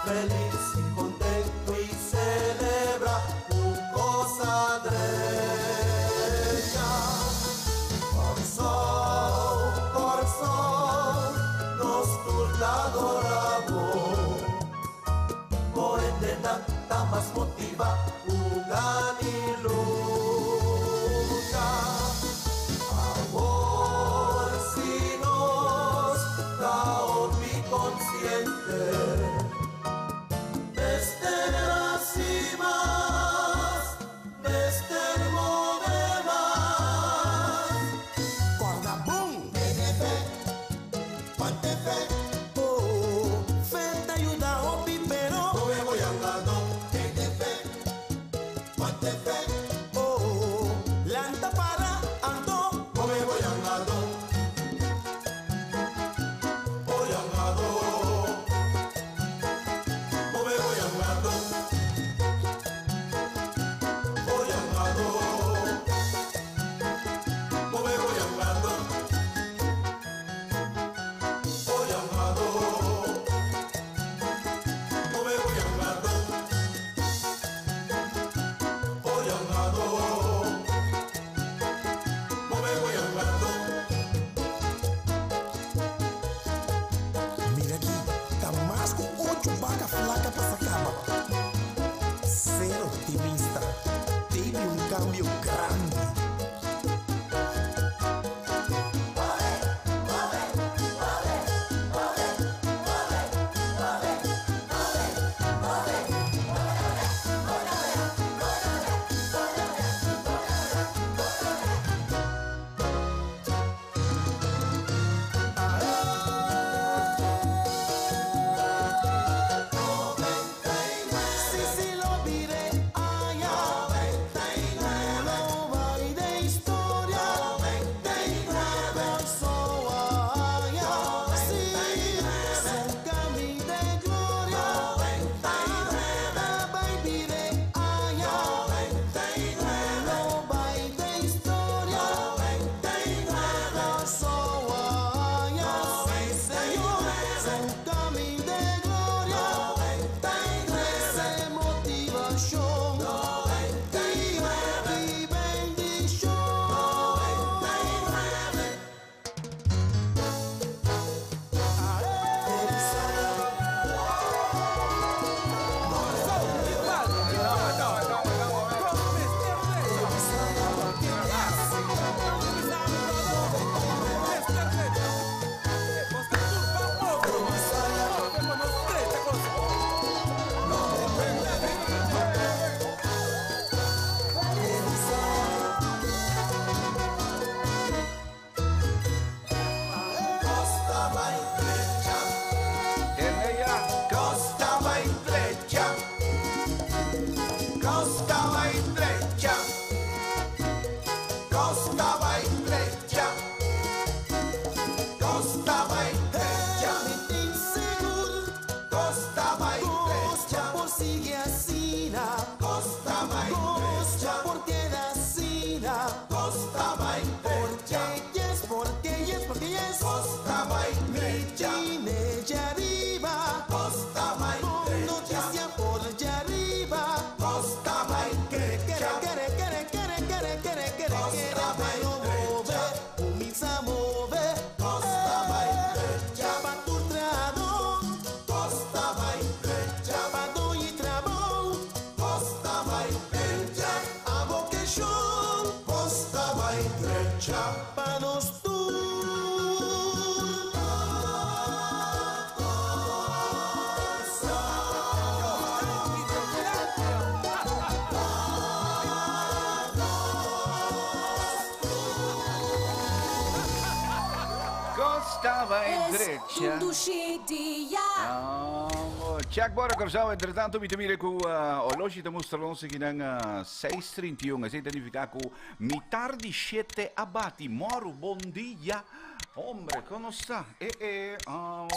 Felis i kontentu i selebrá ku kos a drecha. Kòrsou, Kòrsou, nos tur ta adorá bo. Bo hendenan ta mas motivá ku gana i lucha. Awor si nos ta hopi konsiente. Mester hasi mas, mester move mas. Kòrda bon! Tene fe, mantén fe. Oh, fe ta yuda hopi, pero. Move bo yangadó. Tene fe, mantén fe. Oh, lanta para anto. Move bo yangadó. Bo yangadó. Move bo yangadó. Bo yangadó. Move bo yangadó. Bo yangadó. Move bo yangadó. Bo yangadó. Move bo yangadó. Mira aki, ta mas ku ocho baka flaka pasa kaba. Ser optimista. Tin un kambio grandi. Si, si, lo bira aya. Lo bai den historia. Kòrsou aya. Si, su kaminda di gloria. Bai bira aya. Lo bai den historia. Kòrsou aya. Si, Señor, su kaminda di gloria. Trese motivashon. I bendishon. Kos ta bai drecha. Ella. Kos ta bai drecha. Kos ta bai drecha. Kos ta bai drecha. Kos ta bai drecha. Mi tin sigur. Kos ta bai Kos drecha. por sigui asina. Kos ta bai Kos drecha. por keda asina. Kos ta bai drecha. Porque yes, porque yes, porque yes. Kos ta bai Mi drecha. tin djariba. Kos ta bai Bon drecha. notisia por djariba. Kos ta bai Kere, drecha. kere, kere, kere, kere, kere, kere, Kos kere, ta bai pero move, drecha. kuminsá move. Kos ta bai drecha. Pa tur trahadó, Kos ta bai drecha. pa doño di trabou. Kos ta bai drecha. Abo ke shon, Kos ta bai drecha. pa nos tur. Kos ta bai drecha. Un dushi dia. Oh, check bora Kòrsou, entretantu mi ta mira ku oloshi ta mustra nos akinan 6:31. Esei ta nifiká ku mitar di shete a bati. Mòru, bon dia. Hombre, kon nos ta? Eh eh, oh,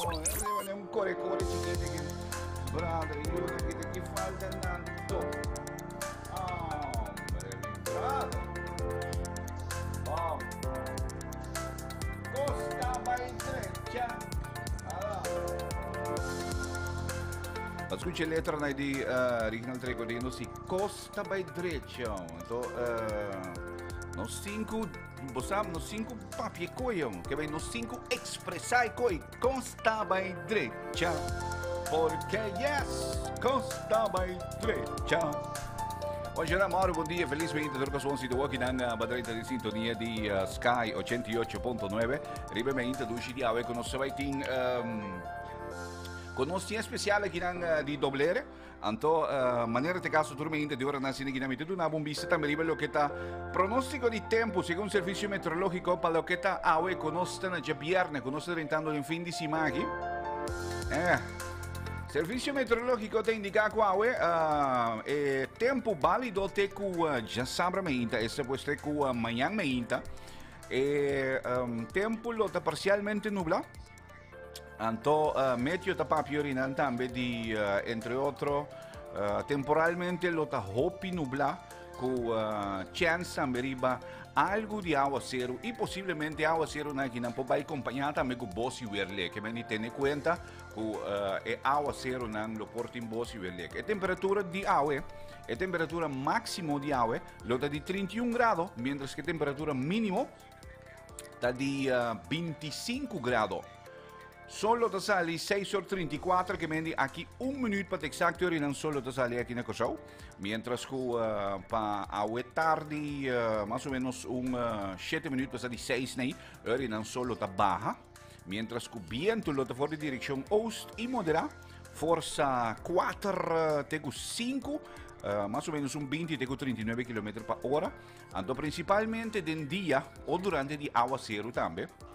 e un kore kore chikitu aki. Brother, yuda aki ta ki falta nan to. Hombre, mi brother. Bam. Kos ta bai drecha. Ala. Pa skucha e letranan di uh, Reginald Trecordino si kos ta bai drecha. Anto, uh, nos tin ku, bo sa, nos tin ku papia koi, ke bai nos tin ku ekspresá e koi. Kos ta bai drecha. Porque yes, kos ta bai drecha. Oye, Mauro, bom dia, feliz 20 door kos si de nan badrenta di sintonia di uh, Sky 88.9. Riba me inta dushi di awe con nos vai tin um, con nos tin especial aki nan uh, di doblere. Anto uh, manera te caso tur me inta di ora nan sine kinami te duna bon vista tambe riba loke ta pronóstico di tempo segun servicio meteorológico pa loke ta awe con nos ta na djabierne con nos ta drentando den fin di sima aki. Eh. Servicio meteorológico ta indica cu awe uh, e tempo válido te cu uh, djasabra me inta, este pues te cu uh, mañan me inta. E um, tempo lo ta parcialmente nubla. Anto uh, meteo ta papia orinan tambe di uh, entre otro uh, temporalmente lo ta hopi nubla ku uh, chance tambe riba algo di aguacero y posiblemente aguacero na kinan por bai acompañá tambe ku bos y werlek. Que men tene cuenta ku uh, e aguacero nan lo por tin bos y werlek. E temperatura di awe, e temperatura máximo di awe lo ta di 31 grado, mientras que temperatura mínimo ta di 25 grado. Sol lo ta sali 6 or 34 ke men di aki un minuut pa exacto ora nan sol lo ta sali aki na Kòrsou. Mientras ku uh, pa awe tardi uh, mas o menos un uh, 7 minuut pasa di 6 nei ora nan sol lo ta baha. Mientras ku bientu lo ta for di direkshon oost i moderá, forsa 4 te ku 5, uh, mas o menos un 20 te ku 39 kilometer pa ora. Anto prinsipalmente den dia o durante di awaseru tambe.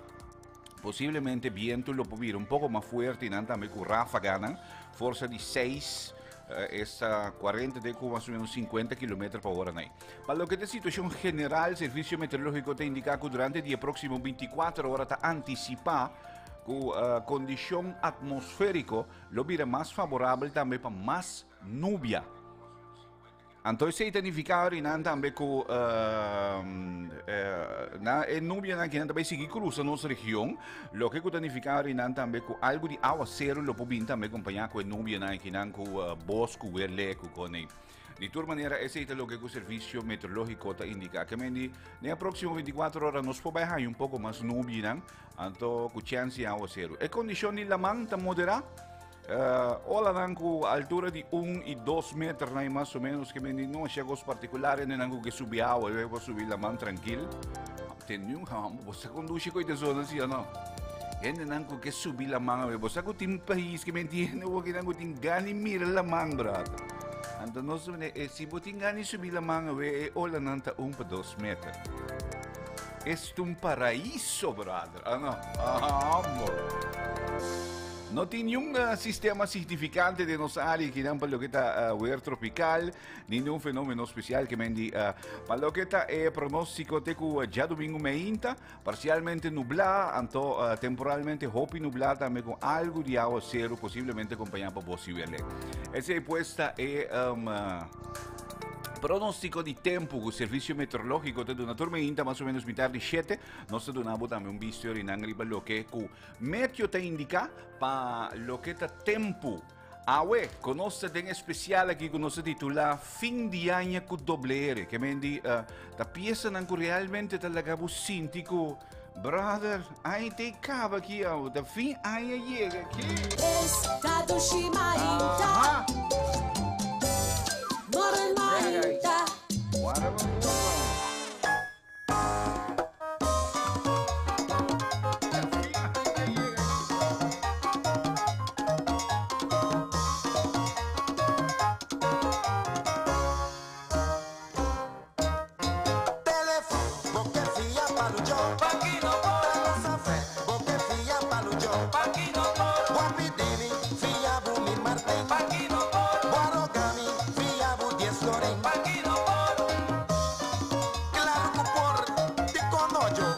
Posiblemente bientu lo por bira un poko mas fuerte i nan tambe ku ráfaganan, forsa di 6 esta 40 te ku mas o menos 50 kilometer pa ora nai. Pa loke ta situashon general, Servisio Meteorológiko ta indiká ku durante di e próksimo 24 ora ta antisipá ku kondishon atmosfériko lo bira mas favorabel tambe pa mas nubia. Anto esei ta nifiká rinan tambe ku na e nubianan kinan ta bai sigui krusa nos region, loke ku ta nifiká rinan tambe ku algu di awaseru lo por bin tambe kompañá ku e nubianan kinan ku bos ku werle ku kone. Di tur manera esei ta loke ku Servisio Meteorológiko ta indiká. Ke men di den e próksimo 24 ora nos por bai haña un poko mas nubianan, anto ku chèns di awaseru. E kondishon di laman ta moderá. Olanan ku altura di un i dos meter na mas o menos ke men di no asha kos partikular hendenan ku ke subi awa e por subi laman trankil. Ten niun hambo bo sa kondushi ku e zona si o no? Hendenan ku ke subi laman awe bo sa ku tin pais ke men tin hende wokinan ku tin gana di mira laman brother. Anto nos si bo tin gana di subi laman awe e olanan ta un pa dos meter. Es ta un paraiso brother o no? Hambo. No tin niun sistema significante den nos área kinan pa loke ta weer tropical, ni niun fenomeno special ke men di pa loke ta e pronostico te ku djadumingu meinta, parcialmente nublá, anto temporalmente hopi nublá tambe ku algu di awaseru posiblemente acompañá pa bos i werlek. Esei pues ta e pronostico di tempu ku Servicio Meteorologico ta duna tur meinta mas o menos mitar di shete. Nos ta duna bo tambe un bistio rinan riba loke ku Meteo ta indiká pa loke ta tempu. Awe, ku nos ta den espesial aki ku nos ta titulá Fin di aña ku doble R. Ke men di ta piesanan ku realmente ta laga bo sinti ku, brother, aña ta e kaba aki awe, ta fin aña yega aki. Esta dushi mainta. Aha! Morel mainta. Guarda bo boca. Telefon, bo ke fia pa luchó. Bo ke fia pa luchó. Bo a pidi mi fia bu mi martin. Bo a roga mi fia bu dies florin. Claro cu por di conojo.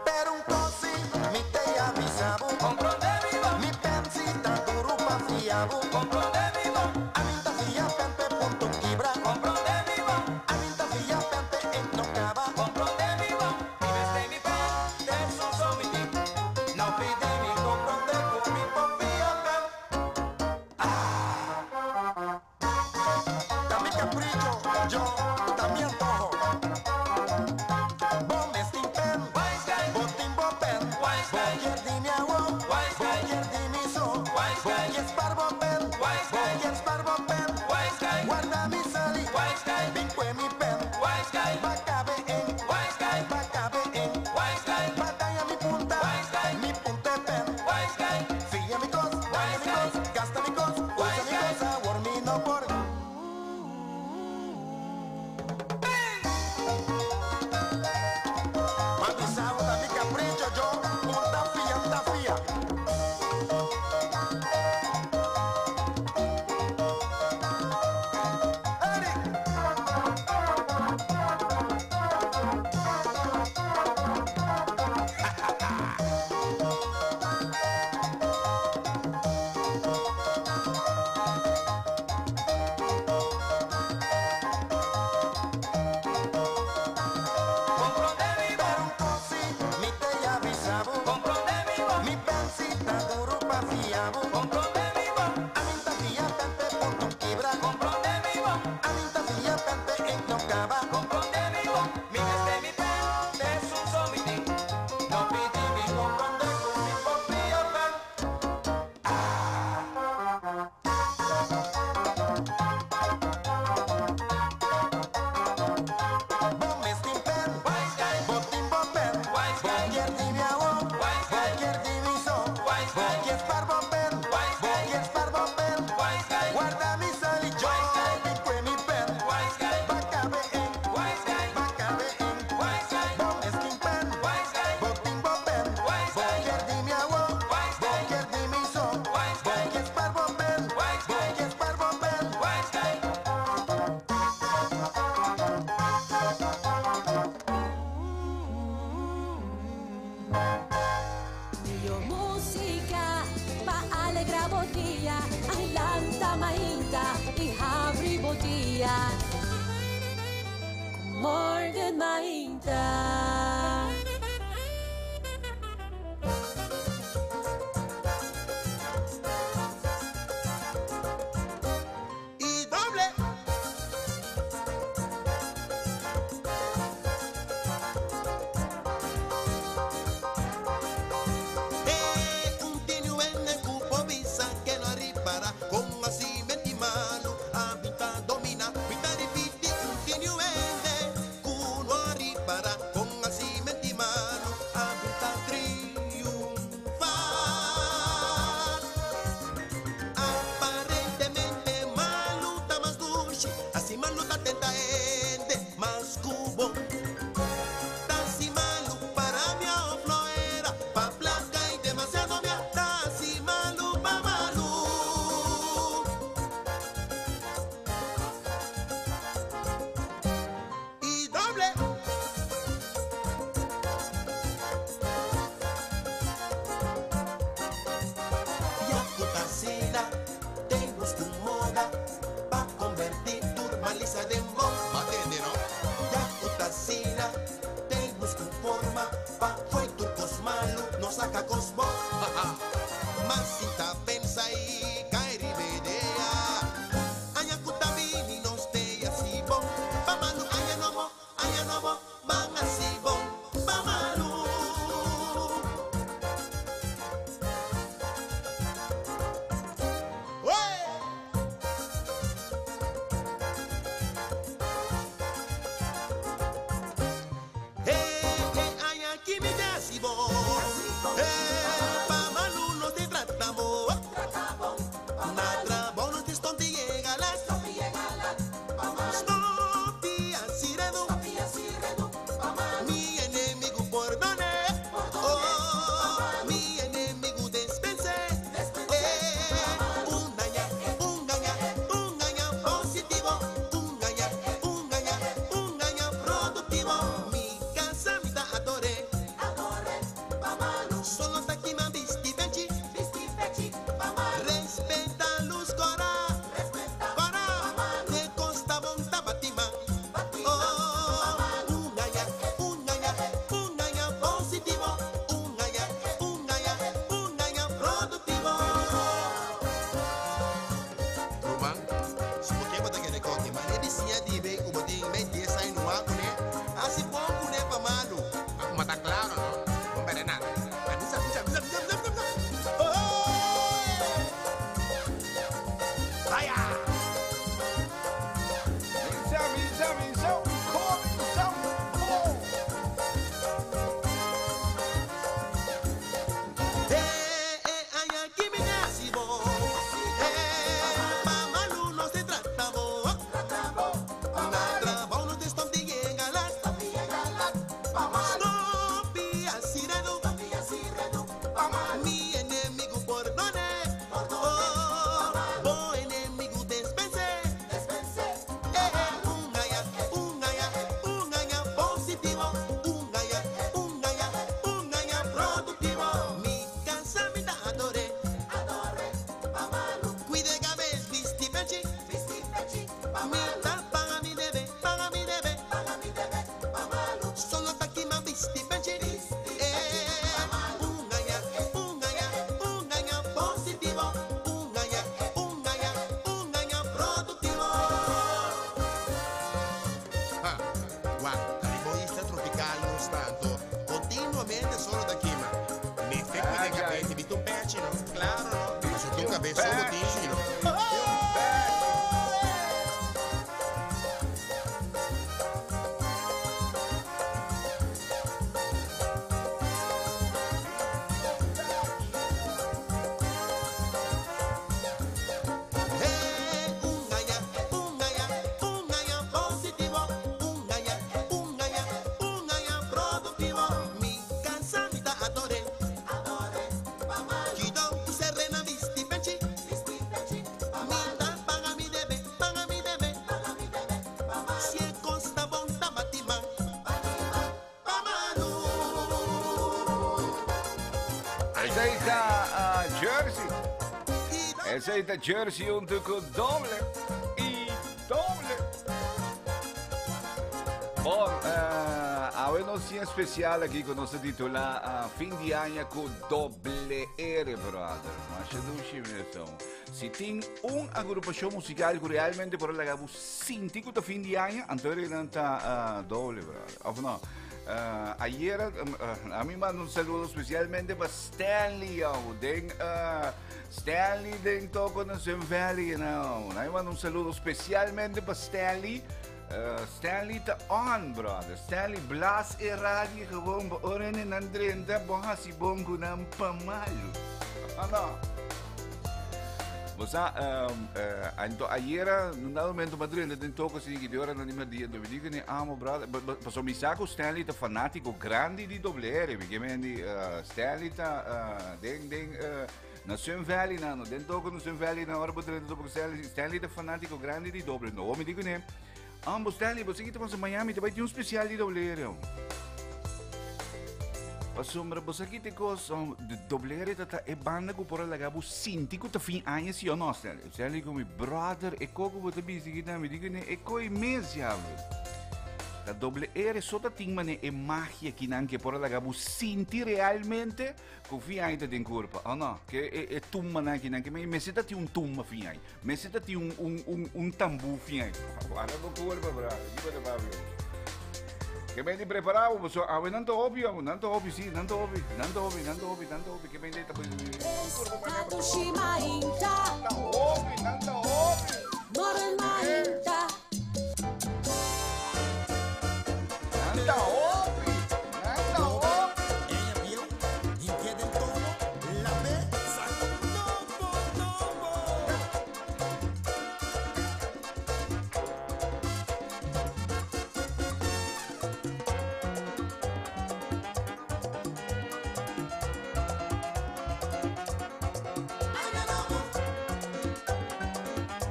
Pero un cos si mi te avisa bo. Mi pensi ta duro pa fia bo. Ami ta fia pen p'e punto kibra. Ami ta fia pen te e no caba. Yo, ta mi antoho. Bo mes tin pen, bo tin bo pen. Bo kier di mi awo, bo kier di mi so. Bo kier spar bo pen, bo kier spar bo pen. Warda mi sali, bin kue mi pen. B'a kabe en, b'a kabe en. B'a daña mi punta, mi punt'e pen. Fia mi kos, daña mi kos, gasta mi kos, usa mi kos, awor mi no por. M'a bisa bo ta mi capricho, yo, un ta fia, un ta fia. Eric! Pero un kos si mi t'ei avisa bo. Mi pen si ta duru pa fia bo. Ami n'ta fia pen p'e punto kibra. Ami n'ta fia pen p'e ink no kaba. Mi mester mi pen, t'esun so mi tin. No pidi mi komprondé ku mi por fia pen. Bo mes tin pen, bo tin bo pen. Bo kier di mi awo, bo kier di mi so. Bo kier spar bo pen, bo kier spar bo pen. Warda mi sali, yo, bin kue mi pen. B'a kabe ink, b'a kabe ink. Bo mes tin pen, bo tin bo pen. Bo kier di mi awo, bo kier di mi so. Bo kier spar bo pen, bo kier spar bo pen. Mihó músika pa alegrá bo dia. Lanta mainta i habri bo dia. Morgan Mainta. I doble. E un tin hende ku por bisa ku no a ripará kon hasiment'i malu a bin ta dominá. Mi ta ripití, un tin hende ku no a ripará kon Wak, riba isla tropical nos ta anto continuamente solo ta kima. Mester cuida e cabes y bisti un pechi no. Claro no, pasobra un cabes so bo tin si no. Esey ta Jersey. Esey ta Jersey hunto cu doble y doble. Bon, awe nos tin especial aki cu nos ta titula Fin di Aña cu Doble R, brother. Masha dushi, meneer. Si tin un agrupacion musical cu realmente por a laga bo sinti cu ta fin di aña, anto e nan ta doble, brother. Of no? Ayera, a mi manda un saludo specialmente pa Stanley, au, den, Stanley den toko na Sun Valley, nou. A mi manda un saludo specialmente pa Stanley. Stanley ta on, brother. Stanley, blaas e radio gewoon pa ora hende nan drenta, bo hasi bon ku nan pa malu. Oh, no. Bo sa, anto ayera, un dado momento ma drenta den toko así, ki di ora nan di ma dia, anto mi di ku ne amo, brother. Paso mi sa ku Stanley ta fanátiko grandi di doble R, mi ke men di, Stanley ta, den, den, Na Sun Valley na no den toko na Sun Valley na ora bo drenta topo Stanley Stanley ta fanatico grandi di doble no mi di kuné Ambo Stanley bo sigi ta pasa Miami ta bai tin un special di doble R Pasobra bo sa kite kos de doble R ta ta e banda ku por a laga bo sinti ku ta fin aña si o no Stanley Stanley ku mi brother e koko bo ta bisa kita mi di kuné e koi mes ya Ta doble R so ta tin mane e magia kinan ke por a laga bo sinti realmente Ku fin ai ta den kurpa, o no? Ke e, e tumbanan akinan, ke me mester ta tin un tumba fin ai. Mester ta tin un, un, un, un tambú fin ai. Guarda bo kurpa, brother. Ki bo ta papia? Ke men di prepara bo, so awe nan ta hopi, awe nan ta hopi, si, nan ta hopi, nan ta hopi, nan ta hopi, nan ta hopi. Ke men di ta kurpa pa Dushi mainta. Nan ta hopi, nan ta hopi. Morel mainta. Nan ta hopi, nan ta hopi.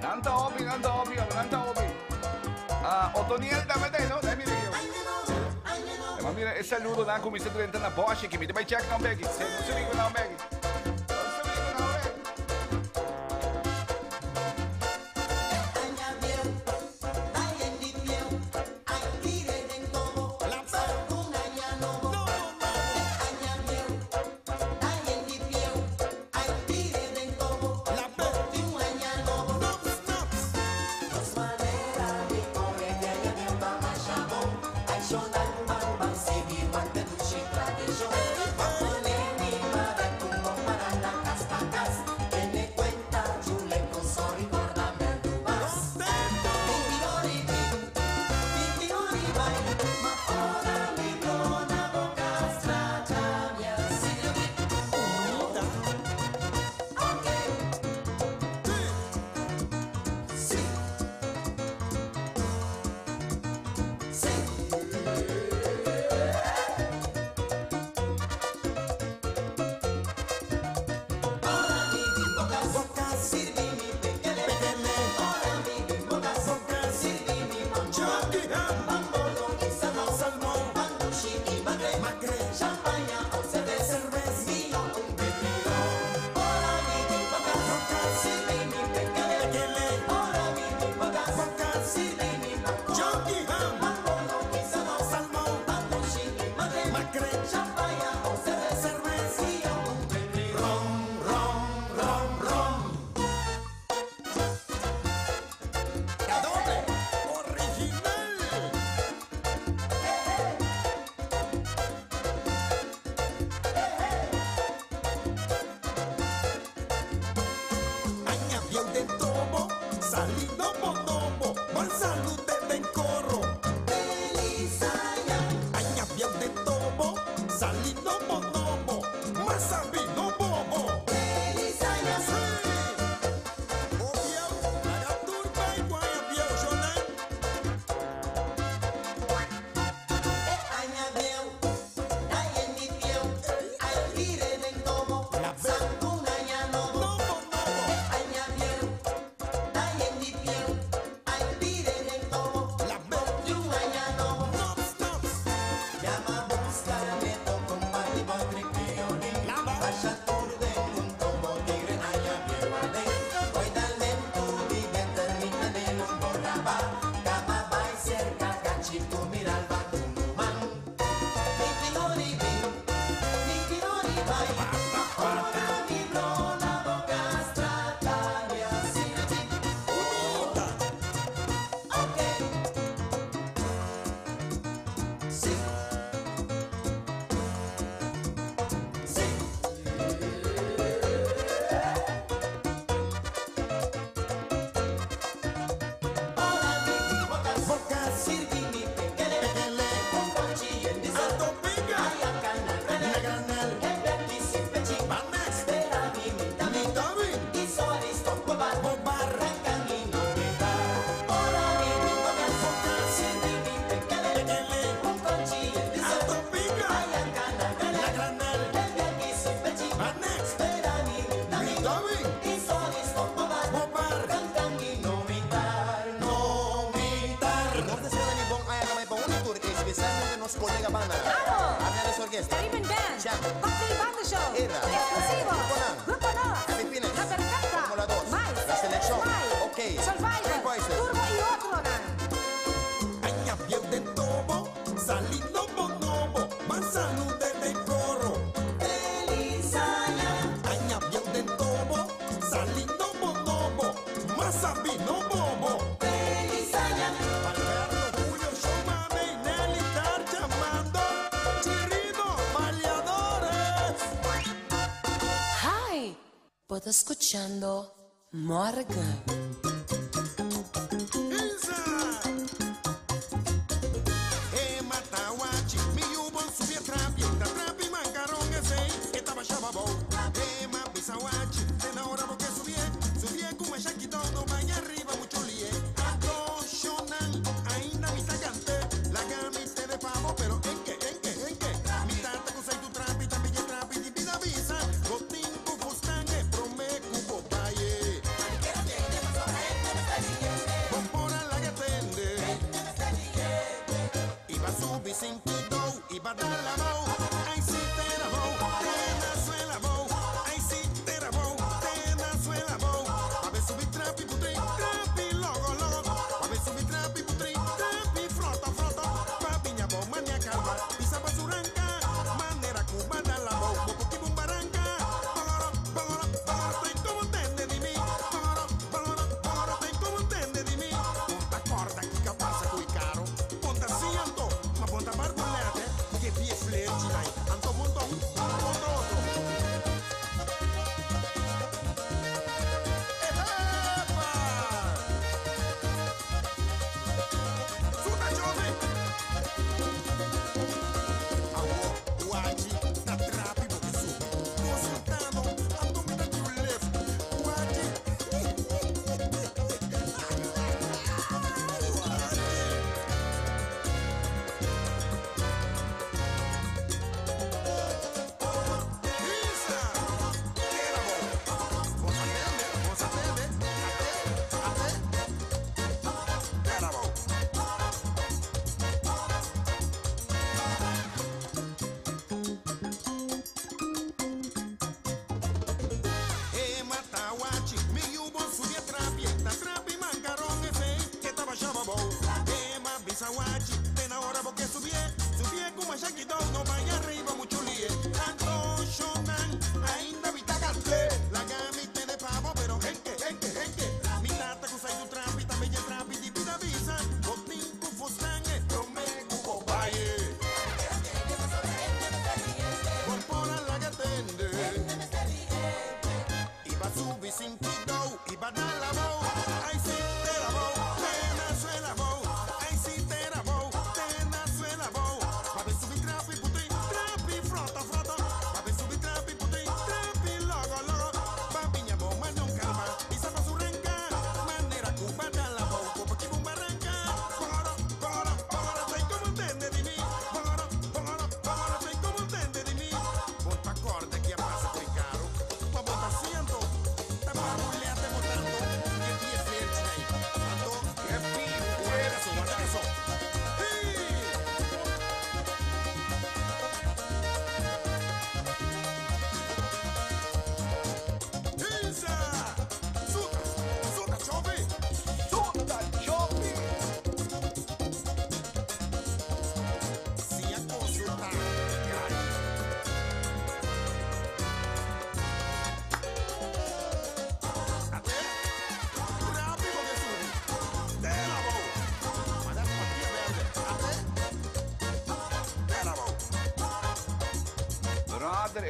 Nan ta hopi, nan ta hopi, nan ta hopi. Ah, Otoniel tambe ta ahí, no? Dai mira aquí. Ma mira, e saludo nan cuminsa drenta na Bosch aquí. Mi te bai check nan beki. Se no se rico nan beki. No se rico nan beki. Nos colega banda. Amo. Arnellis Orquesta. Caribbean Band. Chap. Cocktail Banda Show. Era. Exclusivo. Grupo Nan. Grupo Nos. Happy Pines. La Perfecta. Fórmula 2. Mais. La Selección. Smile. Ok. Three Survivor. Voices. Turbo y otro nan. Aña piel de tobo, salido bonobo, manzano de coro. Aña piel de tobo, salido bonobo, masabino bobo. Alberto, Julio, Shomame y Nelly estar llamando. Chirino, baleadores. Hi, bo ta scuchando Morgan. Isa. E matawachi, mi yubon subie trapi, ta trapi mancaron ese, que estaba shababo. E ma pisawachi, de la hora porque subie, subie kuma shakito, no vaya arriba mucho lie. Ato shonan, ainda mi sacante, la gamite de pavo, pero en que, en que, en que. Mi tata kusai tu trapi, tapi ye trapi, di vida visa, gotin kufustan, e prome kubo paye. Pompora la que tende. Iba a subir sin pito, iba a dar la mão. Ay, sí, te la mão, te la suela mão. Ay, sí, te la mão, te la suela mão. A ver subir trapi, putri, trapi, logo, logo. A ver subir trapi, putri, trapi, frota, frota. Papiña, bom, mania, calma. Pisa basuranca, manera cubana la mão. Boco, bumbaranca. Bogoro, bogoro, bogoro, ten como entende de mí. Bogoro, bogoro, bogoro, ten como entende de mí. Ponta corda, que pasa con caro. Ponta cianto, ma ponta barbolete, que pie flerchi dai. Anto montón, ponta otro. ¡Epa! ¡Suta, Jovi! Awo, wachi, ta trapi bo kisu. Consultando, ando mi ta left. Wachi. Isa! Era bom. Vos atende, vos atende. Ate, ate. Era bom. E matawachi, mi yubo subia trapi, ta trapi mancaron ese, que estaba shababo. E ma bisawachi, ten ahora porque subie, subie kuma shakito, no vaya arriba mucho lie. Anto shonan, ainda vitagante, la gamite de pavo, pero en que, en que, en que. Mi tata kusai tu trapi, ta bella trapi, di vida visa, botin kufustan, prome kubo baye. Corpora la que tende. Iba a subir sin pito, iba a dar la voz. Ay, sí, te la voz, te nació la voz. Ay, sí, te la voz, te nació la voz. Pa' ver subir trapi, putri, trapi, frota, frota. Pa' ver subir trapi, putri, trapi,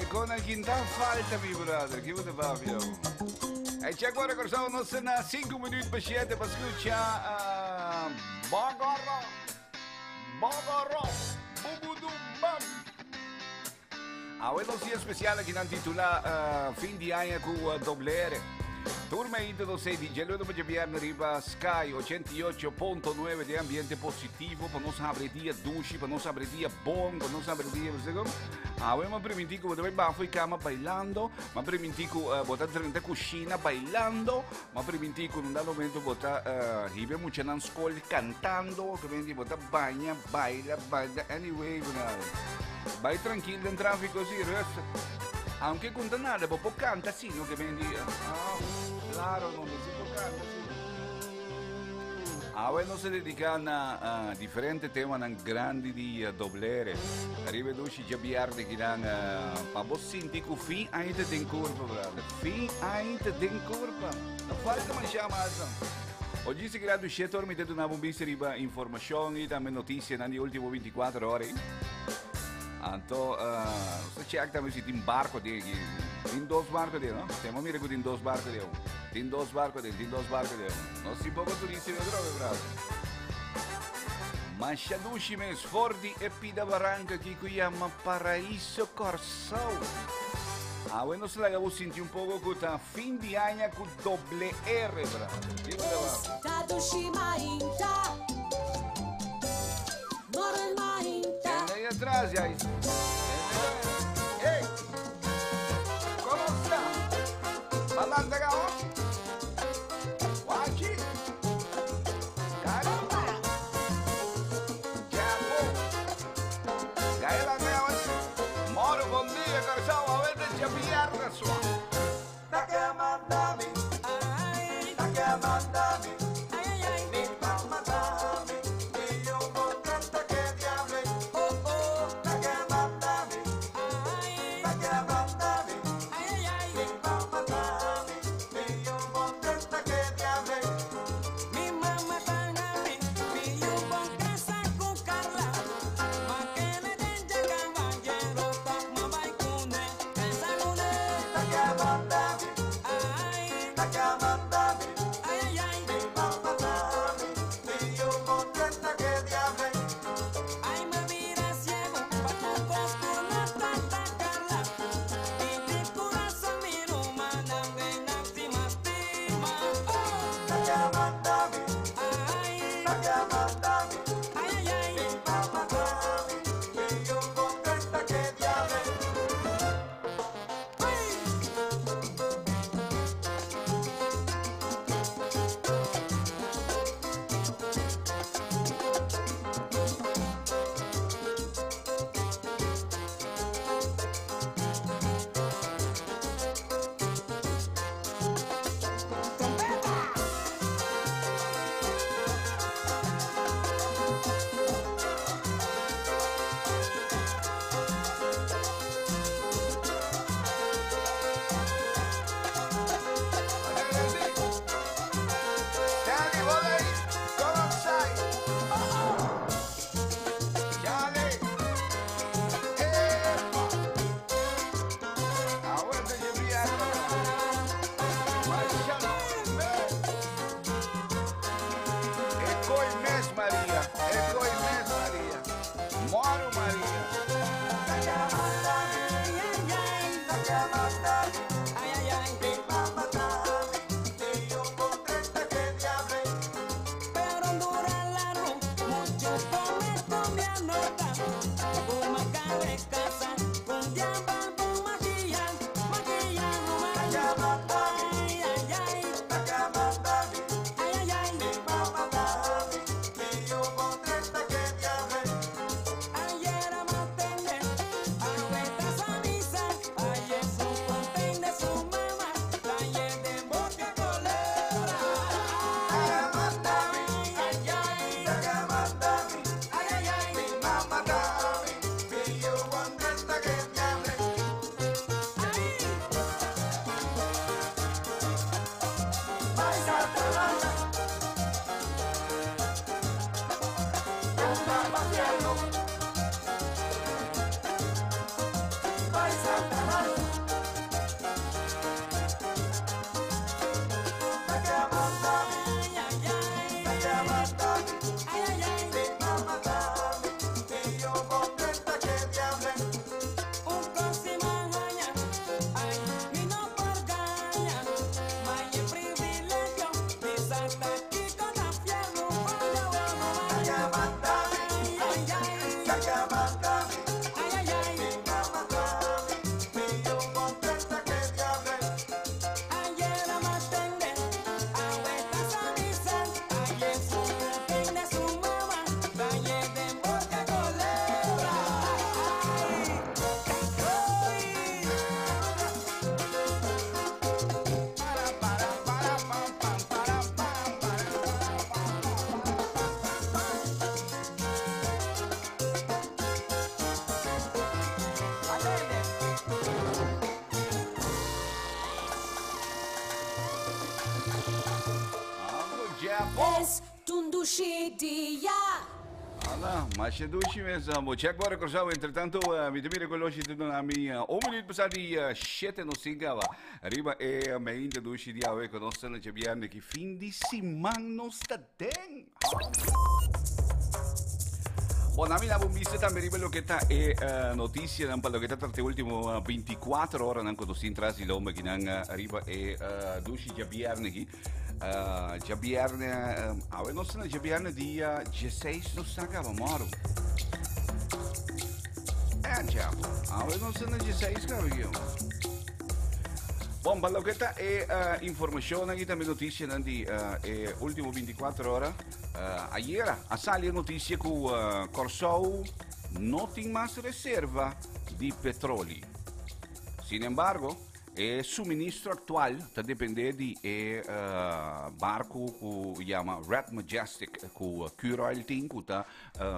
E kona quinta falta, mi brother. Ki bo ta papia? Hey, check ora Kòrsou, nos na 5 minuut pa 7 pa skucha Bogoro. Bogoro. Bubudum bam. Awe nos dia especial aki nan titula Fin di aña cu doble R. Tur meinte nos sei di djaluno pa djabierne riba Sky 88.9 den ambiente positivo pa nos habri dia dushi, pa nos habri dia bon, pa nos habri dia, bo sa con? Awe m'a priminti cu bo ta bay bafo y cama bailando, m'a priminti cu bo ta drenta cushina bailando, m'a priminti cu un dado momento bo ta hiba e muchanan scol cantando, ke menti bo ta baña, baila, baila, anyway, bo na bay trankil den trafico si, rustig. Aunke cu no ta nada, bo por canta si, no ke menti, ah, claro, no, mi si por canta si. Awe nos a dedica na diferente temanan grandi di doblere. Ariba e dushi djabièrnè kinan pa bo sinti ku fin aña ta den kurpa, brother. Fin aña ta den kurpa. No falta masha mas nan. Oji si kira dushi tor mi ta duna bo un bista riba informashon i tambe notisianan di ultimo 24 ora ei. Anto nos ta check tambe si tin barko den aki. Tin dos barko den, no? Tema mira ku tin dos barko den. Tin dos barko den, tin dos barko den. Nos tin poko turista den otro brother. Masha dushi mes for di e pida baranka aki ku yama Paraíso Kòrsou. Awe nos laga bo sinti un poko ku ta fin di aña ku doble R, brother. Kiko ta ba? Ta dushi mainta. Morel mainta. Tende ahí atrás, ya. Tende ahí. Hey! Komo sta? Balanta gao? Wachi? Cari? Japo? Gaela Neos? Moro, bom dia, Kòrsou. Awe ta djabièrnè sua. Ta ke manda mi, ta ke manda mi, mi pa mata mi, mi yu contenta ke diable. Ta ke manda mi, ta ke manda mi, mi pa mata mi, mi yu contenta ke diable. Mi mama ta happy, mi yu contesta cu Carla. Ma kende den dje caballero toch ma bai cune, pensa cune. Ta ke manda mi, ta ke manda mi, mi pa mata mi, mi yu contesta ke diable. Ay, m'a bira ciego, pa tur cos cu no ta ta Carla. Y di curason mi rumannan den nan stima stima. Oh! Ta ke manda mi, ta ke manda mi, mi pa mata mi, mi yu contesta ke diable. Dale, volei, kom opzij. Dale. Epa. Aguanta je bier. Masha E koi mes Maria. E koi mes Maria. Moro Maria. Ta ke manda mi, ta ke manda mi, mi pa mata mi, mi yu contesta ke diable. Pero dura largo, mucho come con mi anota. Uma cara casa, un diablo con magia, magia, Ta ke manda mi, ay, ay, ay, ta ke manda mi, ay, ay, ay. mi pa mata mi, mi yu contesta ke diable. Ayer amantende, abuela samisa, ayer su contende su mamá, ayer de boca colera. Ta ke manda mi, Ay, ay, ta ke manda mi, ay, ay, ay. mi pa mata mi, Dushi dia. Ala, masha dushi mes. Bo check bora Corsao. Entretanto, mi te mira con loshi te dona mi un minuut pasa di 7 no 5 aba. Riba e me inte dushi dia we con nos na viernes ki fin di siman nos ta den. Bon, a mi daba un vista tambe riba loke ta e noticianan pa loke ta trata e ultimo 24 horanan cu nos tin tras di lomba akinan riba e dushi djabierne aki. Djabierne, awe nos ta na djabierne dia 16 nos ta caba moro. Eh, djabo, awe nos ta na 16 caba aki. Bon, pa loke ta e informacionnan y tambe noticianan di e ultimo 24 ora, ayera a sali e noticia cu Corsou no tin mas reserva di petroli. Sin embargo, e suministro actual ta depende di e barco cu yama Red Majestic cu Curoil tin cu ta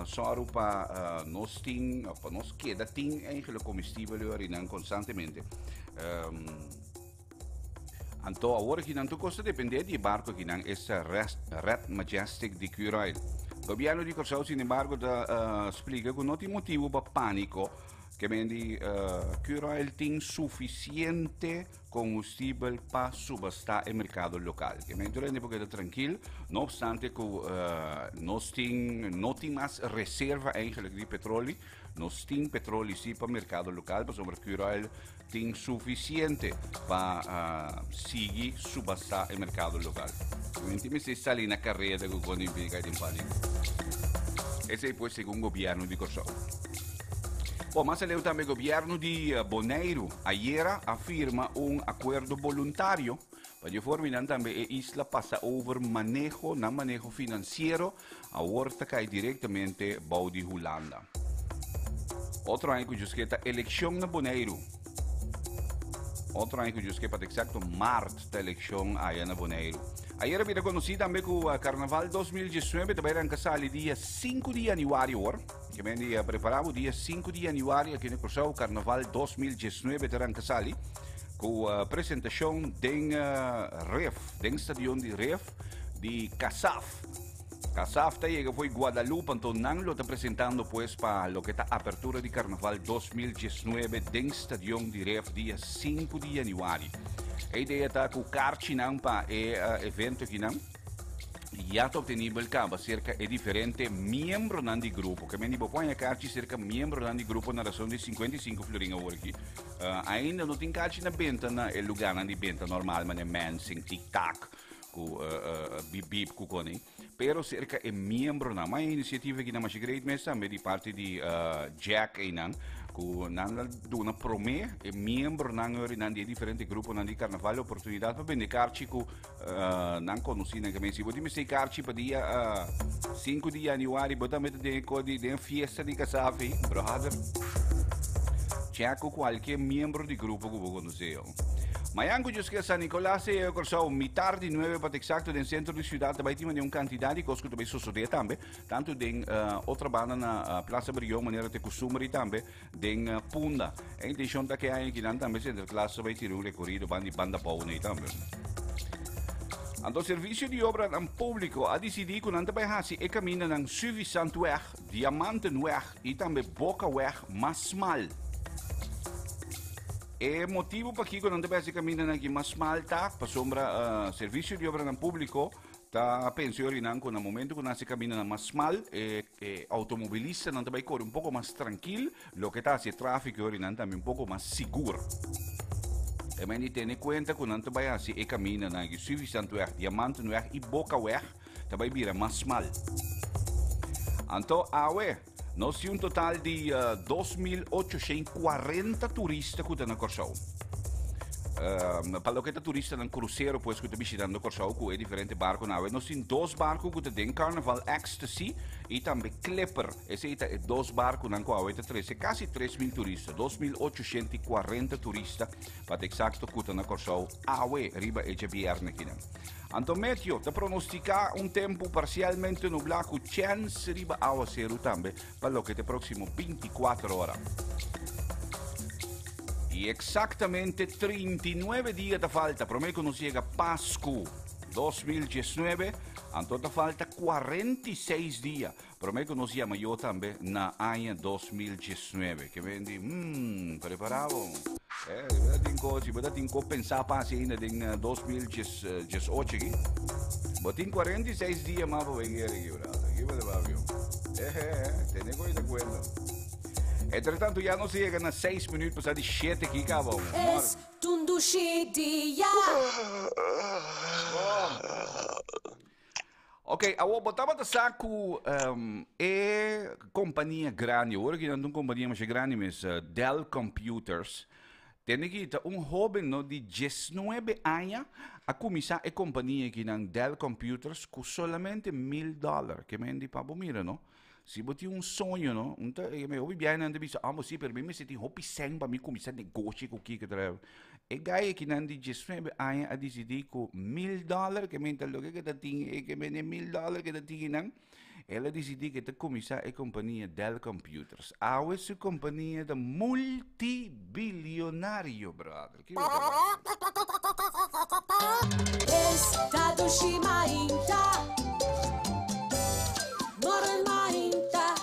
sòru pa nos tin, pa nos keda tin eigenlijk comestibel yorinan constantemente. Anto awor akinan tur kos ta depende di e barco akinan, esta Red Majestic di Curoil. Gobierno di Kòrsou sinembargo ta splika ku no tin motibu pa pániko. Ke men di Curoil tin sufisiente kombustibel pa subastá e merkado lokal. Ke men tur hende por keda trankil, no opstante ku nos tin no tin mas reserva eigenlijk di petroli, nos tin petroli si pa merkado lokal pasobra Curoil tin sufisiente pa sigui subastá e merkado lokal. Ke men tin mester sali na kareda ku kon impidi kai den pániko. Esei pues segun gobièrnu di Kòrsou. Bon, mas aleu tambe gobièrnu di Boneiru ayera a firma un akuerdo boluntario pa di forma nan tambe e isla pasa over maneho, nan maneho finansiero awor ta kai direktamente bou di Hulanda. Otro aña ku djuske ta elekshon na Boneiru. Otro aña ku djuske pa ta eksakto mart ta elekshon aya na Boneiru. Ayera bira konosí tambe ku Karnaval 2019 ta bai ranka sali dia 5 di yanüari awor. Ke men di prepara bo dia 5 di januari aki na Kòrsou Karnaval 2019 ta ranka sali ku presentashon den Rif, den stadion di Rif di Kasaf. Kasaf ta yega fo'i Guadalupe anto nan lo ta presentando pues pa loke ta apertura di Karnaval 2019 den stadion di Rif dia 5 di januari. E idea ta ku karchinan pa e evento akinan. Ya ta obtenibel kaba serka e diferente miembronan di grupo. Ke men di bo por haña karchi serka miembronan di grupo na rason di 55 florin awor aki. Uh, ainda no tin karchi na benta na e lugarnan di benta normal, mane Mensing, Tic Tac, ku uh, uh, Bip Bip, ku koni. Pero serka e miembronan. Ma e inisiativa aki na masha great mes tambe di parti di uh, Jack einan. Ku nan la duna promé e miembronan nan di e diferente gruponan di karnaval oportunidat pa bende karchi ku Nan konosí nan kaminda. Si bo tin mester karchi pa dia 5 di januari, bo tambe ta den e kodi den fiesta di Kasafi, brother. Check ku kualke miembro di grupo ku bo konosé yo. Mayan ku djus ke San Nicolas te yega Kòrsou mitar di nuebe pa ta eksakto den sentro di siudat ta bai tin manera un kantidat di kos ku ta bai sosodé tambe, tantu den otra banda na Plaza Brion manera ta e kustumber i tambe den Punda. E intenshon ta ke aña kinan tambe Sinterklaas ta bai tira un rekorido ban di banda bou nei tambe. Anto Servisio di Obranan Públiko a disidí ku nan ta bai hasi e kamindanan Suffisantweg, Diamantenweg i tambe Bokaweg mas smal. E motibu pakiko nan ta bai hasi e kamindanan aki mas smal ta pasobra Servisio di Obranan Públiko Ta pensa yori nan ku na momento ku nan hasi kamindanan mas smal, e e outomobilistanan ta bai kore un poko mas trankil, loke ta hasi e trafiko yori nan tambe un poko mas sigur. E men di tene kuenta ku nan ta bai hasi e kamindanan aki, Suffisantweg, Diamantenweg i Bokaweg ta bai bira mas smal. Anto awe. Nos tin un total di 2.840 turista ku ta na Kòrsou. Pa loke ta turistanan krusero pues ku ta bishitando Kòrsou ku e diferente barkonan. Awe nos tin dos barko ku ta den Carnival Ecstasy i tambe Clipper. Esei ta e dos barkonan ku awe ta trese kasi 3.000 turista, 2.840 turista pa ta eksakto ku ta na Kòrsou awe riba e djabièrnè kinan. Anto Meteo ta pronostiká un tempu parsialmente nublá ku chèns riba awaseru tambe pa loke ta e próksimo bintikuater ora. I eksaktamente 39 dia ta falta promé ku nos yega Pasku 2019, anto ta falta 46 dia promé ku nos yama yo tambe na aña 2019. Ke men di, hmm, prepará bo. Eh, bo ta tin ko, si bo ta tin ko pensá pa hasi ainda den 2018 aki, bo tin 46 dia mas pa bai kere aki, brother. Ki bo ta papia? Eh, eh, eh, tene ko ita kuenta. Entre tanto ya nos a yega na 6 minuut pasá di 7 aki kaba. Es t'un dushi dia. Bon. Ok, awor bo tabata sa ku e kompania grandi, awor aki nan ta un kompania masha grandi mes, Dell Computers, tende ki ta un hoben no di diesnuebe aña a kuminsá e kompania aki nan Dell Computers ku solamente mil dòler. Ke men di pa bo mira no, si bo tin un soño no, un ta e hopi biaha nan ta bisa, ah bo si, pero mi mester tin hopi sèn pa mi kuminsá negoshi ku kiko ta. E gai akinan di diesnuebe aña a disidí ku mil dòler, ke men ta loke ke ta tin e ke men e mil dòler ke ta tin einan, el a disidí ke ta kuminsá e kompania Dell Computers. Awe su kompania ta multibilionario, brother. Kiko ta pasa? Esta dushi mainta, morgen mainta.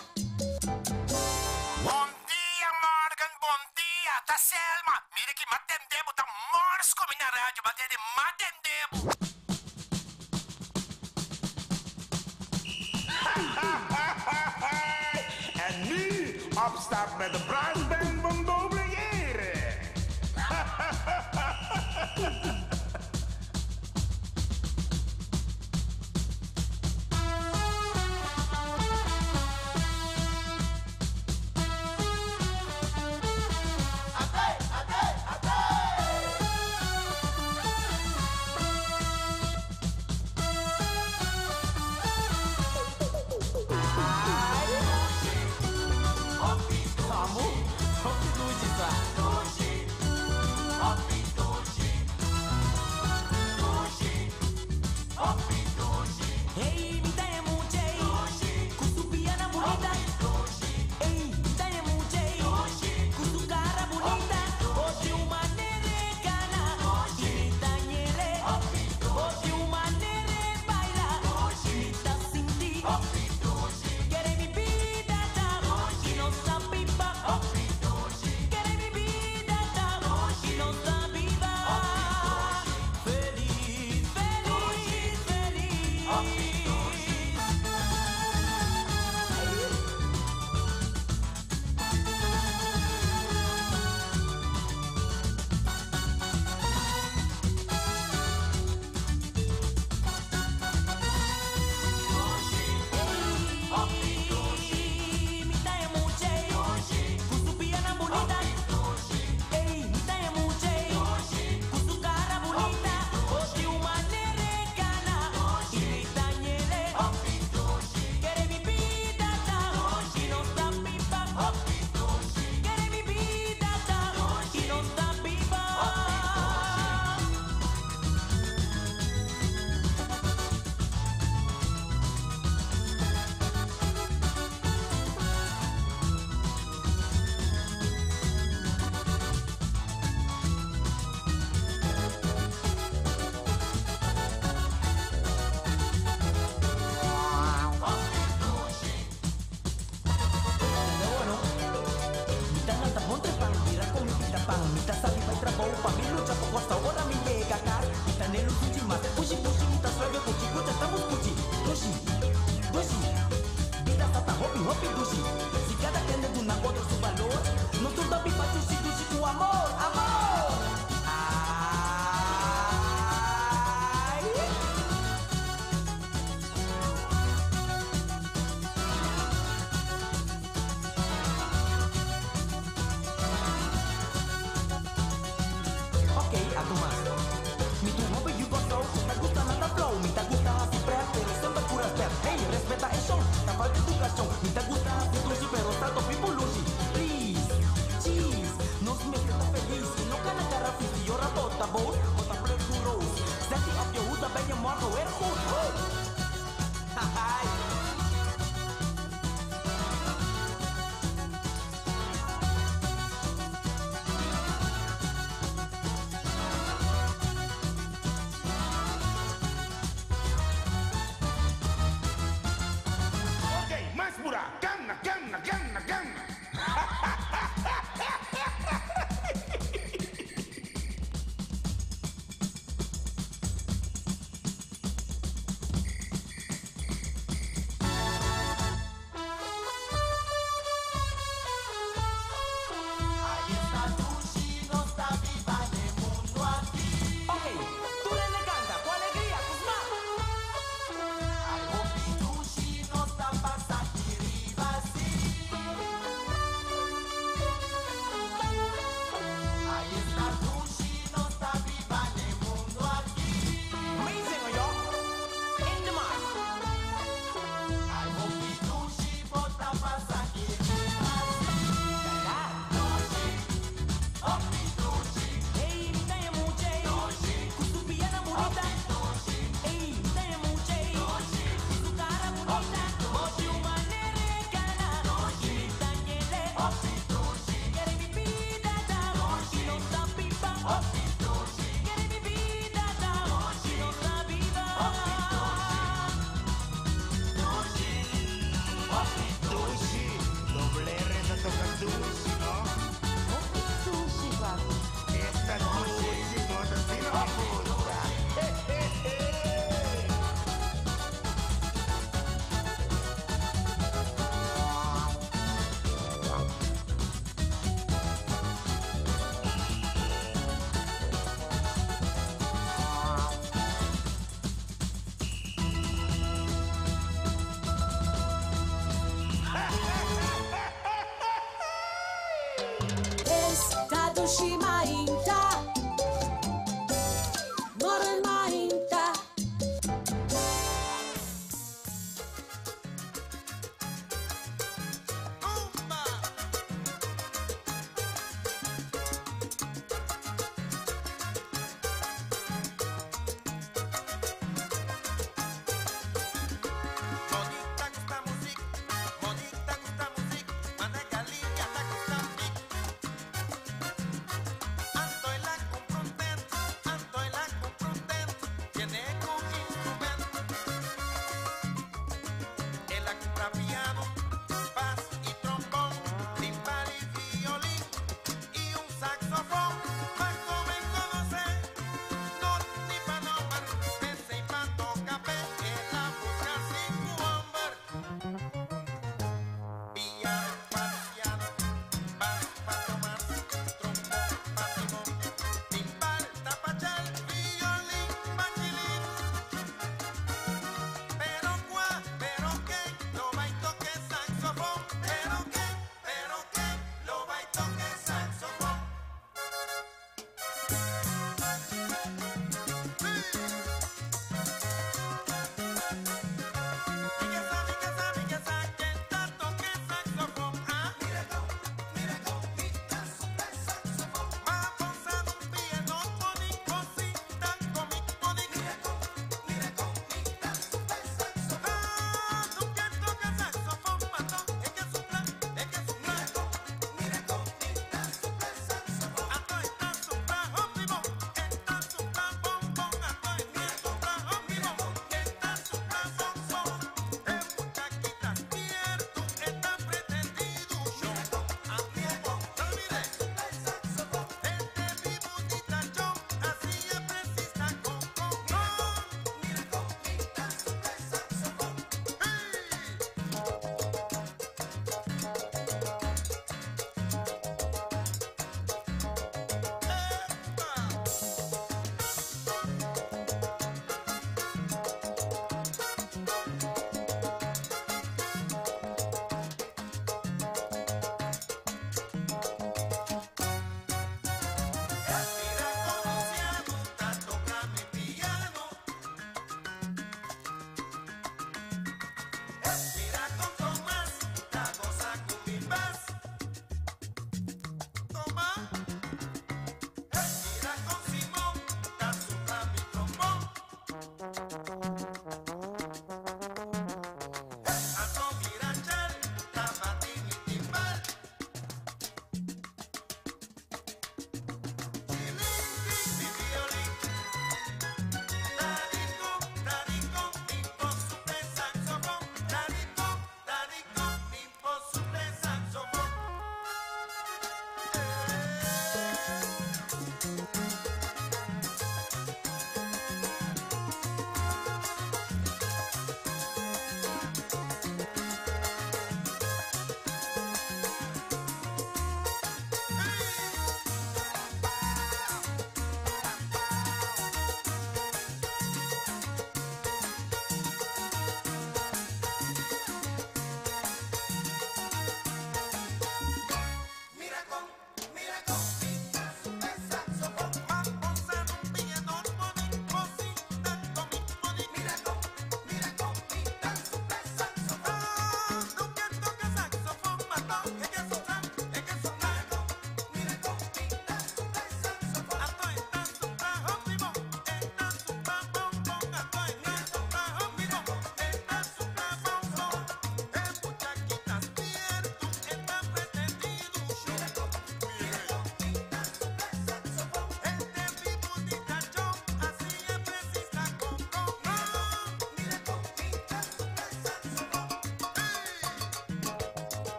Bon dia Morgan, bon dia, ta Selma. Mira ki m'a tende bo ta mors ku mi na radio, m'a tende, m'a tende bo. En nu opstart met de brassband van Doble Jere.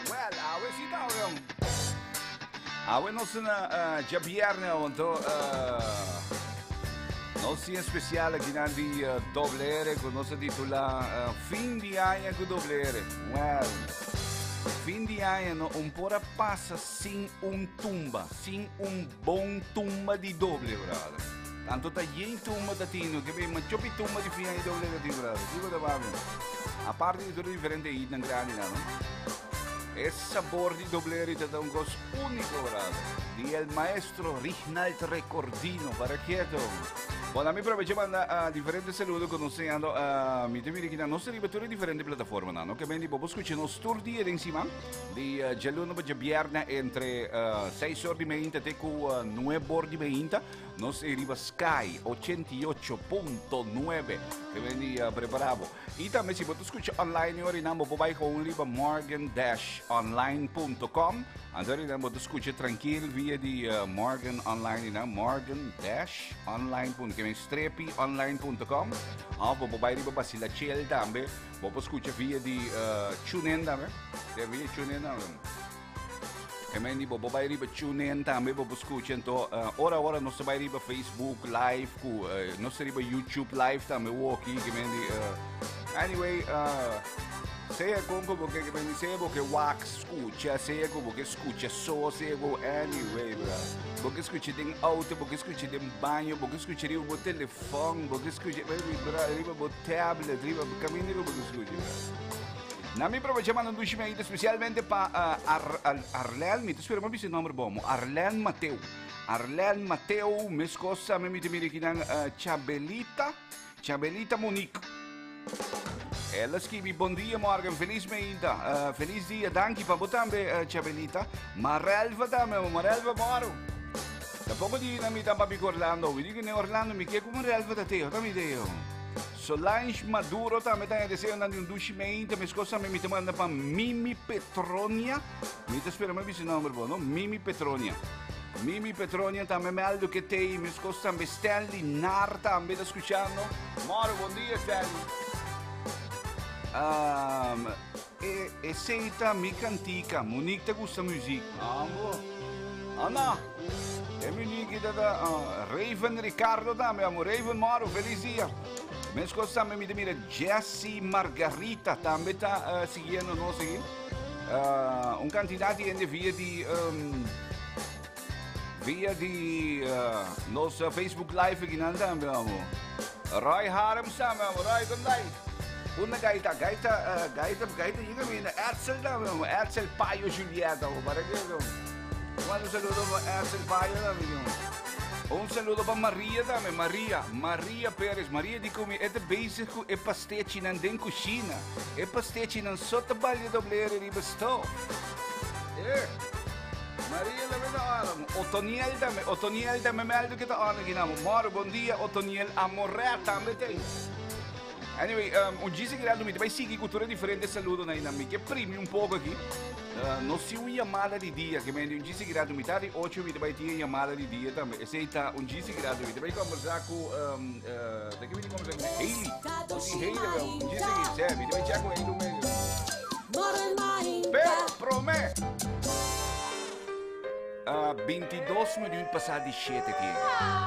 Well, awe si ta awe. Awe nos na djabierne anto nos tin especial aki nan di Doble R ku nos a titula Fin di aña ku Doble R. Well, fin di aña no un por a pasa sin un tumba, sin un bon tumba di doble, brother. Tanto ta yen tumba ta tino, ke be machopi tumba di fin aña doble ta tin, brother. Kiko ta papia? Aparte di tur e diferente hitnan grandi nan, no? E sabor di doble R ta un kos úniko, brother. Di el maestro Rignald Recordino, para kieto. Bon, ami aprovecha manda diferente saludo ku nos señando mi ta mira kinan nos ta riba tur e diferente plataformanan, no? Ke men di bo por skucha nos tur dia den siman. Di djaluna pa djabièrnè entre seis or di meinta te ku nuebe or di meinta nos e riba Sky 88.9. Te ven di prepara bo. I tambe si bo ta skucha online ora nan bo por bai gewoon riba morgan-online.com. Anto ora nan bo ta skucha trankil via di Morgan Online nan morgan-online.com strepi online.com. Of bo por bai riba Basila Chill tambe. Bo por skucha via di TuneIn tambe. Te via TuneIn tambe. E men di bo por bai riba TuneIn tambe, bo por skucha. Ento, ora ora nos ta bai riba Facebook Live ku nos ta riba YouTube Live tambe woki. Ke men di, anyway, sea kon ku bo ke, ke men di, sea bo ke wak skucha, sea ku bo ke skucha so, sea ku, anyway, bra. Bo ke skucha den auto, bo ke skucha den baño, bo ke skucha riba bo telefon, bo ke skucha, bra, riba bo Tablet riba caminda cu bo ta scucha. Na mi probecha manda un dushi meita especialmente pa Ar Ar Arlel, mi ta spera mi bisa e nomber bon, mo Arlel Mateo. Arlel Mateo, mescos tambe mi ta mira aki nan Chabelita, Chabelita Monique. El a skibi, Bon dia Morgan, feliz meinta. Feliz dia, danki pa bo tambe Chabelita. Marelva tambe, Marelva moro. Tampoco di na mi ta papi cu Orlando. Mi di cu ne Orlando mi ke cu Marelva ta teo, ta mi teo. Solange Maduro tambe ta deseonan di un dushi meinta. Mescos tambe mi ta manda pa Mimi Petronia. Mi ta spera mi bisa nomber bo, no? Mimi Petronia. Mimi Petronia tambe Meldo ke tei. Mescos tambe Stanley Nar tambe ta scuchando. Moro, bon dia Stanley. Um, e, esey ta mi cantica. Monique ta gusta muziek. Ambo. Ana. E Monique ta ta uh, Raven Ricardo tambe, amo. Raven Moro, feliz dia. Mescos tambe mi ta mira Jesse Margarita tambe ta uh, siguiendo nos aquí. Uh, un cantidad di hende via di um, via di uh, nos uh, Facebook Live aquí nan tambe, amo. Roy Harms tambe, amo. Roy, kom dai. Unda gaita, gaita, gaita, gaita, yega mi na Edsel tambe, man. Edsel Payo Julieta, man. Para que, man. Manda un saludo pa Edsel Payo tambe, man. Un saludo pa Maria tambe, Maria, Maria Perez. Maria di ku mi e ta bezig ku e pastechinan den kushina. E pastechinan so ta balia doblere riba stoof. Eh. Maria tambe ta ora. Otoniel tambe, Otoniel tambe meldu ke ta ora aki nan. Moro, bon dia Otoniel Amoré tambe ta ei. Anyway, un djis aki rato mi ta bai sigui ku tur e diferente saludonan einan. Mi ke primi un poko aki. Nos tin un yamada di dia ke mende un djis aki rato mitad di ocho mi ta bai tin e yamada di dia tambe. Esei ta un djis aki rato mi ta bai kombersá ku ta ke mi tin kombersá ku Hailey. Nos tin Hailey awor un djis aki. Sè, mi ta bai chèk ku Hailey un medio. Pero promé. 22 minuut pasá di shete tin.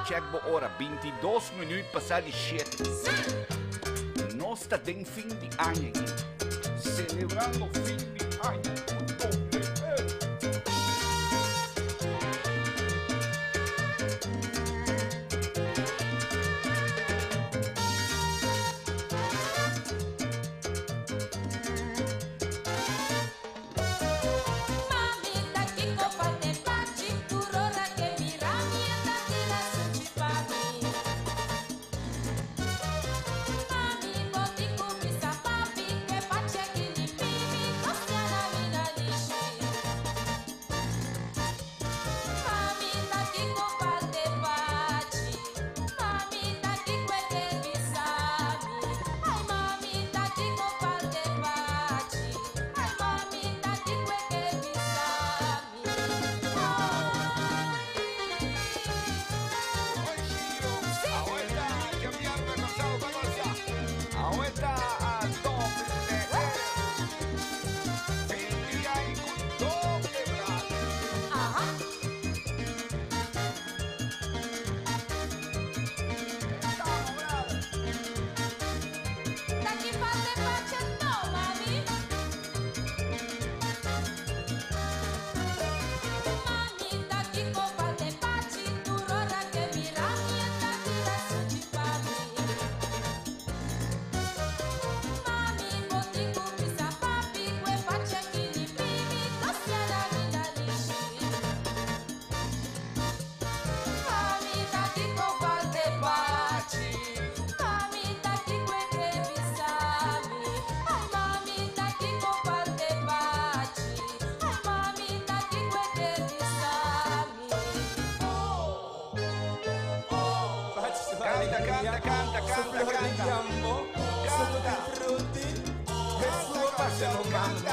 Check bo ora, 22 minuut pasá di shete. Nos ta den fin di aña aki. Celebrando fin di aña ku WE. Canta, canta, canta, canta, canta. Canta. Canta,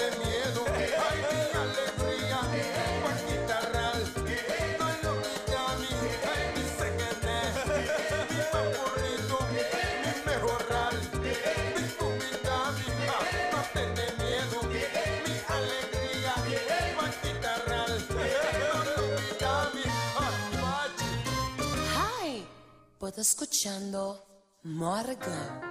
Mi miedo, ay, mi alegría, pa' quitar al Bota escuchando Morgan.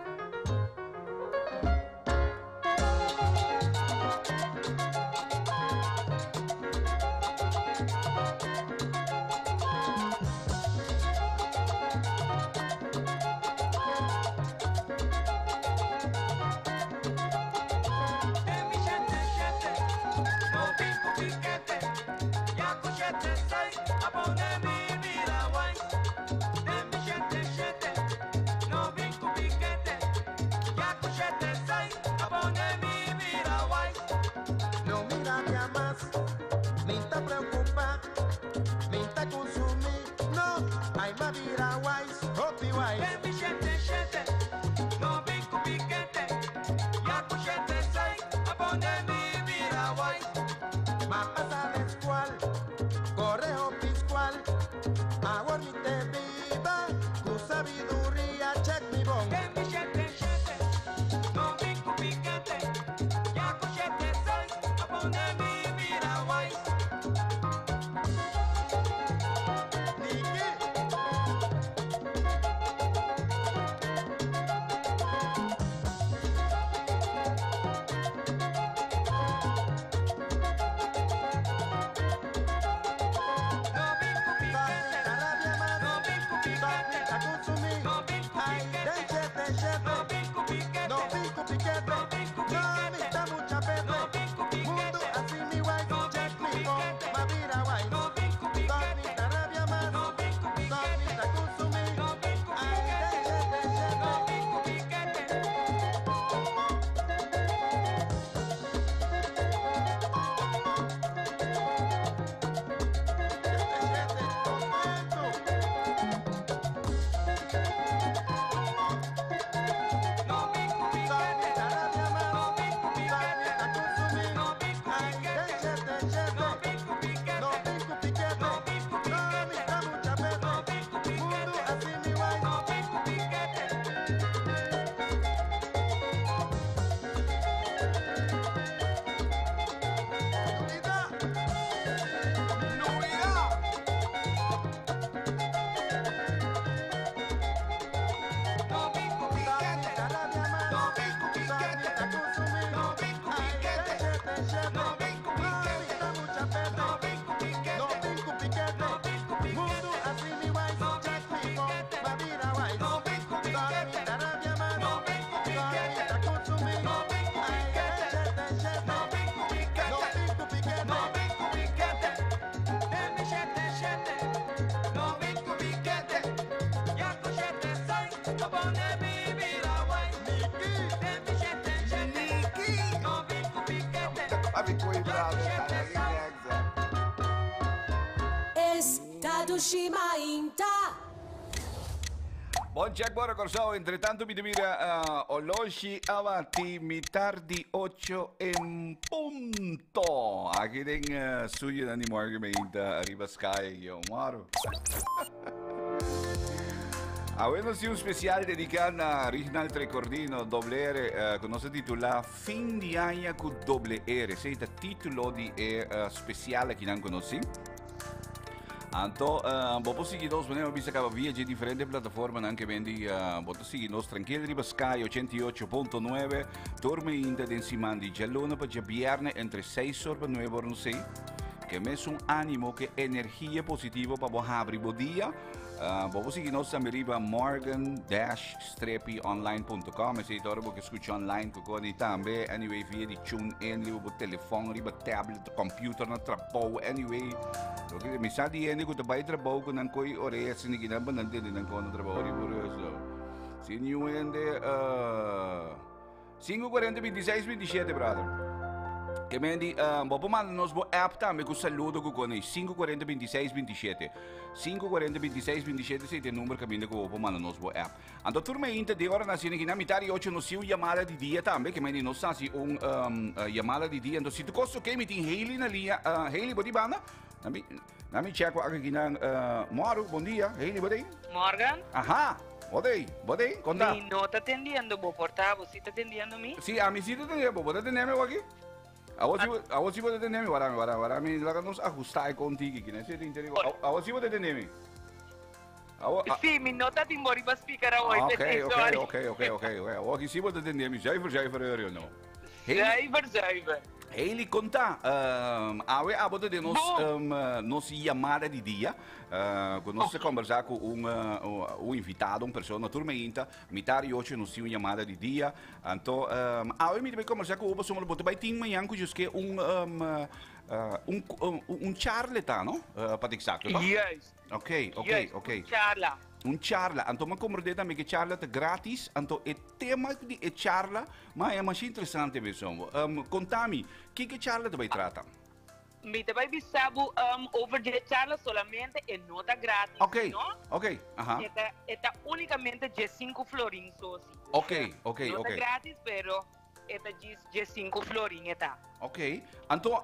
No mira que más, ni te preocupa, ni te consumí, no, hay más vida wise, hopi wise. Ma pasa de escual, correo piscual, ahora mi te viva, tu sabiduría, check mi bon. Esta Mainta. Bon Jack Bora Corsao, entre tanto mi mira uh, Oloshi abati mi tardi 8 en punto. Aquí den uh, suyo Dani Morgan me arriba Sky yo maro. Ah, bueno, sí, un especial dedicado a Reginald Trecordino, doble R, uh, conoce titula Fin de año con doble R. Ese es el título de eh, uh, especial que não conocí. Anto, uh, bo seguir nos, bueno, bisa acaba via de diferente plataforma nan que vendi, uh, bo seguir nos tranquilo riba Sky 88.9, dorme inda den simandi gelona pa je viernes entre 6 horas pa 9 horas, não sei. Que me un ánimo, que energia positiva para bo abrir bo dia. Uh, bo seguir nos também riba morgan-strepionline.com, esse é hora que escuta online, que quando também, anyway, via de tune in, riba bo telefone, riba tablet, computer na trabalho, anyway. Porque mi sa di ende ko tabay trabaho ko nang koy oreya siniginan ba nandun din ang kono trabaho ri puro so. Si new ende uh 540 26 27 brother. Que mendi uh, bo manda nos bo app tambe ku saludo ku kone 540 26 27. 540 26 27 se tem número que ko bo manda nos bo app. Anto turma inta de hora na sine que na mitad 8 no siu llamada di dia tambe que mendi nos sasi un um, uh, llamada di dia. Anto si tu costo que mi tin Hailey na linha uh, Hailey bo di banda. Nami nami check aqui na uh, Moro, bom dia. Hailey, bo Morgan. Aha. Bodei, bodei, conta. Mi no está atendiendo, bo porta, vos sí está atendiendo mi. Sí, a mí sí te atendiendo, vos atendeme aquí. A vos sí vos atendeme, guarda, guarda, guarda, mi la nos ajustar contigo, que necesito interior. A vos sí vos atendeme. Sí, mi no ta tin bo riba speaker awoy, Ah, ok, p'esei, ok, sorry. ok, ok, ok. Awor aki sí bo ta tende mi zuiver, zuiver hoor, no. Hailey, Zuiver, zuiver. Hailey, konta, awe abo ta den nos, Bon. nos yamada di dia, ku nos ta kombersá ku un, un invitado, un persona tur meinta, mitar i ocho nos tin un yamada di dia. Anto, awe mi ta bai kombersá ku bo pasobra bo ta bai tin mañan ku djoske un, un, un charla ta, no? Pa ta eksakto, to? Juist. Ok, ok, Juist, ok. un charla. Un charla. Anto mi a comprende tambe ku e charla ta gratis. Anto e tema di e charla, ma e masha interesante mes hombo. Konta mi, kiko e charla ta bai trata? Mi ta bai bisa bo over di e charla solamente e no ta gratis, Ok, no? ok, aha. E ta, e ta unicamente diescinco florin so si. Ok, ok, No ta ok. gratis, pero e ta djis diescinco florin e ta. Ok, anto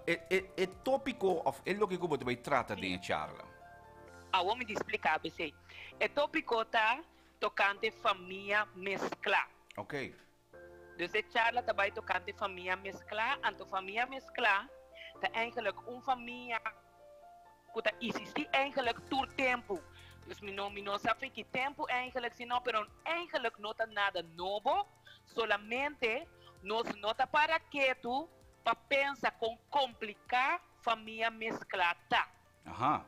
e, e, e topico of e loke ku bo ta bai trata den e charla? Awor mi di splica bo esei. E topico ta tocante famia mescla. Ok. Dus e charla ta bai tocante famia mescla, anto famia mescla ta eigenlijk un famia cu ta isisti eigenlijk tur tempo. Dus mi no mi no sa fe ki tempo eigenlijk sino, pero eigenlijk no ta nada nobo, solamente nos no ta para ketu pa pensa con complica famia mescla ta. Aha.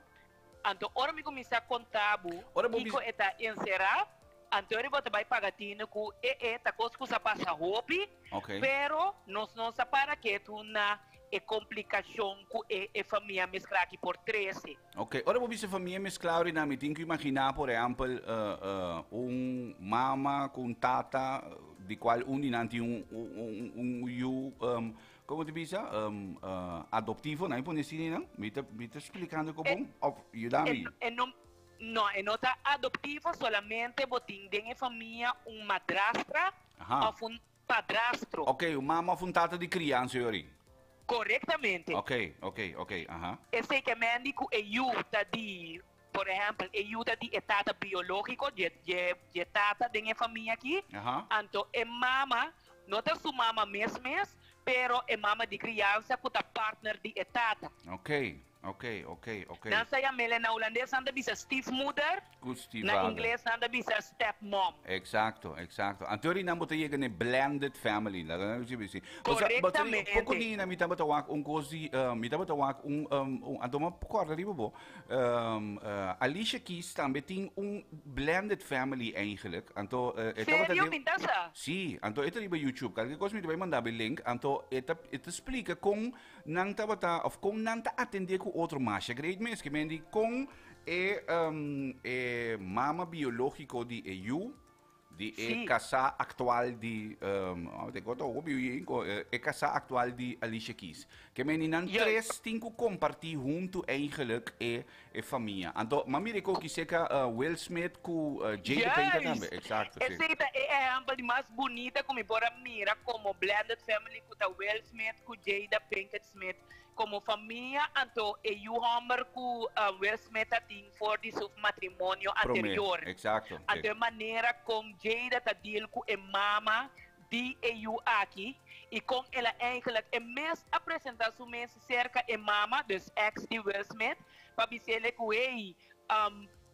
Anto ora mi kuminsá konta bo Ora bo kiko bis- e ta enserá, anto ora bo ta bai paga tinu ku e e ta kos ku sa pasa hopi, Ok. pero nos no sa para ketu na e komplikashon ku e e famia mesklá aki por trese. Ok, ora bo bisa famia mesklá ori mi tin ku imaginá por ehèmpel un mama ku un tata di kual un di nan tin un un un yu Como te bisa? Adoptivo, nan pone asina nan? Mi ta, mi ta explicando ko bon? Of yuda mi? E no, no, e no ta adoptivo, solamente bo tin den e famia un madrastra of un padrastro. Ok, un mama of un tata di crianza yori. Correctamente. Ok, ok, ok, aha. Esey ke men di cu e yu ta di, por ehempel, e yu ta di e tata biologico, dje, dje, dje tata den e famia aki, anto e mama no ta su mama mes mes, pero e mama di crianza cu ta partner di e tata. Ok, ok, ok, ok. Nan sa yam'el na hulandes nan ta bisa stiefmoeder, Cu na stiefvader. ingles nan ta bisa stepmom. Exacto, exacto. Anto ori nan bo ta yega n'e blended family. Laga nan bisa si. Bo sa, bo ta riba, Correctamente. poco di na mi tabata wak un cos di, mi tabata wak un, un, anto mi a corda riba bo, Alicia Keys tambe tin un blended family eigenlijk. Anto e tabata Serio? den Mi ta sa. Sí, anto e ta riba YouTube. Kalke kos mi ta bai manda bo e link. Anto e ta e ta splika kon nan tabata of kon nan ta atendé ku otro. Masha great mes. Ke men di kon e e mama biológiko di e yu Di e kasá aktual di, te kota hopi yu yin, e kasá aktual di Alicia Keys. Ke meni nan tres tin ku kompartí huntu eigenlijk e e famia. Anto, m'a mira e koki seka Will Smith ku Jada Pinkett tambe. Eksakto, si. Esei ta e ehèmpel di mas bunita ku mi por a mira komo blended family ku ta Will Smith ku Jada Pinkett Smith komo famia. Anto e yu hòmber ku Will Smith ta tin for di su matrimonio Promé, anterior. eksakto, si. Anto e manera kon Jada ta deal ku e mama di e yu aki i kon el a eigenlijk e mes a presenta su mes serka e mama, dus ex di Will Smith, pa bis'ele ku hey,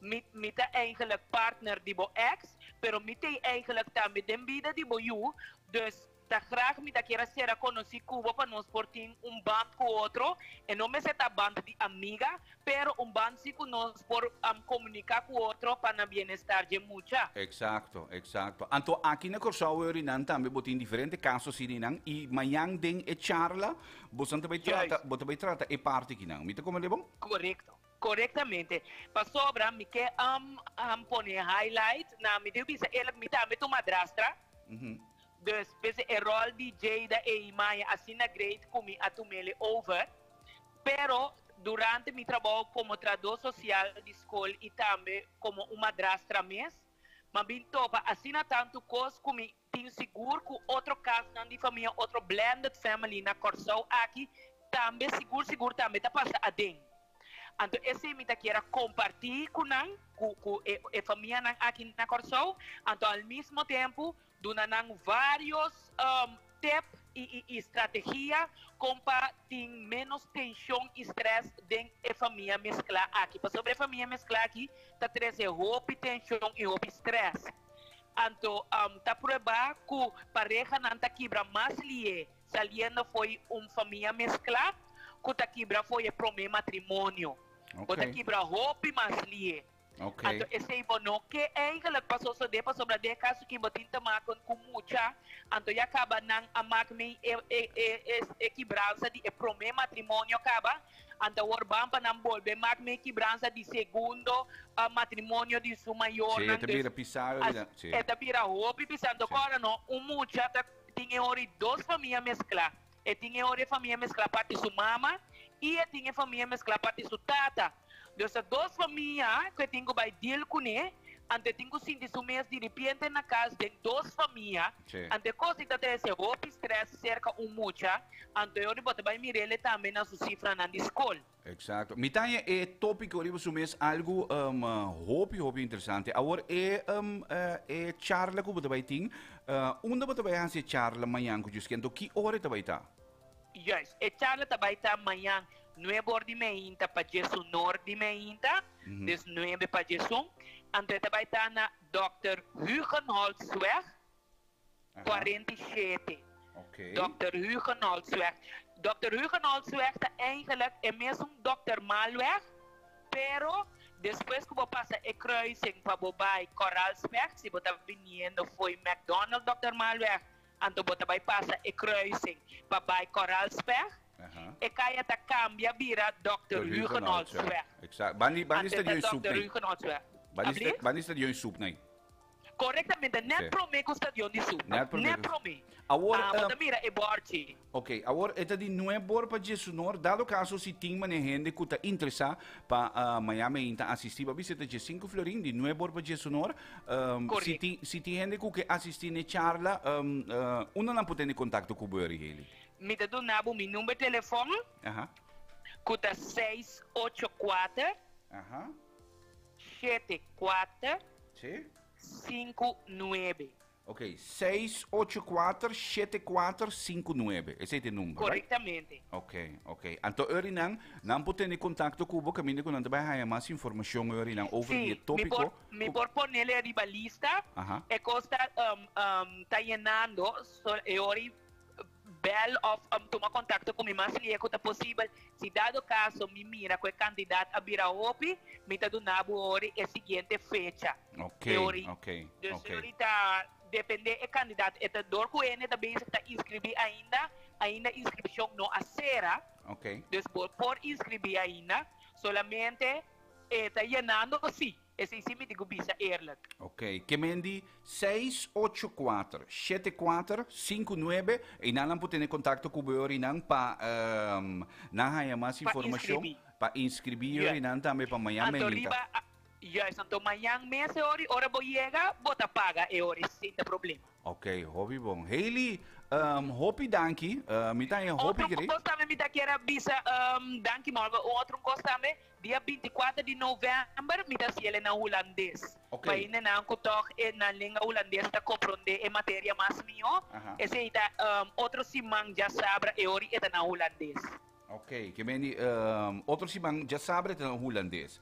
mi mi ta eigenlijk partner di bo ex, pero mi t'ei eigenlijk tambe den bida di bo yu, dus Ta graag mi ta kier a sera konosí ku bo pa nos por tin un band ku otro. E no mester ta band di amiga, pero un band si ku nos por komuniká ku otro pa na bienestar dje mucha. Eksakto, eksakto. Anto aki na Kòrsou wou rinan tambe bo tin diferente kaso asina einan i mañan den e charla bosan ta bai trata, bo ta bai trata e parti akinan. Mi ta komprendé bon? Korekto, korektamente. Pasobra mi ke pone highlight na mi debe bisa eerlijk mi tambe ta un madrastra. Dus p'esei e rol di Jada ei maya asina great ku mi a tum'ele over. Pero durante mi trabou komo trahadó sosial di skol i tambe komo un madrastra mes, m'a bin topa asina tantu kos ku mi tin sigur ku otro kasnan di famia, otro blended family na Kòrsou aki tambe sigur sigur tambe ta pasa aden. Anto esei mi ta kier a kompartí ku nan, ku ku e e famianan aki na Kòrsou, anto al mismo tempu duna nan vários tip. i strategia kon pa tin ménos tenshon i strès den e famia mesklá aki. Pasobra e famia mesklá aki ta trese hopi tenshon i hopi strès. Anto ta pruebá ku parehanan ta kibra mas lié saliendo fo'i un famia mesklá ku ta kibra fo'i e promé matrimonio. Bo ta kibra hopi mas lié. Anto esei bo no ke eigenlijk pa sosodé pasobra den e kaso ki bo tin te maken ku mucha, anto ya kaba nan a mak mei e e e e kibransa di e promé matrimonio kaba, anto awor ban pa nan bolbe mak mei kibransa di segundo matrimonio di su Sí, e mayornan. ta Dus bira pisá as ora sí. e ta bira hopi pisá. Anto kòrda no, un mucha ta tin e ora di dos famia mesklá. E tin e ora e famia mesklá parti su mama i e tin e famia mesklá parti su tata. Dus ta dos famia ku e tin ku bai deal kuné, anto e tin ku sinti su mes diripiente na kas den dos famia. Anto e kos di ta trese hopi strès serka un mucha, anto e ora bo ta bai mir'el tambe na su sifranan di skol. Exacto. Mi ta haña e tópiko riba su mes algu hopi, hopi interesante. Awor e e charla ku bo ta bai tin, unda bo ta bai hasi e charla mañan ku Djusken? Anto ki ora e ta bai ta? Juist. E charla ta bai ta mañan nuebe or di meinta pa djesunor di meinta, dus nuebe pa djesun. Anto e ta bai ta na Dòkter Hugenholtzweg 47. Dòkter Hugenholtzweg. Dòkter Hugenholtzweg ta eigenlijk e mesun Dòkter Maalweg, pero despues ku bo pasa e kruising pa bo bai Koraalsweg, si bo ta biniendo fo'i McDonald Dòkter Maalweg, anto bo ta bai pasa e kruising pa bai Koraalsweg, e kaya ta kambia bira Dòkter Hugenholtzweg. Exacto. Bani, bani Anto e ta stadion soep Dòkter nei. Hugenholtzweg. Bani, Abli? bani stadion soep nei. Korektamente, net Sí. promé ku stadion di Supa. Net promé Net ku- promé. Awor, Ah, bo eh, ta mira e bòrchi. Ok, awor e ta di nuebor pa djesunor, dado kaso si tin mane hende ku ta interesá pa ah, Miami ainda asistí, bo a bisa ta djesinku florin, di nuebor pa djesunor. Um, si Korekto. tin, si tin hende ku ke asistí n'e charla, um, eh, unda nan por tene kontakto ku bo, Erigeli? Mi ta duna bo mi number telefòn, ku ta 684 74 Sí. 59. Ok, 684 7459. Esei ta e number, right? Korektamente. Ok, ok. Anto Eurinan, nan por tene kontakto ku bo kaminda ku nan ta bai haña mas informashon Eurinan over di e Sí, mi tópiko. por, mi por ponele riba lista. E kos ta, ta yenando, so e ora bel of tuma contacto cu mi mas lie cu ta posibel. Si dado caso mi mira cu e cantidad a bira hopi, mi ta duna bo ori e siguiente fecha. E ori. Dus ori ta depende e cantidad. E ta door cu hende ta bezig ta inscribi ainda, ainda inscripcion no a cera. Dus bo por inscribi ainda, solamente e ta yenando si. Esei si mi di ku bisa eerlijk. Ok, ke men di 684 7459 i nan nan por tene kontakto ku bo yori nan pa nan haña mas Pa informashon inskribí. pa inskribí yori nan tambe pa mañan Anto meinta. riba, juist, anto mañan mes e ori ora bo yega bo ta paga e ori sin ta problema. Ok, hopi bon. Hailey, hopi danki. Mi ta haña hopi Otro great. kos tambe mi ta kier a bisa, danki Morgan, un otro kos tambe, Dia 24 di novèmber mi ta hasiel na hulandes. Ok. Pa hendenan ku tòg e nan lenga hulandes ta komprondé e materia mas mihó. Esei ta otro siman djasabra e ora e ta na hulandes. Ok, ke men di otro siman djasabra e ta na hulandes.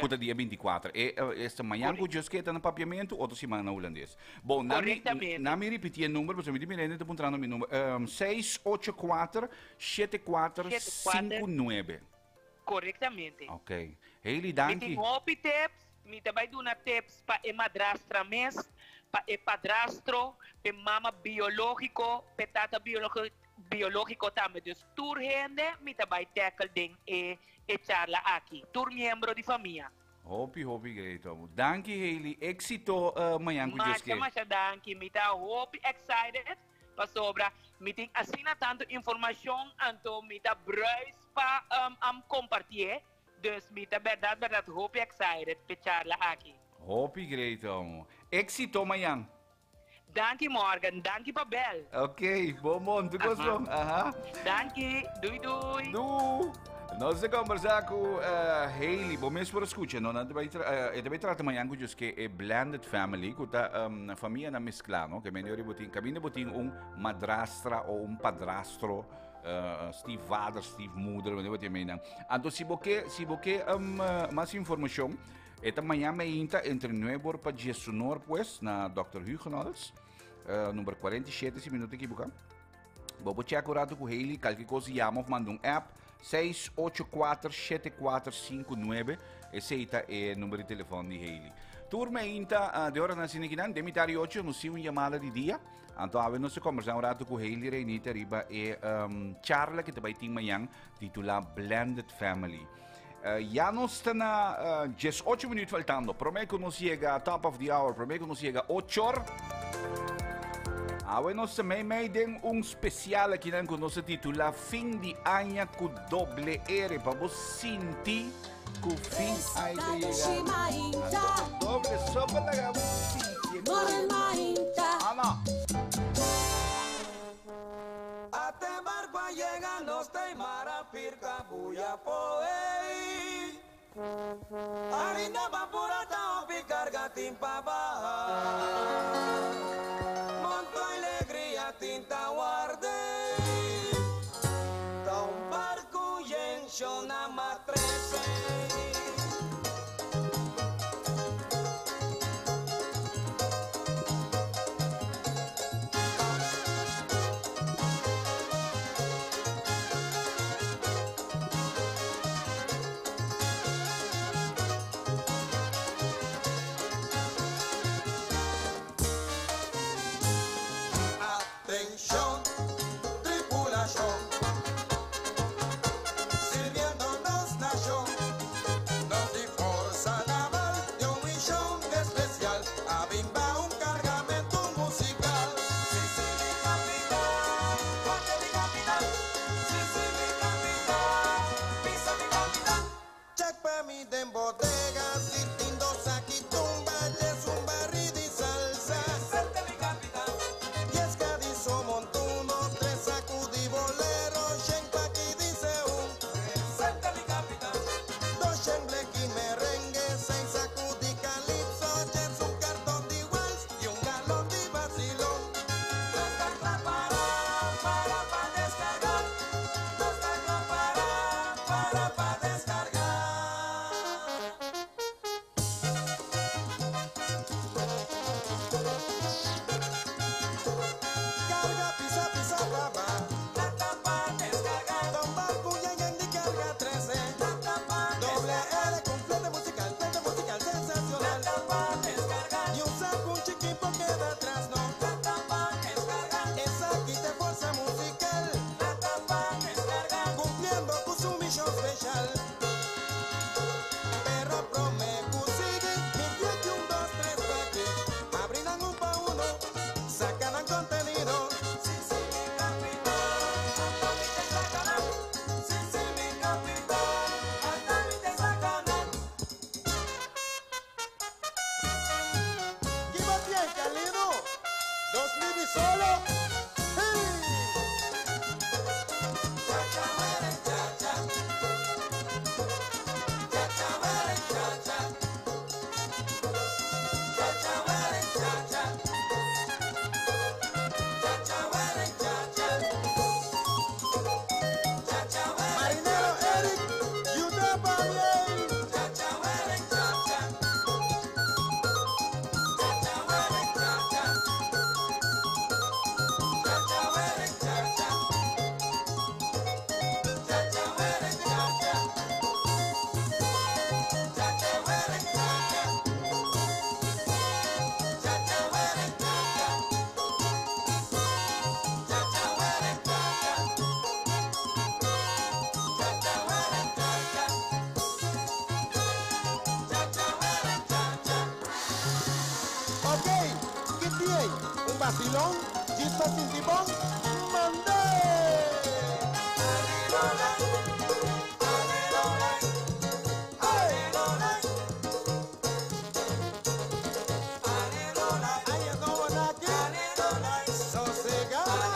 Ku ta dia 24. E esta mañan ku djos ke ta na papiamentu, otro siman na hulandes. Bon, na mi Korektamente. na mi ripití e number pasobra mi tin mirende ta puntrando mi number. 684 7459. Korektamente. Ok. Hailey, Mi danki. tin hopi tips, mi ta bai duna tips pa e madrastra mes, pa e padrastro, p'e mama biológiko, p'e tata biológiko tambe. Dus tur hende mi ta bai tackle den e e charla aki, tur miembro di famia. Hopi, hopi great, amo. Danki, Hailey. Éxito mañan ku Dios Masha, ke. masha danki. Mi ta hopi excited Pasobra mi tin asina tantu informashon, anto mi ta bruis pa am kompartié. Dus mi ta bèrdat bèrdat hopi excited p'e charla aki. Hopi great omo. Éxito mañan. Danki Morgan, danki pa bèl. Ok, bon bon, tur kos bon. Aha. Danki, doei doei. Doei. Nos ta kombersá ku Hailey, bo mes por a skucha, no? Nan ta bai tra, e ta bai trata mañan ku djoske e blended family, ku ta famianan mesklá, no? Ke mende ora bo tin, kaminda bo tin un madrastra o un padrastro, stiefvader, stiefmoeder, mende bo tin meinan. Anto si bo ke, si bo ke mas informashon, e ta mañan meinta entre nuebe or pa diesunor pues, na Dòkter Hugenholtz, number 47 si mi no ta ekiboká. Bo por check un rato ku Hailey, kalke kos yama of manda un app 6847459. Esei ta e number di telefon di Hailey. Tur meinta ah, de ora na sine kinan, de mitad di ocho, nos tin un llamada di dia. Anto awe nos ta conversa un rato ku Hailey Reinita riba e charla que ta bai tin mañan titula Blended Family. Ya nos ta na 18 minuut faltando. Prome ku nos yega top of the hour, prome ku nos yega 8 or. Awe nos ta mei mei den un spesial akinan ku nos a titula Fin di aña ku doble R pa bo sinti ku fin ai ta yega. Anto ku doble so pa laga bo sinti e kos. Ana. Ate barco a yega nos ta mara pirca buya poey. Arinda bapura ta hopi carga tin pa baha. Monto alegria tin ta warde. Ta un barco yen shona ma trece. Atención, tripulación, sirviendo nos nación, nos di forza naval de un misión especial, a bimba un cargamento musical. Sí, sí, mi capitán, porque mi capitán, sí, sí, mi capitán, pisa mi capitán. Check pa mi den bodega, si tindo saki tumba, yes un barril de salsa. Presente mi capitán. Yes cadizo montuno, tres sacudi bolero, shen pa aquí dice un. Presente mi capitán. Dos shen blequi merengue, seis sacudi calipso, yes un cartón de wals y un galón de vacilón. No está para, para, pa descargar. No está para, para, pa descargar. Carga, pisa, pisa, baba. La tapa descargar. Tomba, puya, y carga 13. La tapa doble R con flete musical sensacional. La tapa descargar. Y un saco, un chiquipo queda atrás, no. La tapa descargar. Esa quita fuerza musical. La tapa descargar. Cumpliendo con su misión especial. Pero prome sigue, mi que un, dos, tres, pa' que abrirán un pa' uno, sacarán contenido. Sí, sí, mi capitán, hasta mi te sacarán. Sí, sí, mi capitán, hasta mi te sacarán. ¿Qué va bien, Calido? ¿Dos mil y solo? ¡Sí! Cha, cha, mere, cha, cha. Cha, cha, mere, cha, cha. Cha, cha, mere, cha, cha. Cha, cha, mere, cha, cha. Cha, cha, mere, Marinero Eric, you tapa bien. Cha, cha, mere, cha, cha. Cha, cha, mere, cha, cha. Cha, cha, mere, cha, cha. Cha, cha, mere, cha, cha. Cha, cha, mere, cha, cha. Cha, cha, mere, cha, cha. Cha, cha, mere, cha, cha. Cha, cha, mere, cha, cha. Cha, cha, mere, cha, cha. Ok, ¿qué tiene? ¿Un vacilón? ¿Chispa sin tibón? ¡Mandé! Sosegado aquí.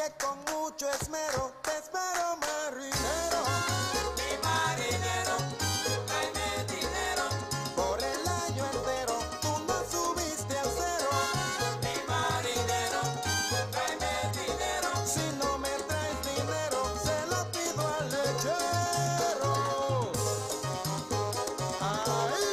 Que con mucho esmero te espero, marinero. Mi marinero, tráeme dinero. Por el año entero tú no subiste al cero. Mi marinero, tráeme dinero. Si no me traes dinero, se lo pido al lechero. ¡Ay!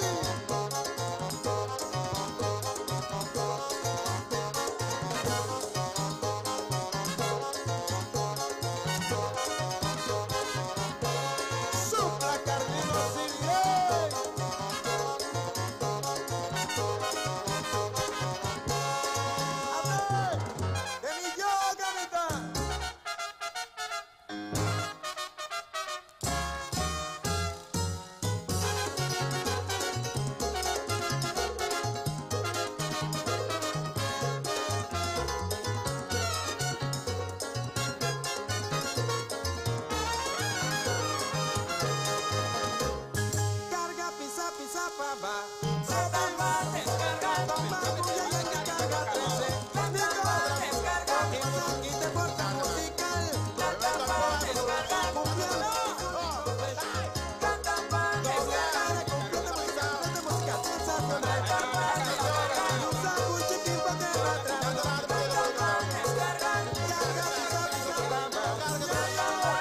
Sopla Carlitos y bien. ¡Abre! ¡De mi yo, capitán! Carga, pisa, pisa, pa, va. Tamba, descarga. Tamba, bulla, y que carga 13. Tamba, descarga. Y te porta musical. Tamba, descarga. Cumpliendo. Tamba, descarga. Completa música, completa música sensacional. Usa un chiquín pa' que va atrás. Tamba, descarga. Carga, pisa, pisa, pa, va. Tamba,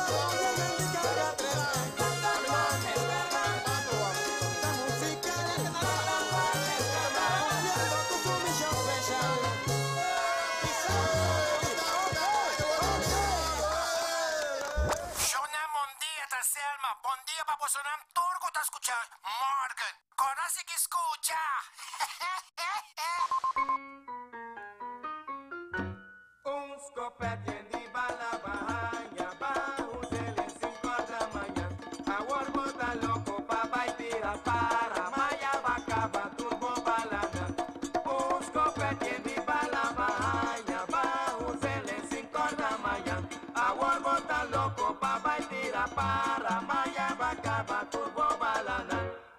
bulla, y que carga 13. Tamba, descarga. La musical. Cumpliendo tu sumisión special. Shona, bom dia, tá Selma. Bom dia pra você não turco tá escuchando. Morgan, conoce que escucha. Un scopete di bala bahaya, bajo el 5 de la mañana. Awor bota loco, papá y tira para, maya vaca, va turbo balana. Un scopete di bala bahaya, bajo el 5 de la mañana. Awor bota loco, papá y tira para, maya vaca, va turbo balana.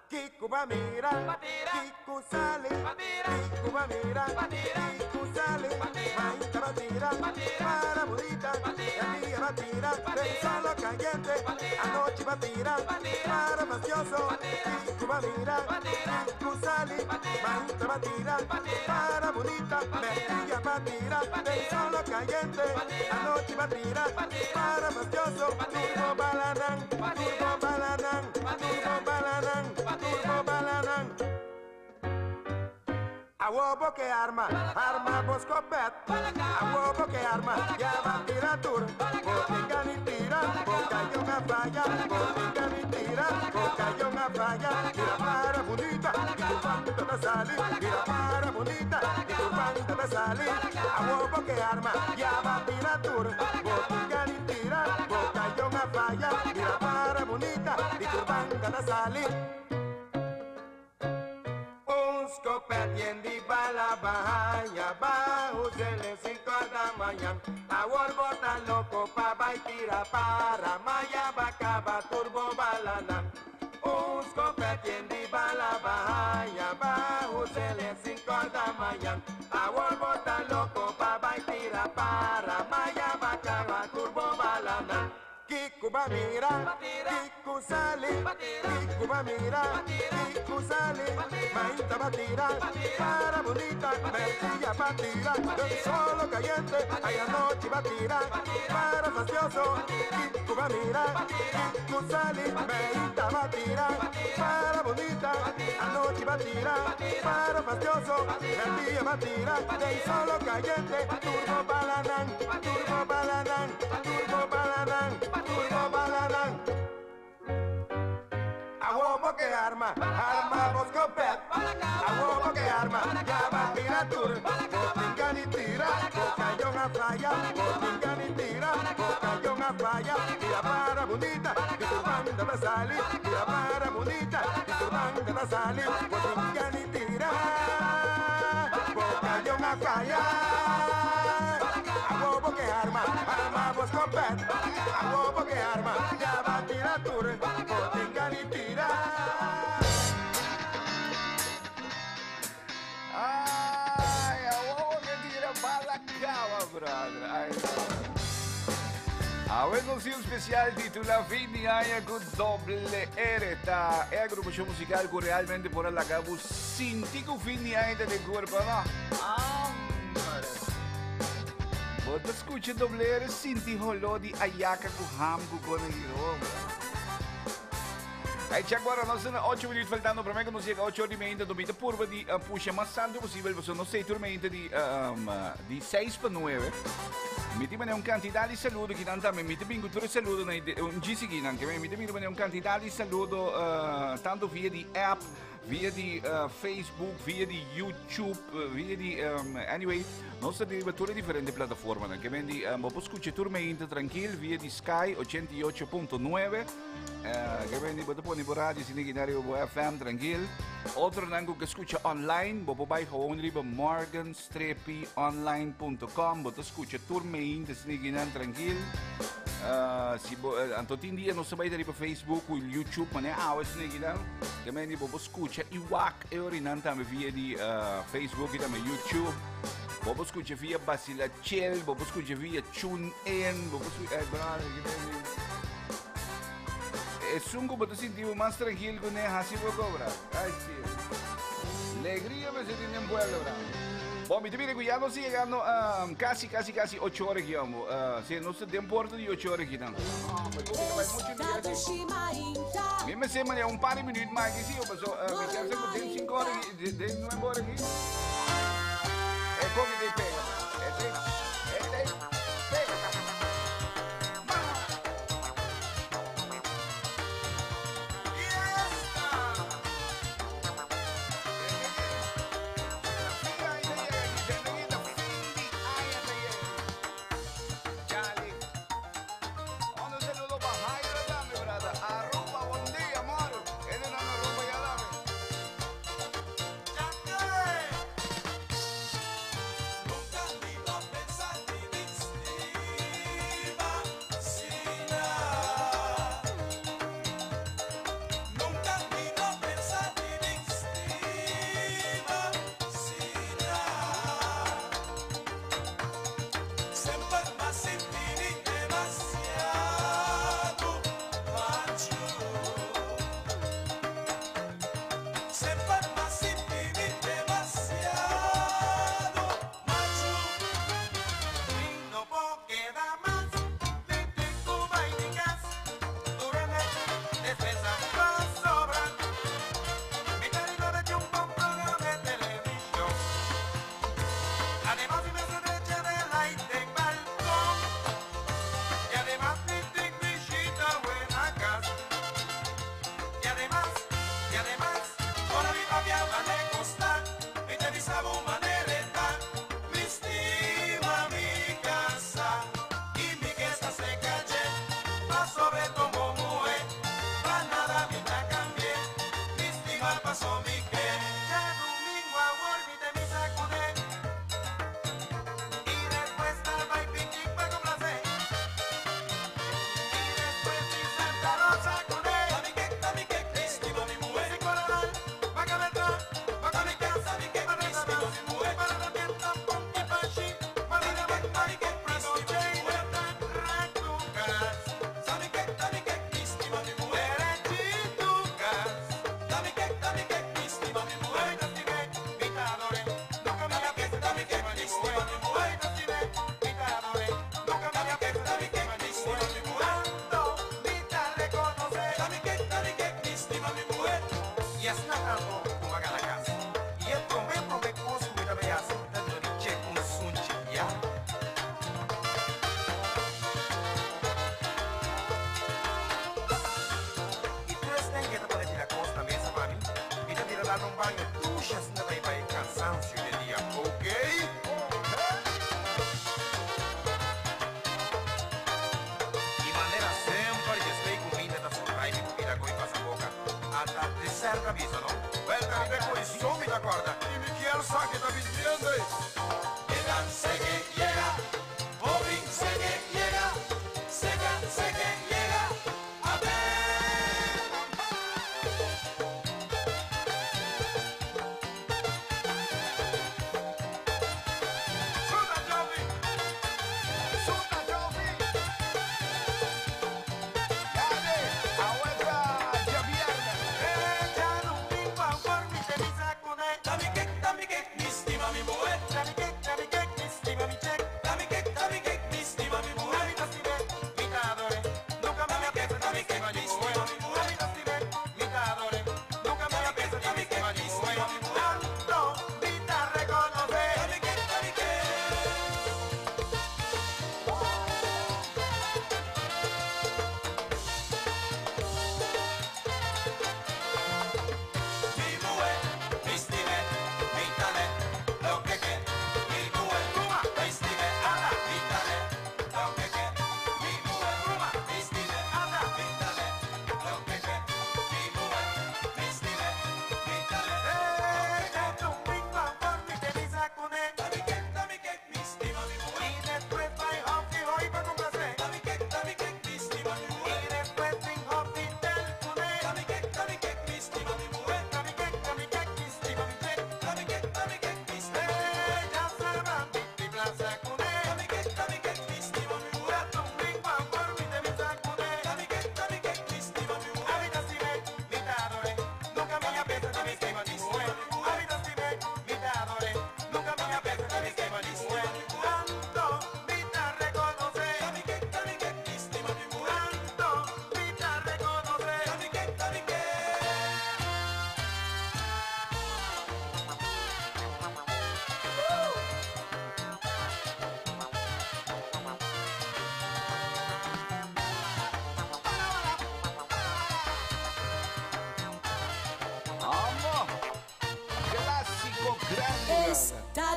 Kiku va mira, Kiku sale, Kiku va mira, Kiku sale, Maíta va tira, para bonita, el día va tira, del solo caliente, anoche va tira, para mafioso, Kiku va mira, Kiku sale, Maíta va tira, para bonita, el día va tira, del solo caliente, anoche va tira, para mafioso, turbo balanán, turbo balanán, turbo balanán, turbo balanán. A huevo que arma, arma boscopet. A huevo que arma, ya va a tirar tour. Botica ni tira, boca y una falla. Botica ni tira, boca y una falla. Tira para bonita, y tu banda te sale. Tira para bonita, y tu banda te sale. A huevo que arma, ya va a tirar tour. Botica ni tira, boca y una falla. Tira para bonita, y tu banda te sale. Un scopet en di bala bahaya, bajo se 5 de la mañana. Awor bota loco pa y tira para, maya bacaba turbo balana. Un scopet en di bala bahaya, bajo se 5 de la mañana. Awor bota loco pa y tira para, maya bacaba turbo balana. Kiku va mira, Kiku sale, Kiku va mira, Kiku sale, Maíta va tira, para bonita, Mertilla va tira, del solo caliente, ay anoche va tira, para fastioso, Kiku va mira, Kiku sale, Maíta va tira, para bonita, anoche va tira, para fastioso, Mertilla va tira, del solo caliente, turbo balanán, turbo balanán, turbo balanán, turbo balanán. A huevo que arma, arma boscopet. A huevo que arma, ya va a tirar tour. Botica ni tira, bocayón a falla. Botica ni tira, bocayón a falla. Tira para bonita, y tu banda va a salir. Tira para bonita, y tu banda va a salir. Botica ni tira, bocayón a falla. A huevo que arma, arma boscopet. A huevo que arma, ya va a tirar tour. Botica ni tira. Ai, a huevo que tira bala cava, brother. Brother. Ay, Awe nos tin un special titula Fin di aña cu Doble R. Ta e agrupacion musical cu realmente por a laga bo sinti cu fin di aña ta den curpa, no? Hombre. Bo ta scucha Doble R sinti holo di ayaca cu ham cu conejito, hombre. Hey, check agora, nos na 8 minuut faltando para mim que nos chega 8 horas e meia, então me purva de puxa mais tanto possível, você não sei turma de um, de 6 para 9. Mi ti un cantidad di saludo que dan tambe, mi ti bingo tur saludo na un GC nan, que mi ti bingo un cantidad di saludo tanto via di app, via di Facebook, via di YouTube, via di anyway, nos ta riba tur diferente plataforma, ke men di bo por scucha tur mainta trankil via di Sky 88.9. Ke men di bo ta pone bo radio sin ki riba bo FM trankil. Otro nan ku ke scucha online, bo por bai gewoon riba morgan-online.com, bo ta scucha tur mainta sin ki nan trankil. Si bo, anto tin dia nos ta bai riba Facebook ku YouTube, mané awe sin ki nan. Ke men di bo por scucha i wak e orinan tambe via di Facebook i tambe YouTube. Bo por scucha via Basila Chill, bo por scucha via TuneIn, bo por scucha, brother, ke men di. Esun ku bo ta sinti bo mas trankil kuné, hasi bo kobra. Ai, sí. Alegria me sinti den pueblo, bra. Bon, mi ta mira ku ya nos ta yegando kasi, kasi, kasi 8 ora aki, amo. Sí, nos ta den porta di 8 ora aki nan. Ah, maar kom, bai mucho dia aki. Mi mester mane un par di minuut mas aki, sí, paso mi chance ku den 5 ora aki, den 9 ora aki. E koki te pega. E te, e te pega. Nunca iba a pensar ni vacilar. Nunca iba a pensar ni vacilar. Sempre me sentí demasiado macho. Sempre me sentí demasiado macho. No puedo quedar más, me tengo vainicas, durante defensa va sobra. Mi tarino de un buen programa de televisión. Además, mi mesa derecha del aire en balcón. Y además, mi tengo visita buena casa. Y además, ahora mi papi habla de costar. Mi te manera, mi estima mi casa. Y mi que está se calle, pa sobre como mujer, pa nada mi ta cambié, mi estima pasó mi que. Ya domingo a mi te mi sacudé. Y después estaba y piqui pa complacer. Y después mi Santa Rosa con él. Mi que, mi estima mi mujer. Mi corazón, pa que me tra, pa que mi casa, mi que, mi estima mi mujer. Para la tienda, pon y pa chi, para la pa mi que, mi estima mi mujer. Dame que, mi estima mi mujer. Dame que, mi estima mi mujer. Dame que, mi estima mi mujer. Dame que, mi estima mi mujer. Dame que, mi estima mi mujer. Y es nada como haga la casa. Y el promé, promé, cosa que me hace, tanto de che un sunche, ya. Y tres ten que te pone la costa mesa para mí. Y te tira dar un baño, duchas, nada y para el cansancio de día, ¿ok? Y manera sempre que estoy comida da surrai mi pira coi pasa boca. Hasta de certa aviso, no? Velta mi beco y somi da corda. Y mi quiero saque da vivienda. Llega, sé que llega. Bobby, sé que llega. Seca, sé que llega. A ver. Suda, Johnny.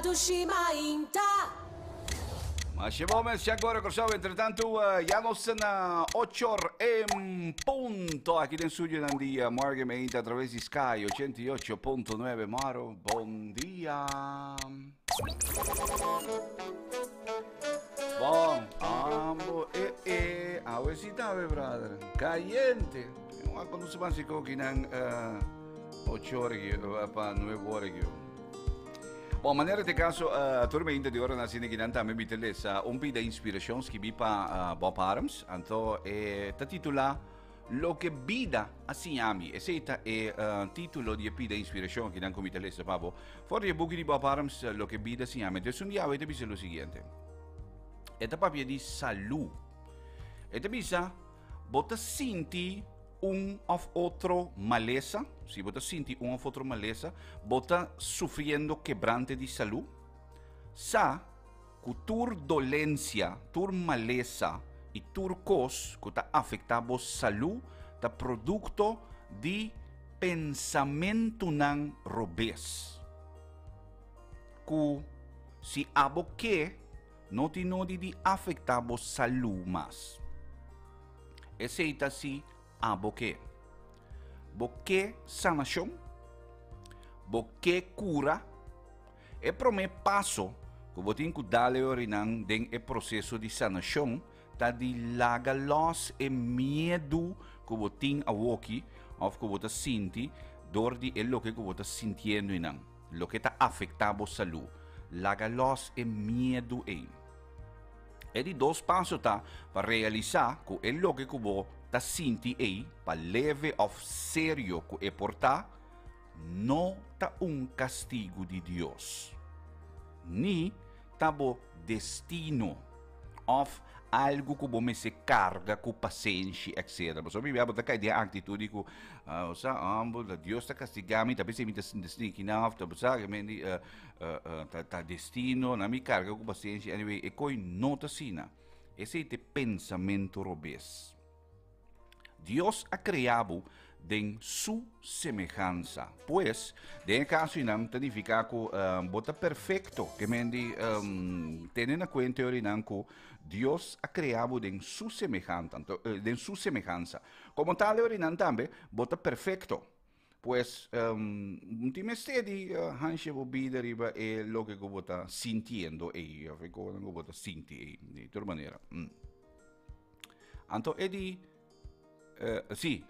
Dushi Mainta. Masha bon mes, Jack Bora Kòrsou. Entretantu, ya nos ta na ochor en punto aki den studionan di Morgan Mainta a traves di Sky 88.9. Maro, bon dia. Bon, ambo, eh, eh, awe si tawe, brother. Caliente. Wa kono se ban si koki nan ochor pa nueve ora. Bon, manera te caso, tur me di ora na sine kinan tambe mi te lesa un pida inspiracion skibi pa Bob Harms. Anto ta titula Loke bida a siña mi. Esei ta e titulo di e pida inspiracion kinan ku mi ta lesa pa bo. For di e buki di Bob Harms, Loke bida a siña mi. Entonces un dia awe ta bisa lo siguiente. E ta papia di salú. E ta bisa, Bo ta sinti un of otro malesa, si bo ta sinti un of otro malesa, bo ta sufriendo kebrante di salú, sa ku tur dolensia, tur malesa i tur kos ku ta afektá bo salú ta produkto di pensamentunan robes. Ku si abo ke, no tin nodi di afektá bo salú mas. Esei ta si abo ke. Bo ke sanashon? Bo ke kura? E promé paso ku bo tin ku dal e orinan den e proseso di sanashon ta di laga lòs e miedu ku bo tin awoki òf ku bo ta sinti dor di e loke ku bo ta sintiendo einan, loke ta afektá bo salú. Laga lòs e miedu ei. E di dos paso ta pa realisá ku e loke ku bo ta sinti ei, pa leve òf serio ku e por ta, no ta un kastigu di Dios, ni ta bo destino òf algu ku bo mester karga ku pasenshi etcetera. Pasobra mi bia bo ta kai den aktitut di ku, ah, sa, homber, Dios ta kastigá mi, ta p'esei mi ta sinti sneaky nan òf ta, bo sa, Ta ta destino, na mi carga cu paciencia, anyway, e coi no ta asina. Esey ta e pensamento robes. Dios a crea bo den su semehansa. Pues, den e caso einan ta nifica cu bo ta perfecto. Ke men di, tene na cuenta e ora einan cu Dios a crea bo den su semehanta, anto, den su semehansa. Como tal e ora einan tambe bo ta perfecto. Pues, un tin mester di hansha bo bida riba e loke ku bo ta sintiendo ei, of e konan ku bo ta sinti ei, di tur manera. Anto e di, si,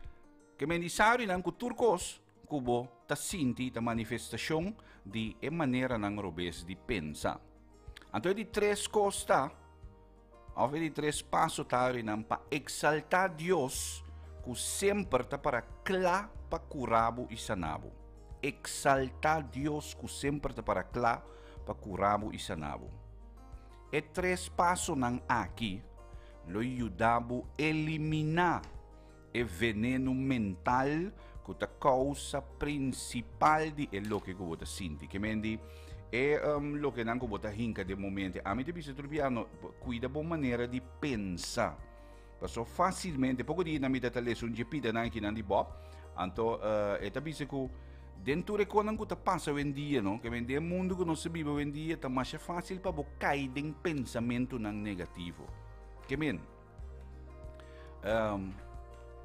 ke men di sarinan ku tur kos ku bo ta sinti ta manifestashon di e maneranan robes di pensa. Anto e di tres kos ta, Of e di tres paso ta arinan pa eksaltá Dios ku semper ta para kla pa kura bo i sana bo. Eksaltá Dios ku semper ta para kla pa kura bo i sana bo. E tres pasonan aki lo yuda bo eliminá e veneno mental ku ta kousa prinsipal di e loke ku bo ta sinti. Ke men di e lokenan ku bo ta hinka den bo mente. Ami ta bisa tur biaha, kuida bo manera di pensa. Paso fásilmente, poko dia nan mi ta ta lesa un dje pidanan akinan di Bob, anto e ta bisa ku den tur e konan ku ta pasa awendia, no, ke men den e mundu ku nos ta biba awendia ta masha fásil pa bo kai den pensamentunan negativo. Ke men. Um,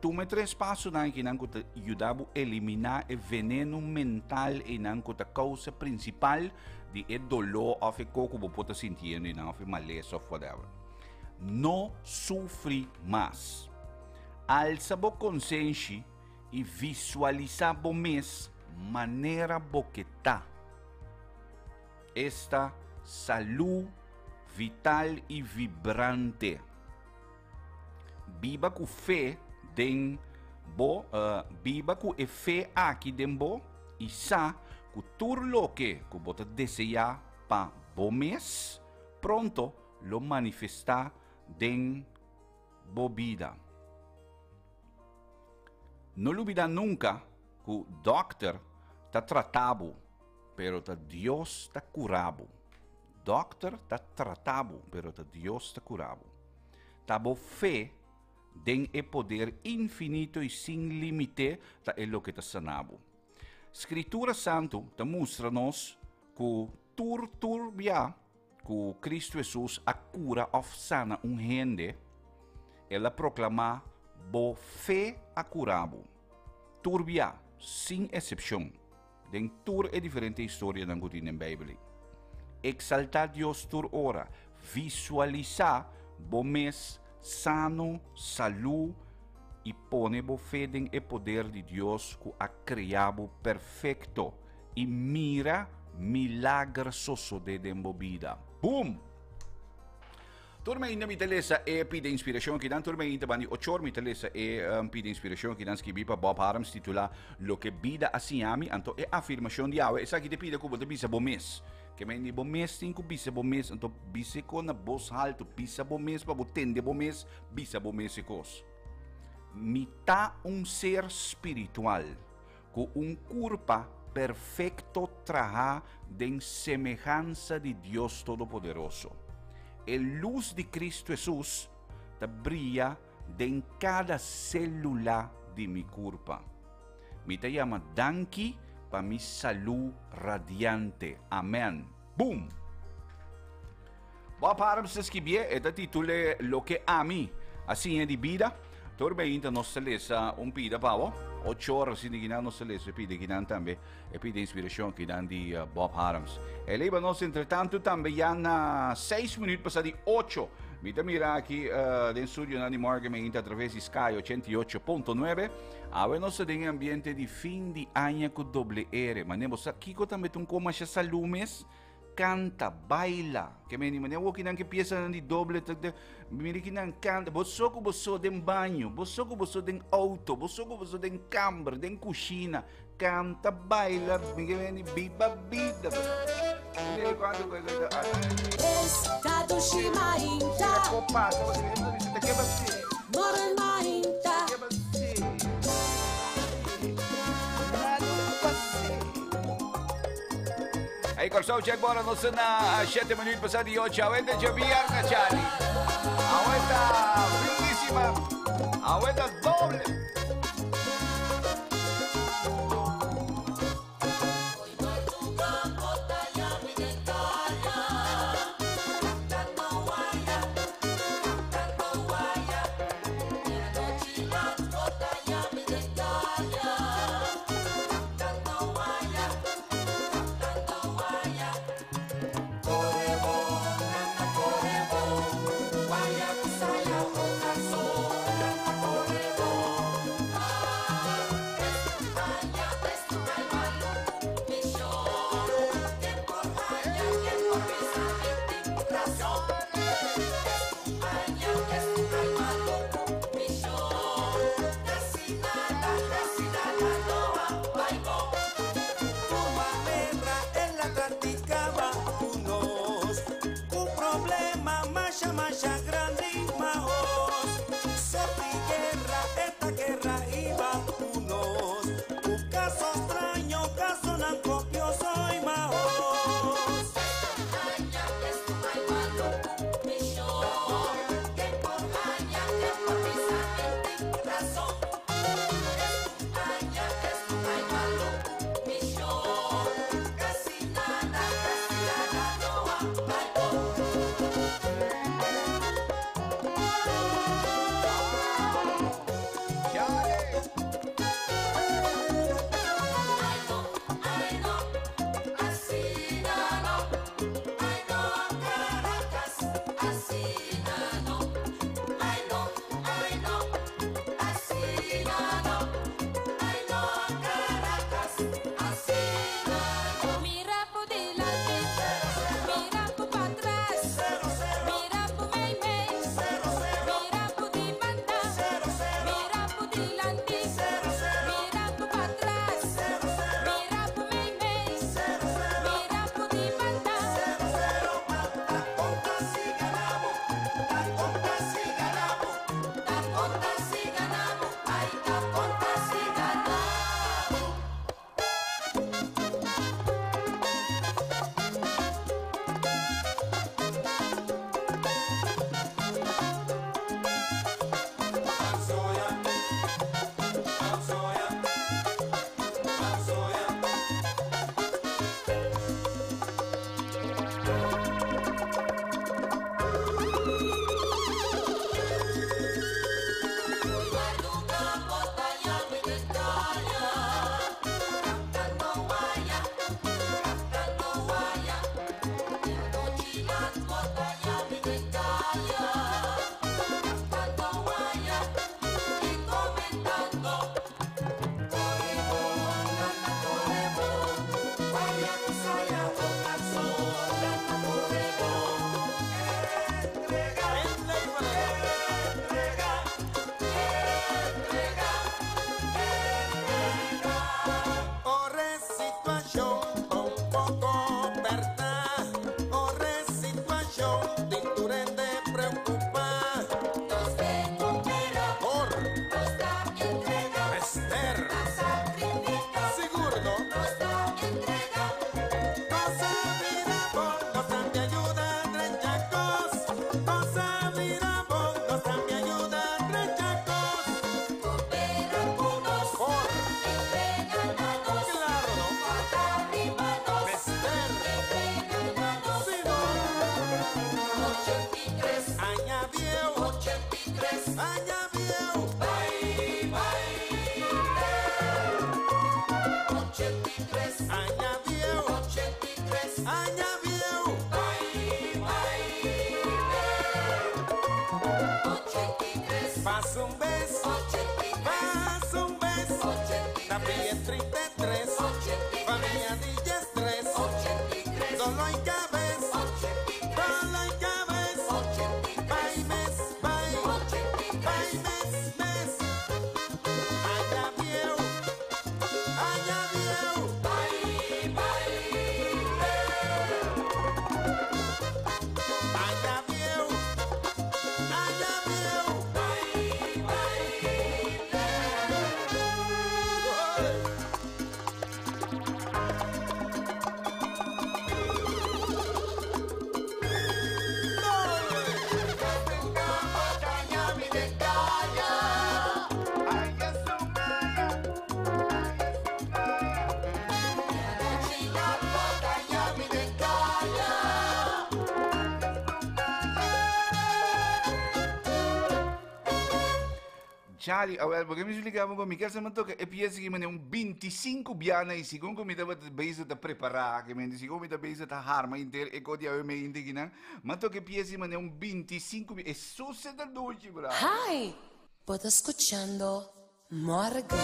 tuma e tres pasonan akinan ku ta yuda bo eliminá e veneno mental einan ku ta kousa prinsipal di e doló òf e ko ku bo por ta sintiendo einan òf e malesa òf whatever. No sufri mas. Alsa bo konsenshi i visualisá bo mes manera bo ke ta. Esta salú, vital i vibrante. Biba ku fe den bo, biba ku e fe aki den bo i sa ku tur loke ku bo ta deseá pa bo mes pronto lo manifestá den bo bida. No lubidá nunka ku dòkter ta trata bo, pero ta Dios ta kura bo. Dòkter ta trata bo, pero ta Dios ta kura bo. Ta bo fe den e poder infinito i sin límite ta e loke ta sana bo. Skritura Santu ta mustra nos ku. Tur tur bia ku Kristu Hesus a kura òf sana un hende, el a proklamá, Bo fe a kura bo. Tur bia, sin esepshon, den tur e diferente historianan ku tin den Beibel ei. Eksaltá Dios tur ora. Visualisá bo mes sano, salú i pone bo fe den e poder di Dios ku a krea bo perfekto i mira milager sosodé den bo bida. Boom! Tur mainta mi ta lesa e pida inspiracion akinan. Tur mainta bandi ochor mi ta lesa e um, pida inspiracion akinan skibi pa Bob Harms titula Loke bida a siña mi. Anto e afirmacion di awe esaki te pida ku bo ta bisa bo mes. Ke men di bo mes tin ku bisa bo mes, anto bisa e kos na bos haltu, bisa bo mes pa bo tende bo mes, bisa bo mes e kos. Mi ta un ser spiritual ku un kurpa perfekto trahá den semehansa di Dios Todopoderoso. E lus di Kristu Hesus ta bria den kada sélula di mi kurpa. Mi ta yama danki pa mi salú radiante. Amèn. Boom! Bob Harms ta skibié, e ta titul'é Loke Ami A Siña di Bida. Tur beinta nos ta lesa un pida pa bo. Ocho ora asina kinan nos ta lesa e pida kinan tambe, e pida inspiracion kinan di Bob Harms. E lei ba nos entretanto tambe ya na seis minuut pasa di ocho. Mi ta mira aki den studionan di Morgan Meinta atraves di Sky 88.9. Awe nos ta den e ambiente di fin di aña ku doble R. Mane bo sa kiko tambe ta un koma sha salú mes? Canta, baila. Ke meni mane awo kinan ke piesanan di doble ta ta mira kinan canta. Bo so ku bo so den baño, bo so ku bo so den auto, bo so ku bo so den kamber, den kushina. Canta, baila, mi ke meni biba bida. Mira cuanto ku ta Esta dushi mainta. Mira ko pasa, bo ta ke basi. Morgen mainta. Ke basi. Hey Corsou, check bora nos na 7 minuut pasá di 8. Aweta dje viernes, Charlie. Aweta finísima. Aweta doble. Pasa un beso, pasa un beso, Tapia 33, familia DJ 3, dolor y cabeza, dolor y cabeza, bye mes, bye, bye mes, mes, allá view, allá view, bye, bye, allá view, allá view, bye, bye. Charlie, a wel, porque me explicava com Miquel se toca e piensa que mane un 25 biana e segun como estava bezig te preparar, que me segun me bezig te harma inter e codi ave me indigna, ma toca piensa mane un 25 e susse da dolce bra. Hi, bo ta skuchando Morgan.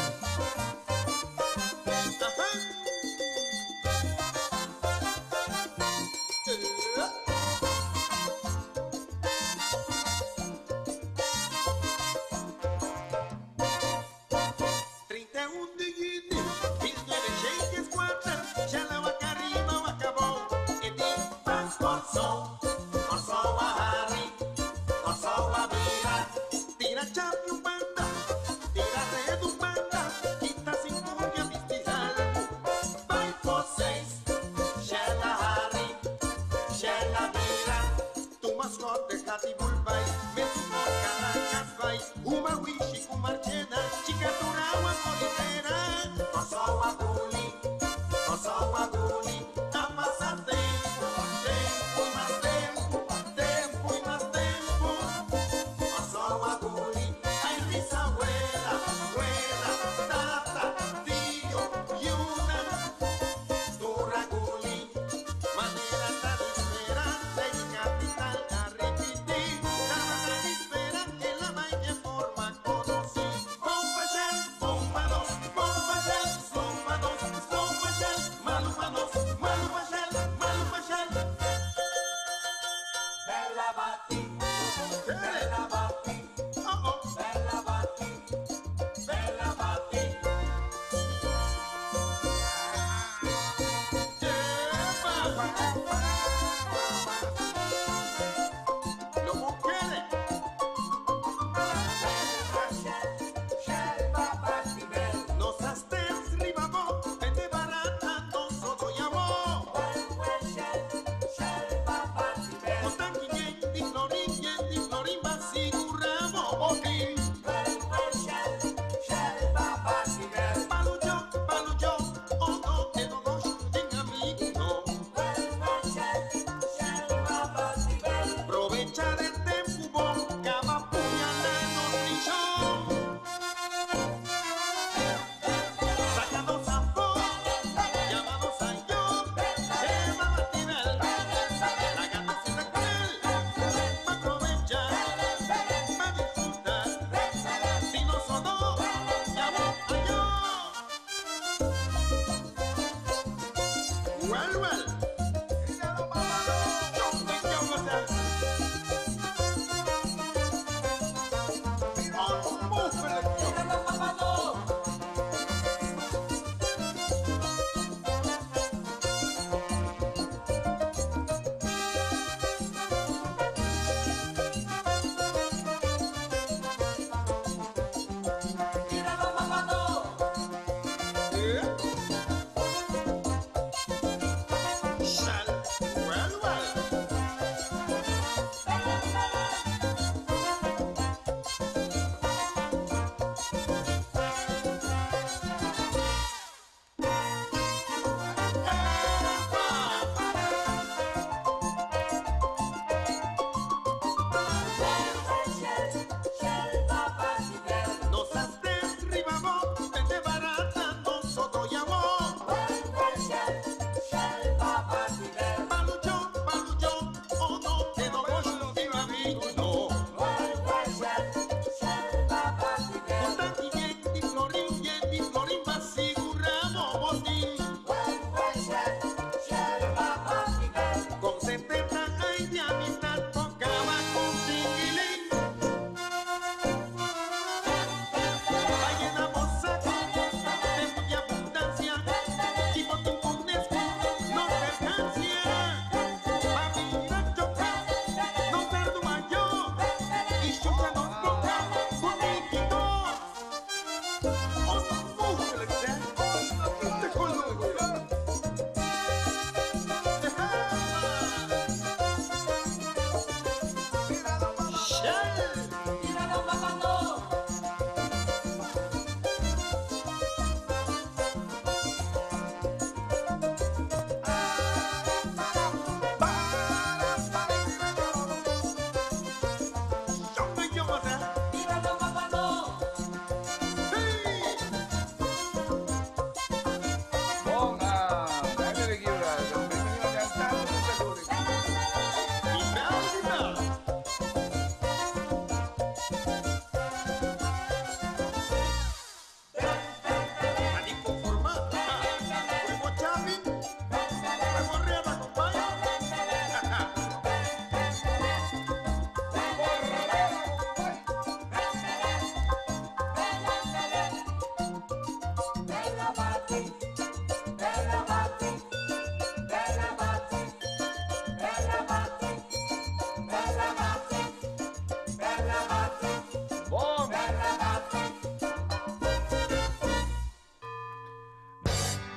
De juni, 1904, ya la vaca arriba acabó. E di pas corso, corso a Harry, corso a Mira, tira champion banda, tira red un banda, quita cinturia vestida. Vai por seis, Shella Harry, Shella Mira, tu mascote Catibul vai, me Caracas vai, uma wishi com marchena, chica turagua colitera, corso a guli, corso a guli, a passar tempo, tempo e mais tempo, tempo e mais tempo, corso a guli, ai risa abuela, abuela, tata, tío, yuna, turaguli, manera tan esperanza y capital a repetir.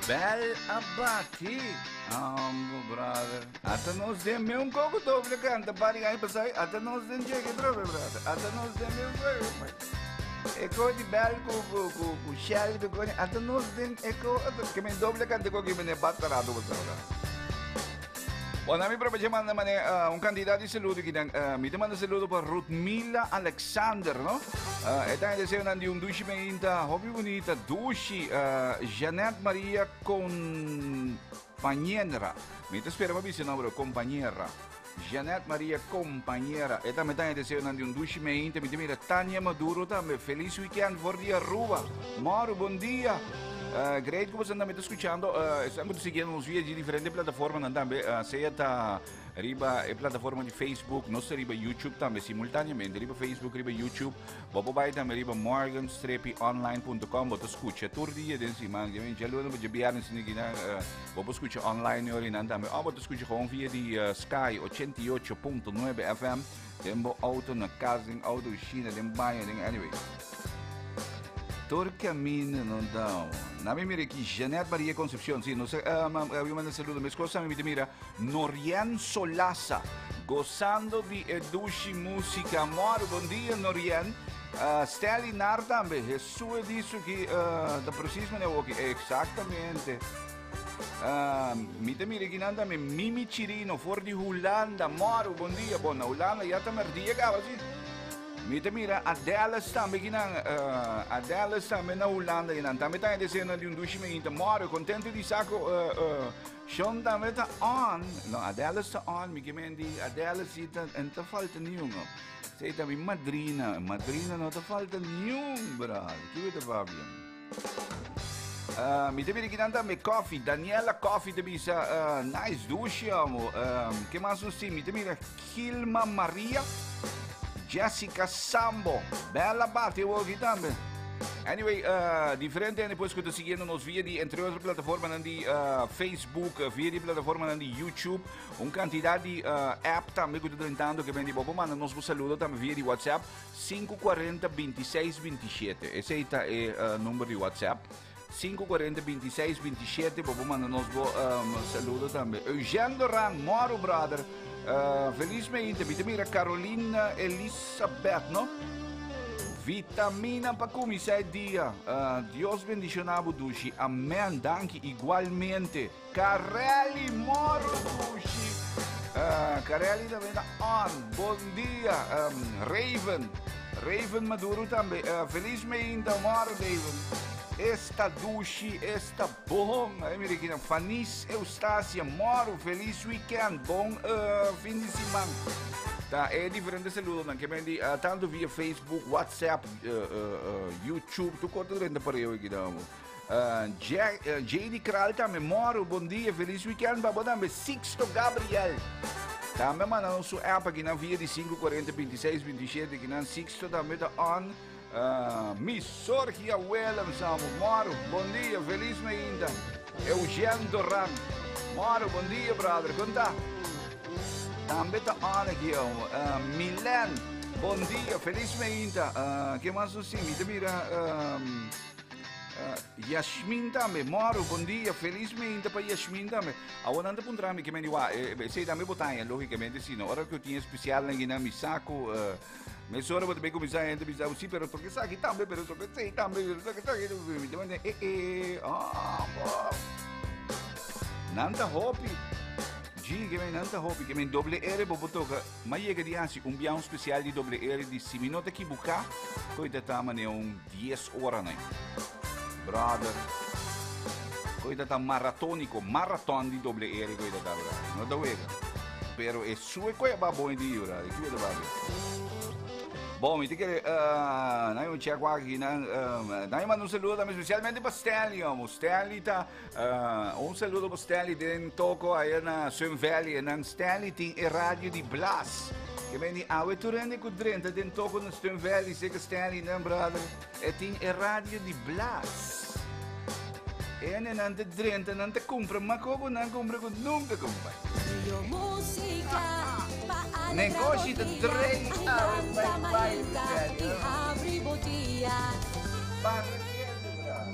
Bel a bati. Ambo, brother. Ata nos den me un koko doble kanta pari aña pasá. Ata nos den cheque trobe, brother. Ata nos den me un koko. Eko di bel ku ku ku ku shell ku koni. Ata nos den eko ke men doble kanta ko ki men basta rato basta brother. Bueno, a mi aprovecha manda mane un cantidad di saludo ki dan. Mi te manda saludo pa Rutmila Alexander, no? E ta deseo nan di un dushi meinta, hopi bonita, dushi. Janet Maria Compañera. Mi te spera pa bisa nombre, compañera. Janet Maria Compañera. E tambe ta deseo nan di un dushi meinta. Mi te mira Tania Maduro tambe. Feliz weekend for di Aruba. Mauro, bon dia. Great ku boso tambe ta skuchando. Estamos siguiendo nos via di diferente plataformanan tambe. Sea ta riba e plataforma di Facebook, nos ta riba YouTube tambe simultáneamente. Riba Facebook, riba YouTube. Bo por bai tambe riba morganstrepionline.com. Bo ta skucha tur dia den siman. Je men djaluna bo djabièrnè sini ki nan, bo por skucha online orinan tambe. O bo ta skucha gewoon via di Sky 88.9 FM. Den bo auto, na kas, den auto, shina, den baño, den anyway. Tur camino no da. Na mi mira aquí Jeanette Maria Concepción. Sí, no sé, uh, manda saludo. Mes cosa mi mira Norien Solasa gozando di e dushi música. Moro, bom dia Norien. Stanley Nar tambe. Jesús dice que da precies meneer Woki. Exactamente. Mi ta mira kinan tambe Mimi Chirino for di Hulanda. Moro, bon dia. Bon, na Hulanda ya ta merdia caba, si. Mi ta mira Adelis tambe kinan. Adelis tambe na Hulanda kinan. Tambe ta deseo di un dushi meinta. Moro, contento di saco. Sean tambe ta on. No, Adelis ta on. Mi ke men di Adelis si ta, en ta falta niun. No. Sei ta mi madrina. Madrina no ta falta niun, brother. Kico ta papia? Mi ta mira kinan tambe Coffee, Daniela Coffee ta bisa nice dushi amo. Ke mas nos tin? Mi ta mira Gilma Maria, Jessica Sambo, Bella Bate woki tambe. Anyway, diferente hende pues ku ta siguiendo nos via di entre otro plataformanan di Facebook, via di plataformanan di YouTube. Un cantidad di app tambe ku ta drentando ke ben di bo por manda nos bo saludo tambe via di WhatsApp. 540 26 27. Esei ta e number di WhatsApp. 540 26 27. Bo por manda nos bo saludo tambe. Eugène Doran, moro brother. Feliz meinte. Mi ta mira Carolina Elizabeth, no? Vitamina pa kuminsá e dia. Dios bendishoná bo dushi. Amen. Danki. Igualmente. Carelli moro dushi. Carelli tambe ta on. Bon dia. Raven. Raven Maduro tambe. Feliz meinta moro Raven. Esta dushi, esta bon. Ay mira aquí. Fanis Eustacia moro. Feliz weekend. Bon fin di siman. Ta e diferente saludonan ke men di tanto via Facebook, WhatsApp, YouTube. Tu korta drenta pareo aquí damo. JD Kral tambe, Moro, bon dia, feliz weekend pa bo tambe. Sixto Gabriel tambe manda nos su app aki nan via di 540 26 27 aki nan. Sixto tambe ta on. Miss Sorgia Willems amo. Moro, bon dia, feliz mainta. Eugène Doran. Moro, bon dia, brother. Konta? Tambe ta on aki. Milen, bon dia, feliz mainta. Ke mas nos tin? Mi ta mira Yasmin tambe, moro, bon dia, feliz meinta pa Yasmin tambe. Awor nan ta puntra mi ke men di wa, esei tambe bo taña, logicamente si no. Ora ku tin especialnan kinan mi sa ku mesora bo ta bay kuminsá hende bisa bo si, pero toke esaki tambe, pero toke esei tambe, pero toke esaki tambe. Mi ta manda e e, ah, bo. Nan ta hopi. Ji, ke men nan ta hopi, ke men doble R bo por toka. M'a yega di hasi un biaha un spesial di doble R di si mi no ta kibuká, koe ta ta manera un dies ora nai. Brother, koe ta ta maratóniko, maraton di doble R koe ta ta, brother. No ta wega. Pero e sue koe a ba bon di, brother. Kiko ta papia? Bon, mi ta kere, nan yo check wak aki nan, nan yo manda un saludo tambe spesialmente pa Stanley, homo. Stanley ta. Un saludo pa Stanley den toko aya na Sun Valley. Nan Stanley tin e radio di Blas. Ke men di awe tur hende ku drenta den toko na Sun Valley seka Stanley nan brother. E tin e radio di Blas. Ene nan te drenta nan te kumpra makoko nan kumpra ku nunka kumpra. Negoshi ta drei awe bai bai Stanley. Para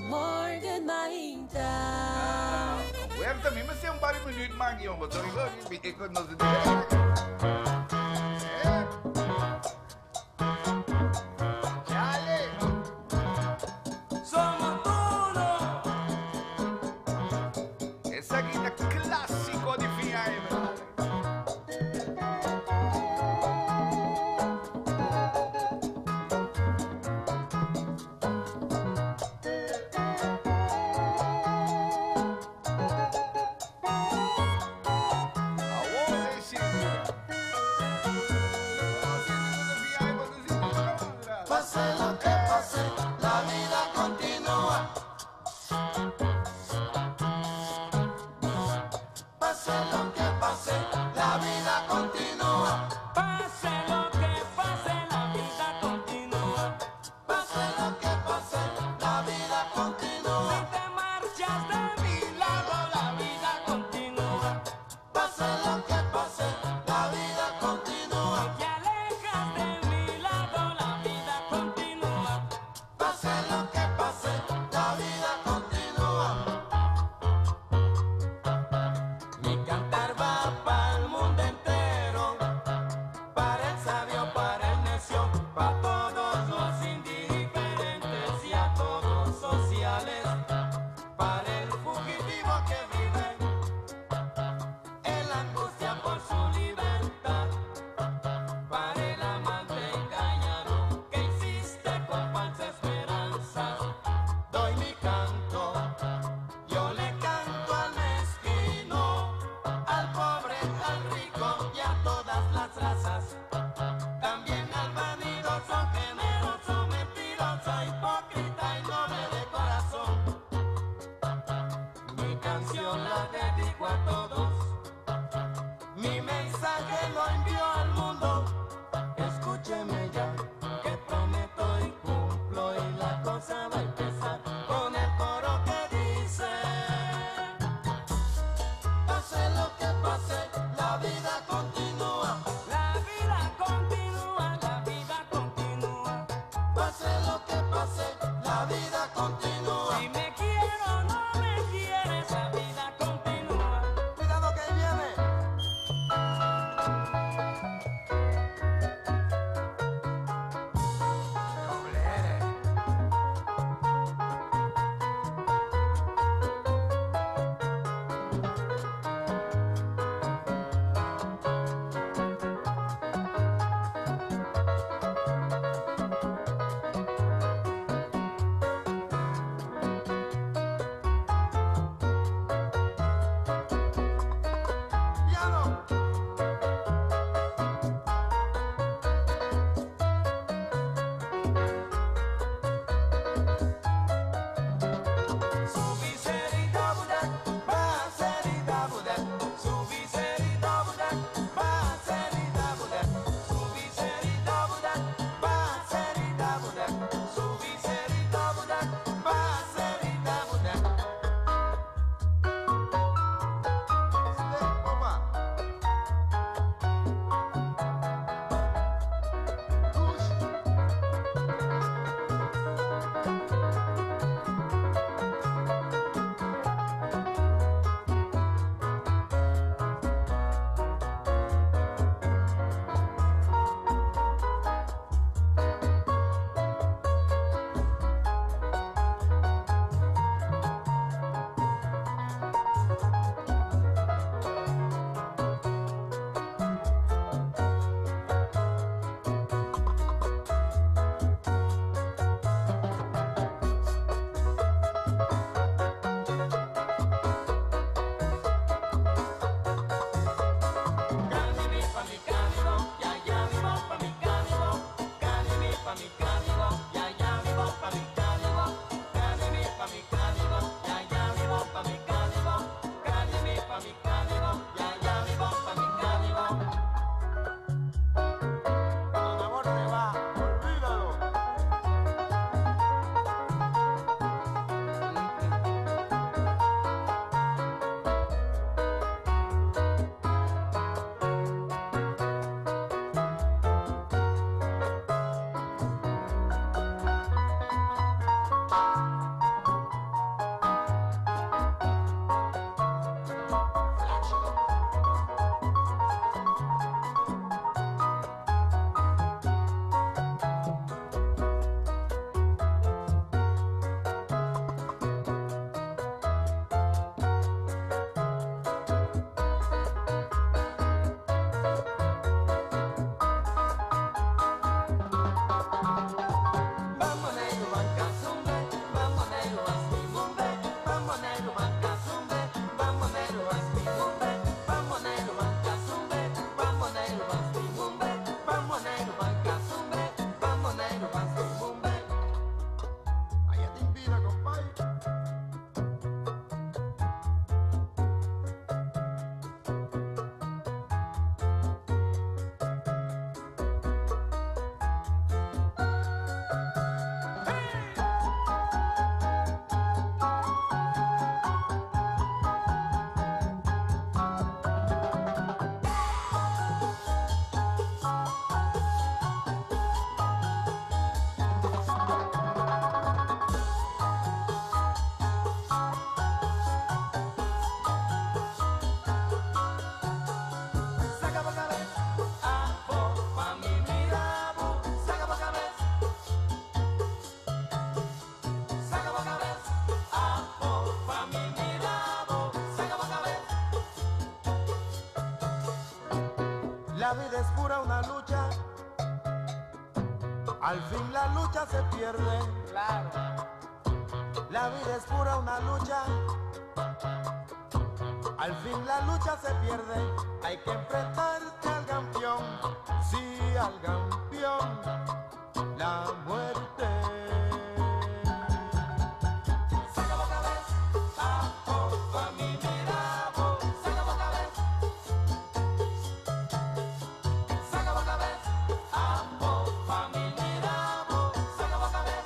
Morgen mainta. alerta, mi mester un par di minuut man, jongen. Sorry, ik nos direct. Chale. Somos uno. Esaki ta clásico di fin aña. Awor e sirbi. Pase lo que pase, la vida continúa. Pase lo que pase, la vida continúa. Pase lo que pase, la vida continúa. Pase lo que pase, la vida continúa. Si te marchas de mi lado, la vida continúa. Pase lo que pase, la vida continúa. Si te alejas de mi lado, la vida continúa. Pase lo que pase, la vida continúa. Mi cantar va pa'l mundo entero, para el sabio, para el necio, pa' todos los indiferentes y a todos sociales, para el fugitivo que vive en la angustia por su libertad, para el amante engañado que insiste con falsa esperanza. Doy mi canto, yo le canto al mezquino, al pobre, al rico y a todas las razas. También al vanidoso, generoso, mentiroso, hipócrita y noble de corazón. Mi canción la dedico a todos. Mi mensaje lo envío al mundo. Escúcheme ya, que prometo y cumplo y la cosa va a empezar con el coro que dice. Pase lo que pase, la vida continúa. La vida continúa, la vida continúa. Pase lo que pase, la vida continúa. Si me quiero o no me quieres, la vida continúa. Cuidado que ahí viene. La vida es pura una lucha. Al fin la lucha se pierde. Claro. La vida es pura una lucha. Al fin la lucha se pierde. Hay que enfrentarte al campeón. Sí, al campeón. La muerte. Saca boca vez, ajo, pa' mi mirabo. Saca boca vez. Saca boca vez, ajo, pa' mi mirabo. Saca boca vez.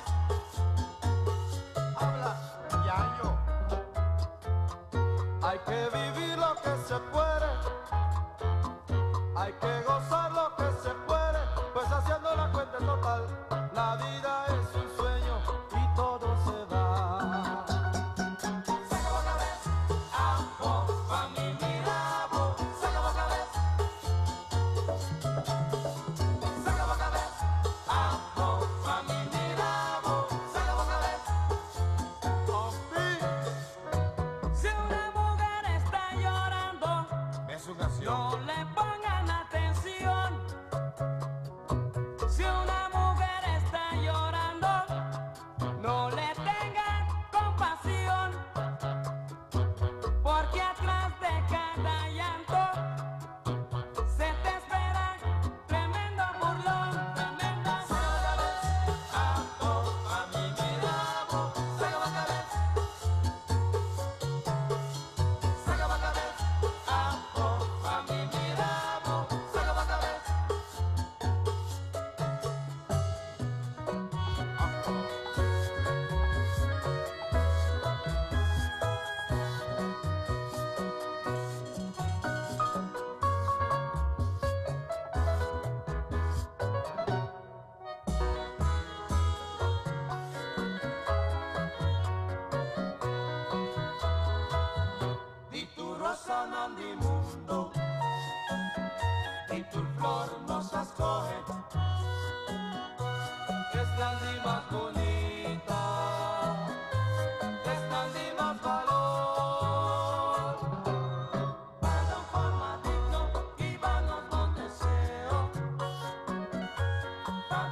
Habla, yayo. Hay que vivir lo que se puede. Hay que gozar lo que se puede. Pues haciendo la cuenta en total, la vida es un sueño y todo se va. Saca boca vez, ajo, pa' mi mirabo. Saca boca vez. Saca boca vez, ajo, pa' mi mirabo. Saca boca vez. Si una mujer está llorando, Es una acción. no le pongan atención. Si una mujer está llorando, no le tengan compasión. Porque atrás de cada llanto se te espera tremendo burlón, tremendo. Ajo, pa' mi mirabo. Saca boca vez. Saca boca vez, ajo, pa' mi mirabo. Saca boca vez. Di tu rosa nandi mundo, di tu flor nos escoge. Es grande y más bonita, es grande y más valor. Para un forma digno y vanos bon deseo, pa'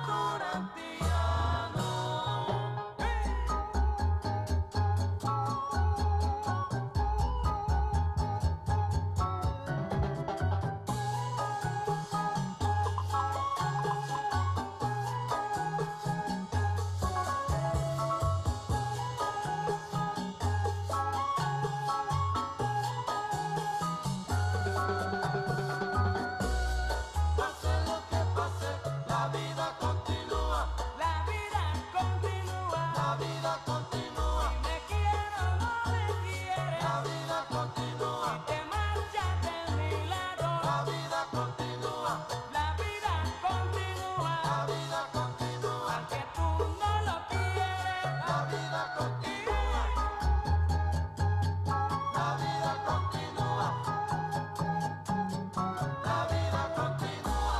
Pase lo que pase, la vida continúa, La vida continúa. la vida continúa, Si me quiero o no me quieres, la vida continúa, te marchas de mi lado. la vida continúa, La vida continúa, la vida continúa, aunque tú no lo quieres. la vida continúa, la vida continúa, la vida continúa,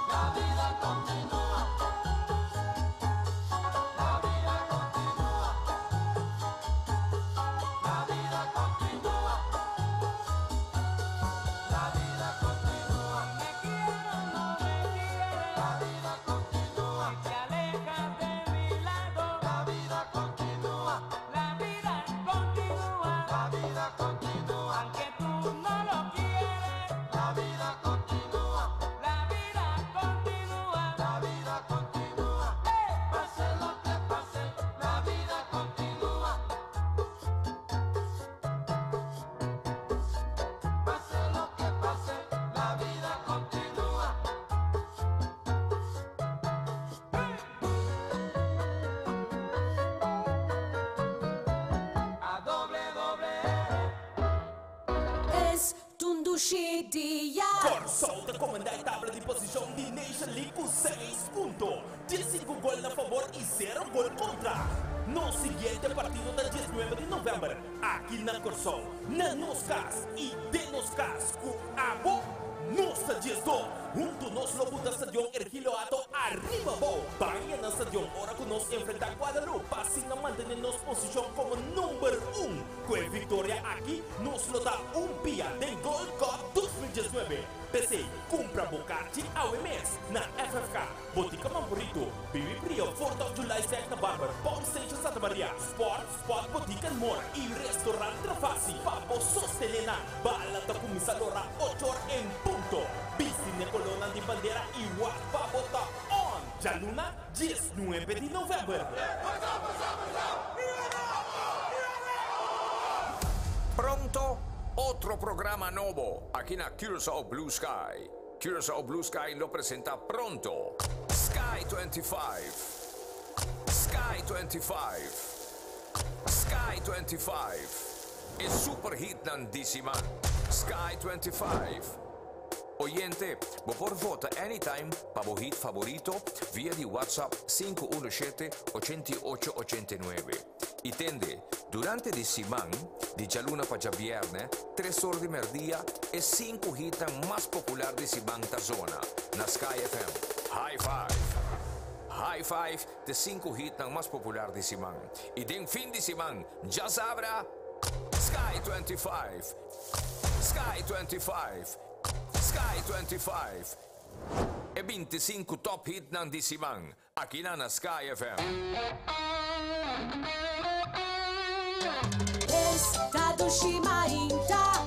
la vida continúa, la vida continúa, la vida continúa, la vida continúa, Me quiero o no me quieres, la vida continúa, te alejas de mi lado. la vida continúa, La vida continúa, la vida continúa, aunque tú no lo quieres. la vida continúa. La vida continúa. La vida continúa, pase lo que pase, la vida continúa. Pase lo que pase, la vida continúa. A doble doble R. Es Tundushi Dia. Kòrsou ta komandá e tabla di posishon di Nation League ku 6 punto. 15 gol na fabor i 0 gol kontra. Nos siguiente partido ta 19 di novèmber, aki na Kòrsou, na nos kas i den nos kas, ku abo, nos ta 12. Huntu nos lo buta Stadion Ergilio Hato ariba abou. Bai na stadion ora ku nos enfrentá Guadalupe pa asina mantené nos posishon komo number un. Ku e viktoria aki nos lo ta un pia den Gold Cup 2019. P'esei, kumpra bo karchi awe mes na FFK, Botica Mamborito, Bibi Brio, Fourth of July Sec na Barber, Pump Station Santa Maria, Sport Spot Botica and More y Restaurant Trafasi pa bo sostené nan. Bala ta kuminsá lora ocho or en punto. Bisti n'e kolónan di bandera y wak pa bo ta on! Djaluna 19 di novèmber. Pronto otro programa nobo aki na Curaçao Blue Sky. Curaçao Blue Sky lo presenta pronto Sky 25. Sky 25. Sky 25. E super hitnan di siman. Sky 25. Oyente, bo por vota anytime pa bo hit favorito via di WhatsApp 517 88 89. I tende, durante di siman, di djaluna pa djabièrnè, tres or di mèrdia, e sinku hitnan mas popular di siman ta zona na Sky FM. High Five! High Five t'e sinku hitnan mas popular di siman. I den fin di siman, djasabra, Sky 25! Sky 25! Sky 25! E 25 top hitnan di siman, akinan na Sky FM. Esta dushi mainta,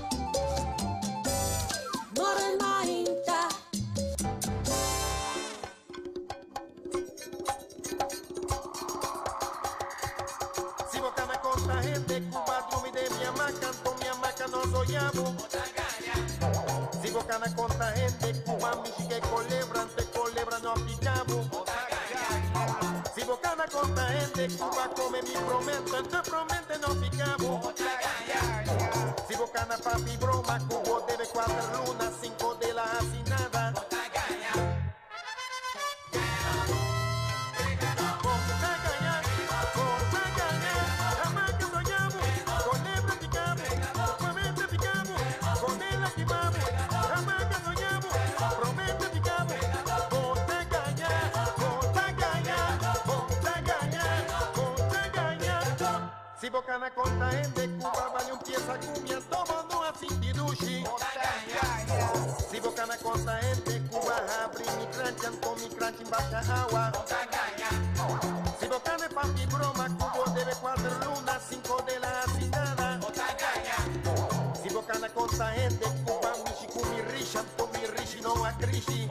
Morgen mainta. Si boca me conta gente, Cuba, drumi de mi hamaca, anto mi hamaca no soñamos. Si boca me conta gente, Cuba, mi chique colebra, ante colebra no aplicamos. Si boca me conta gente, Cuba come mi promete, ante promete no picamos. Si bocana papi broma, Cuba debe cuatro lunas, cinco de la hacinada. Si bocana conta gente, Cuba vale un pieza cumbia, todo no así dushi. Si bocana conta gente, Cuba abre mi cranch, con mi cranch en baja agua. Si bocana papi broma, Cuba debe cuatro lunas, cinco de la hacinada. Si bocana conta gente, Cuba mi chicu mi risha, con mi rishi no a crishi.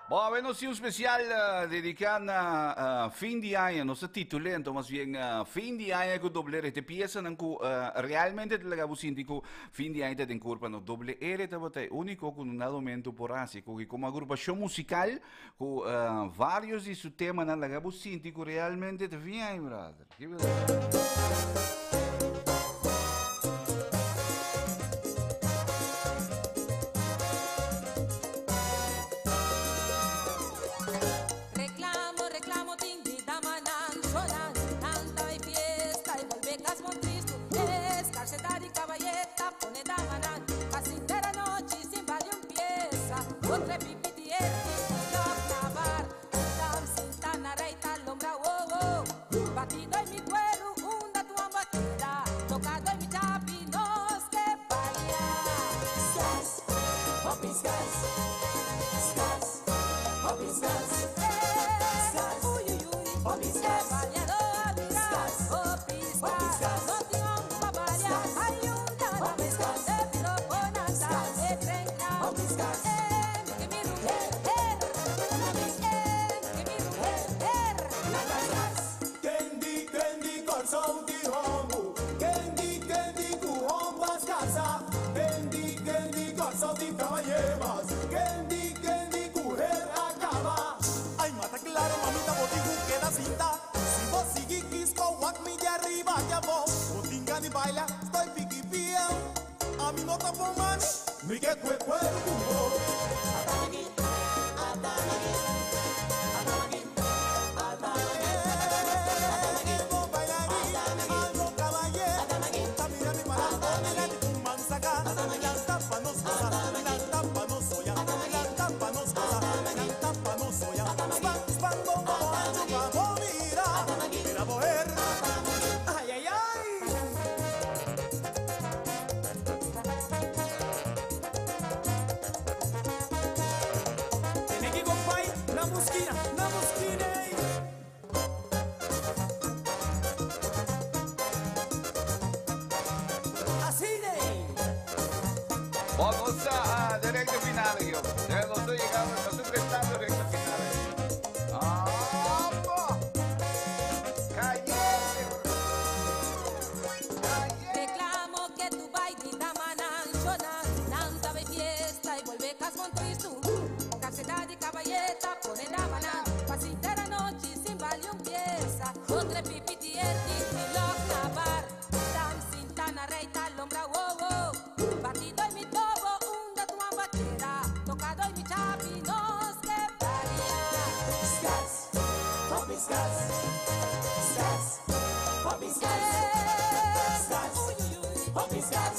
Bon, bueno, sí, un especial dediká na fin di aña, nos a titul'é anto mas bien fin di aña ku doble R. Te piesanan ku realmente ta laga bo sinti ku fin di aña ta den kurpa no. Doble R tabata e úniko ku na dado momento por hasi ku komo agrupashon musikal ku varios di su temanan laga bo sinti ku realmente ta fin aña, brother. Give it up. Reclamo, reclamo, tin di damanan, shonan, canta y fiesta y volve cas mon tristo, escarceta di caballeta. mi no ta bon, mami. Mi ke kue kueru ku bo. Ay, ay, ay. Tiene que compay, la musquina, la musquina. Así de. Vamos a directo final, yo. Ya no estoy llegando, no estoy prestando recto final. ¡Vamos! ¡Cayente! Reclamo que tu bailita mananchona, tanta de fiesta y vuelve casmontristu. Caseta de caballeta, pone la maná, pasita la noche sin vale un pieza. Otra pipiti erdi, mi loc na bar, tam sintana reita lombra wow wow. Batido y mi tobo, unda tu ambaquera, tocado y mi chapi, nos que paria. Scats, poppy scats, scats, poppy scats, scats, poppy scats.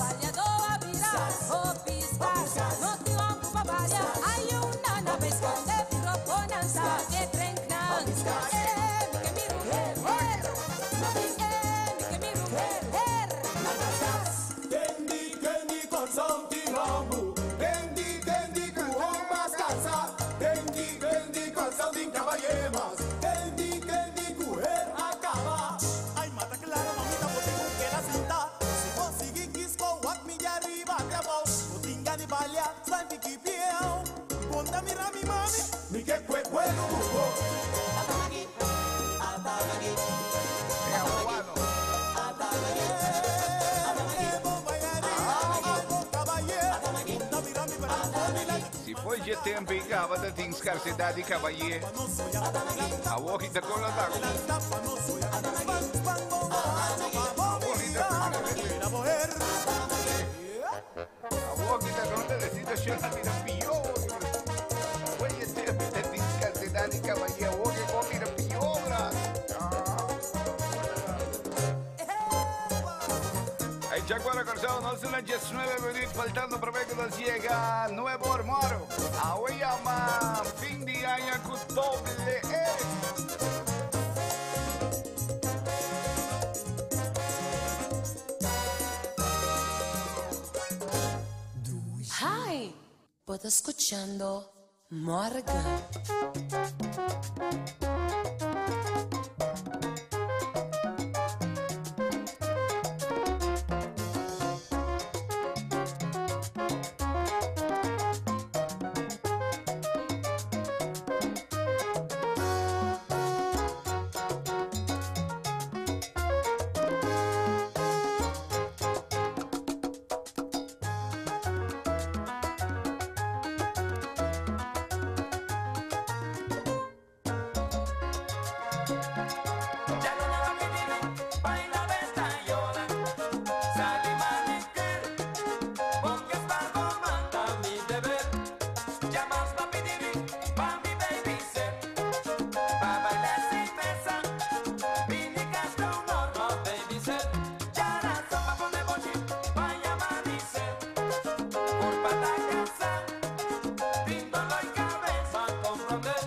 Kendi, kendi con ti rambu. Kendi, kendi ku mas casa. Kendi, kendi con ti caballemas. Kendi, kendi ku her acaba. Ay, mata clara, mamita, porque con que la cinta. Si vos sigui quisco, wak mi ya arriba te abao. Botinga ni balia, san piki piel. Ponta mi rami mami, mi que kue kueru bubo. Atamagi, atamagi, Si foi de tempo em cava, tem escassidade de cavalheiro. A boca está com a A boca está com a situação mira pior. Foi de tempo tem escassidade de cavalheiro. A boca com mira pior. Aí, Jaguar Corsado, no son las 19 minutos faltando para ver que nos llega Nuevo Armaro. Ahora llama fin de año con doble E. Hi, bo ta skuchando Morgan. Ya no nada que tiene, baila vestayola, sale maniquer, porque es barco manda mi deber. Llamas papi divi, pa mi baby ser, pa bailar sin mesa, vini castro un horno baby ser. Ya razón pa poner bochi, pa llamar y ser, culpa ta casa, píntolo y cabeza comprender.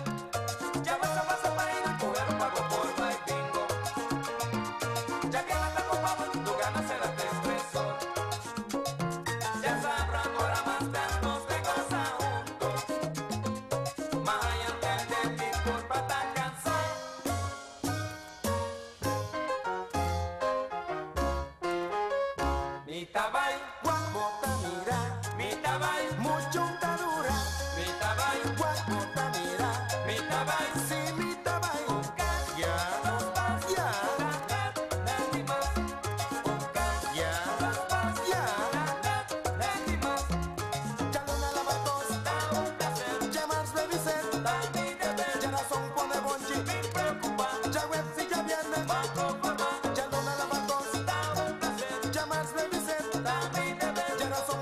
Ya vas a pasar para ir a coger un pago por bye bingo. Ya que la taco pavo, tu ganas se la te expresó. Ya sabrán ahora más tantos de cosa juntos. Más allá de ti, culpa ta cansada. Mi tabay, guapo ta mira, mi tabay, mucho ta dura, mi tabay, guapo ta mira, mi tabay, sí mi tabay, ya, ya, ya, ya, Chalona lava dos, llamars baby set, ya razón pone bonchi, ya web si ya viernes, Chalona lava dos, llamars baby set, ya razón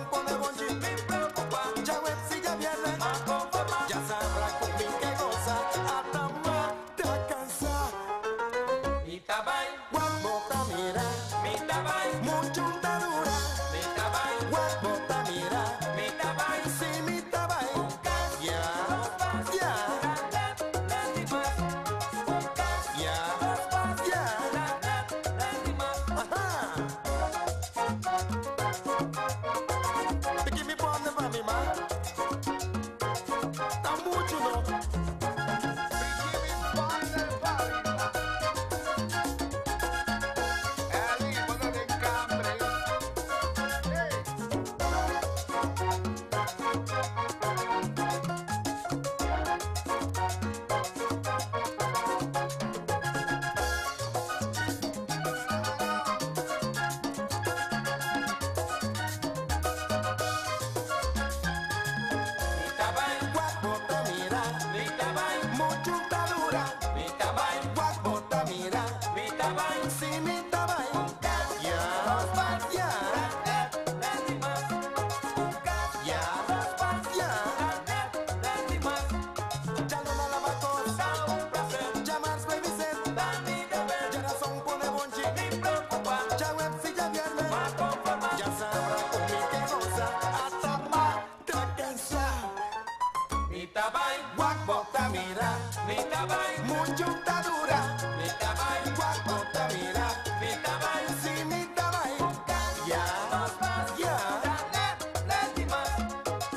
pas. Ja. Ta net, net di mas.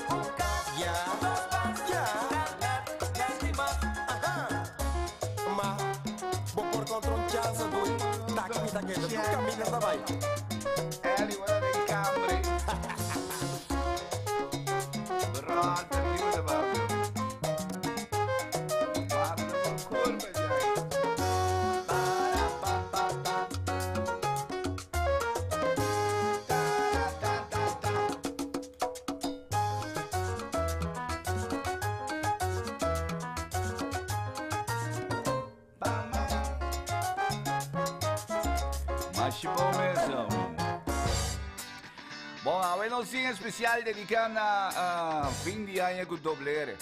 Un kas, Ja. dos pas. Ja. Ta net, net di mas. Aha. Ma, bo por kontra un chansa dui. Taki mi ta keda, tu camina ta bai. Eli, wat een cambre. Brother, die de babio. Wat een curva, jij. Para, pa, pa, pa. Ta, ta, ta, ta. Masha bon mes. Bon, awe nos tin especial dedica na fin di aña cu doble R.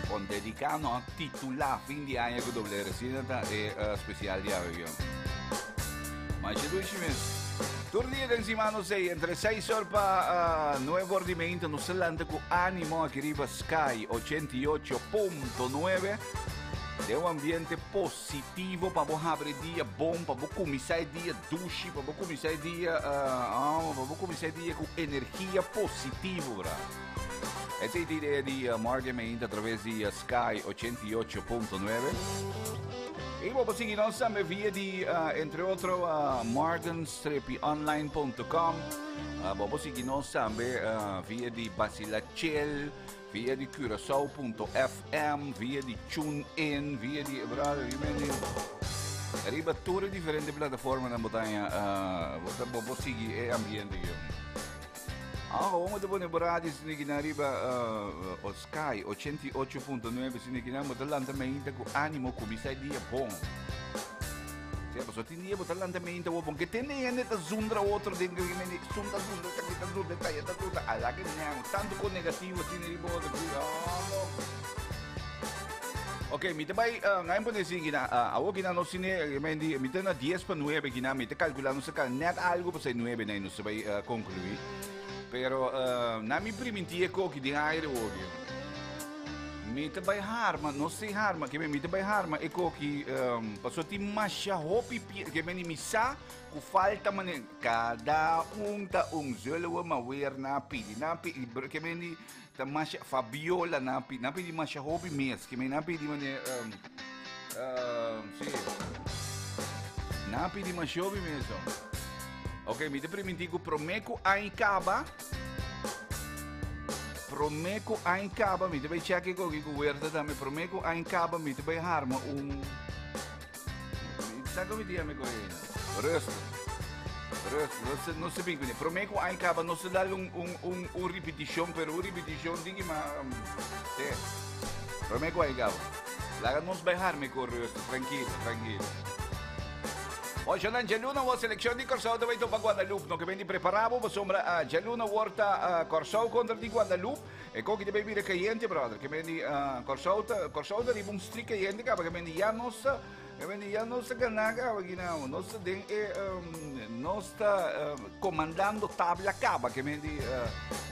Bon, dedica no, titula fin di aña cu doble R. Asina ta e especial di awe. Masha dushi mes. Tur dia den siman nos ei, entre 6 or pa 9 or di meinta, nos ta lanta cu animo aki riba Sky 88.9. Den un ambiente positivo pa bo habri dia bon, pa bo cuminsa e dia dushi, pa bo cuminsa e dia, ah, pa bo cuminsa e dia cu energia positivo, bra. Esey ta idea di Morgan Meinta a traves di Sky 88.9. Y bo por sigui nos tambe via di, entre otro, morganstripionline.com. Bo por sigui nos tambe via di Basilachel, via di Curaçao.fm, via di TuneIn, via di, brother, you mean, riba tur e diferente plataformanan bo ta haña, bo ta, bo por sigui e ambiente aki. Ah, gewoon bo ta pone bo radio sini kinan riba o Sky 88.9 sini kinan bo ta lanta meinta ku animo kuminsá e dia bon. Sea, pasobra tin dia bo ta lanta meinta bo bon ke tende hende ta zundra otro den ke mende zundra zundra ta kita zundra ta ta zundra ala ke nèu tantu kon negativo asina riba otro ku ah no. Ok, mi ta bai uh, ngayon pone sin kina uh, awo kina no sine mendi mi ta na 10 pa 9 kina mi ta calcula no sa net algo pa say 9 na no sa bai uh, conclui. Pero uh, na mi priminti e koki den aire wogi. Mi ta bai harma, no si harma, ke mi ta bai harma e koki um, paso ti masha hopi pie, ke meni mi sa ku falta mane kada un ta un zullen we maar weer na pidi na pidi ke meni Ta masha Fabiola nan pidi nan pidi masha hopi mes ke men nan pidi mane um, um, si nan pidi masha hopi mes oh. Ok, mi te priminti ku prome ku añ kaba prome ku añ kaba mi te bai check e koki ku Huerta tambe prome ku añ kaba mi te bai harma un Sa ku mi tia mi kohe Rustig. Rustig. No se, no se bin kuné. Promé ku aña kaba no se dal un, un, un, un ripitishon, pero un ripitishon diki ma te. Promé ku aña kaba. Laga nos bai harme ku rustig, trankilo, trankilo. Ochonan djaluna wor selekshon di Kòrsou ta bai topa Guadalupe. No ke ben di prepará bo pasobra djaluna wor ta Kòrsou kontra di Guadalupe. E koki ta bai bira kayente brother. Ke men di Kòrsou ta Kòrsou ta riba un strik kayente kaba. Ke men di ya nos ta ke men di ya nos ta gana kaba kinan. Nos ta den e nos ta komandando tabla kaba. Ke men di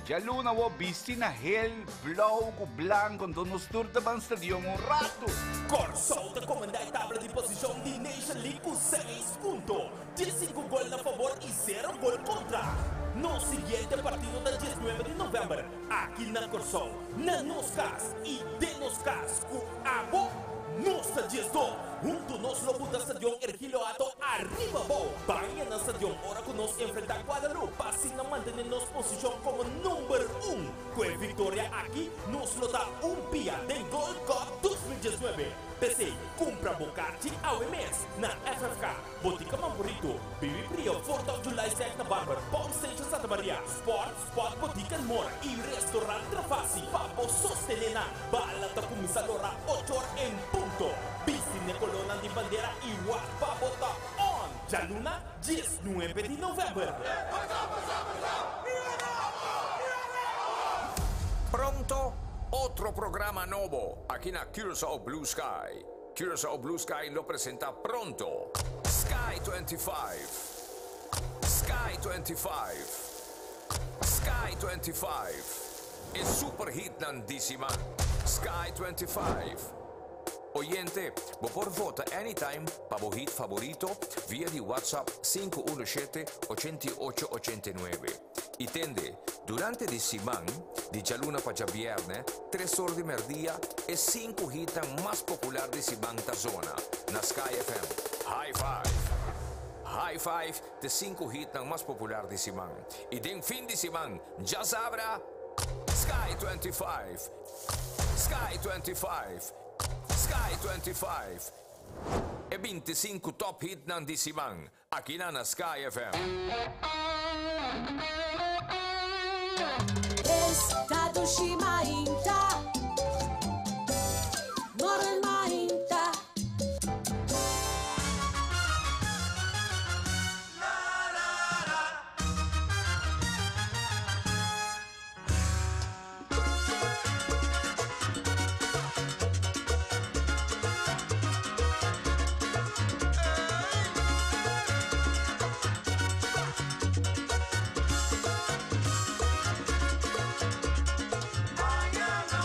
djaluna awor bisti na hel blou ku blanko enton nos tur ta ban stadion un ratu. Kòrsou ta komandá e tabla di posishon di Nation League ku seis punto. Diesinku gol na fabor i sero gol kontra. Nos siguiente partido ta diesnuebe di novèmber aki na Kòrsou, na nos kas i den nos kas ku abo. Nos ta diesdo! Huntu nos lo buta Stadion Ergilio Hato ariba abou. Baña na stadion ora ku nos enfrentá Guadalupe pa asina mantené nos posishon komo number un. Ku e viktoria aki nos lo ta un pia den Gold Cup 2019. P'esei kumpra bo karchi awe mes na FFK. Botica Mamborito, Bibi Brio, Fourth of July Sec na Barber, Pump Station Santa Maria, Sport Spot Botica and More y Restaurant Trafasi pa bo sostene nan. Bala ta cuminsa lora ocho or en punto. Bisti n'e colornan di bandera y wak pa bo ta on! Djaluna 19 di november. Pronto otro programa nobo aki na Curaçao Blue Sky. Curaçao Blue Sky lo presenta pronto Sky 25 Sky 25 Sky 25 E super hitnan di siman Sky 25. Oyente, bo por vota anytime pa bo hit favorito via di WhatsApp 517 8889. I tende, durante di siman, di djaluna pa djabièrnè, 3 or di mèrdia, e sinku hitnan mas popular di siman ta zona na Sky FM. High Five! High Five, e sinku hitnan mas popular di siman. I den fin di siman, djasabra, Sky 25. Sky 25. Sky 25. E 25 top hitnan di siman. Aki na Sky FM. Esta dushi mainta. Morning mainta. Mañana.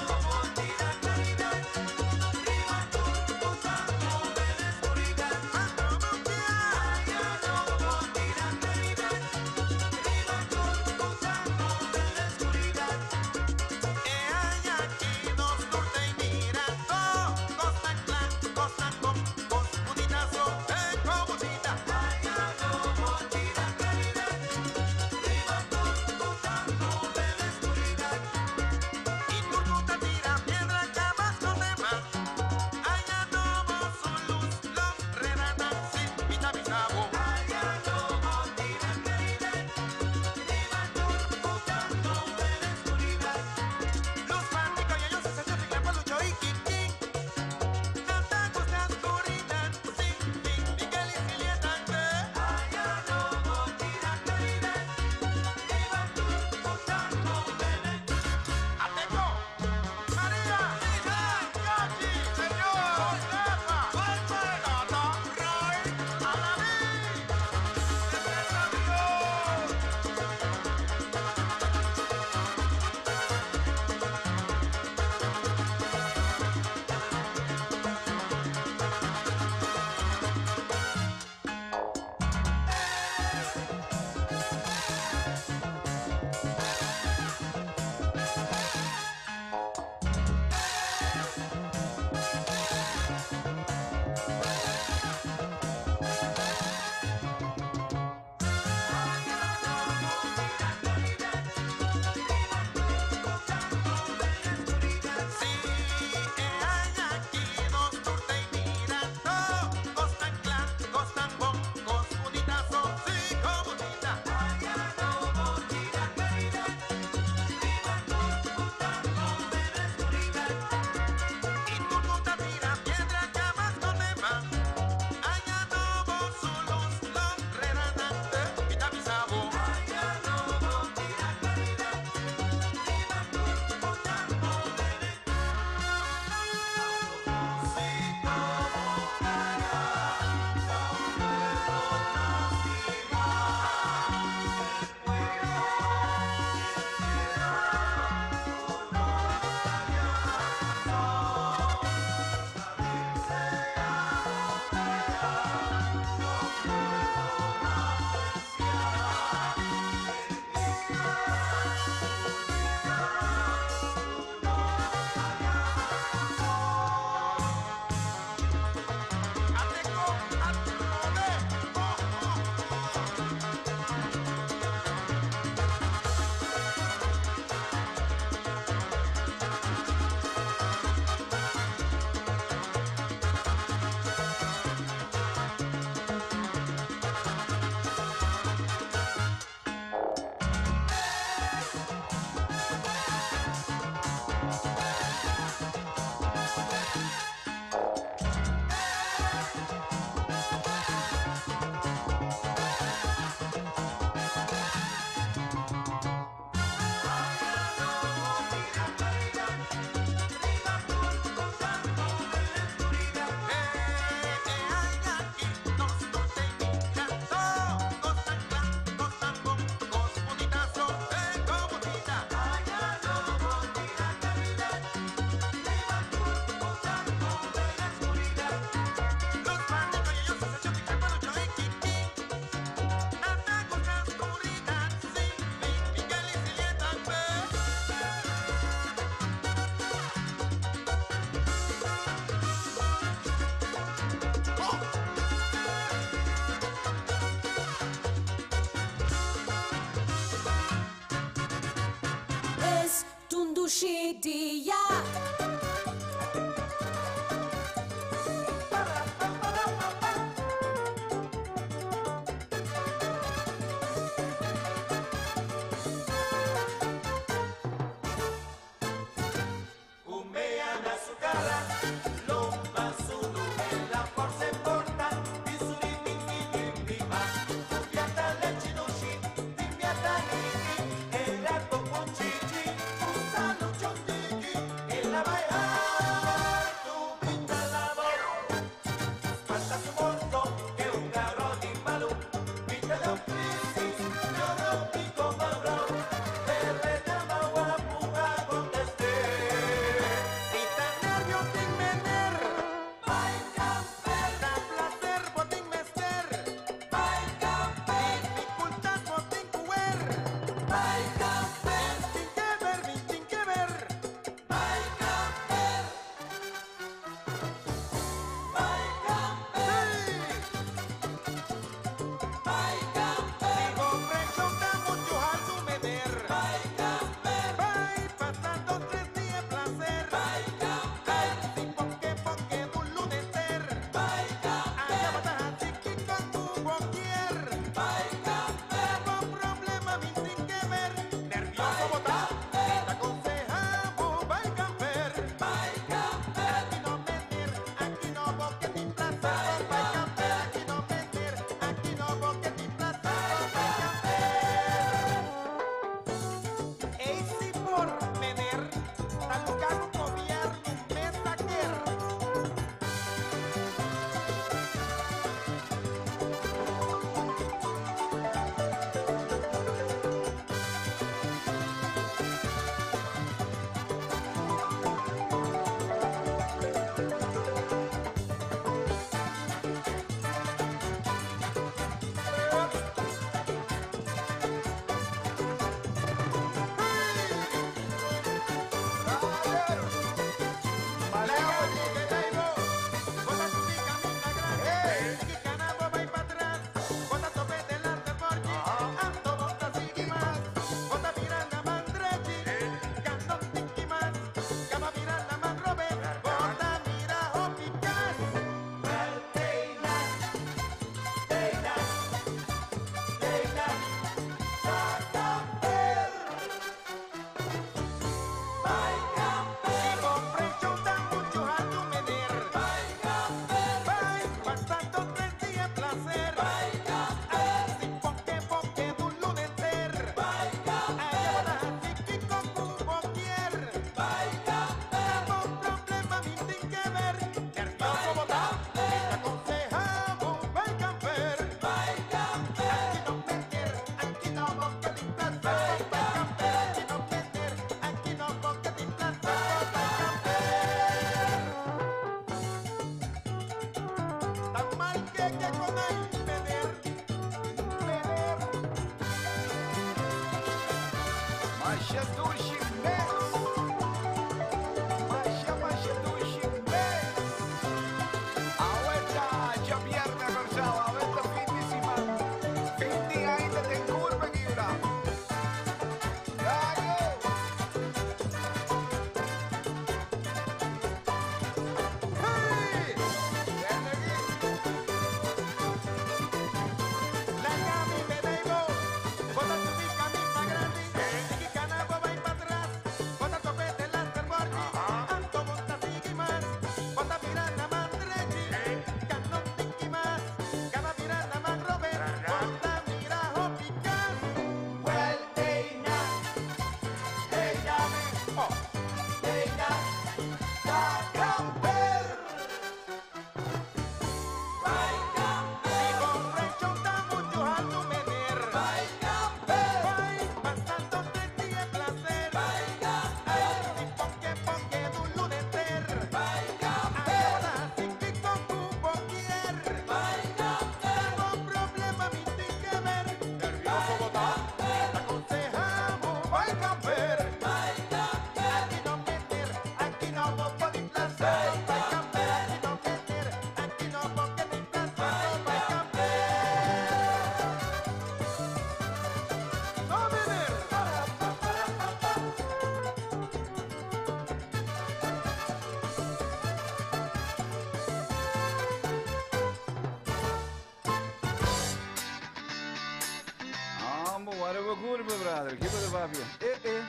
Mara bo curva, brother. Kiko de papia? Eh, eh.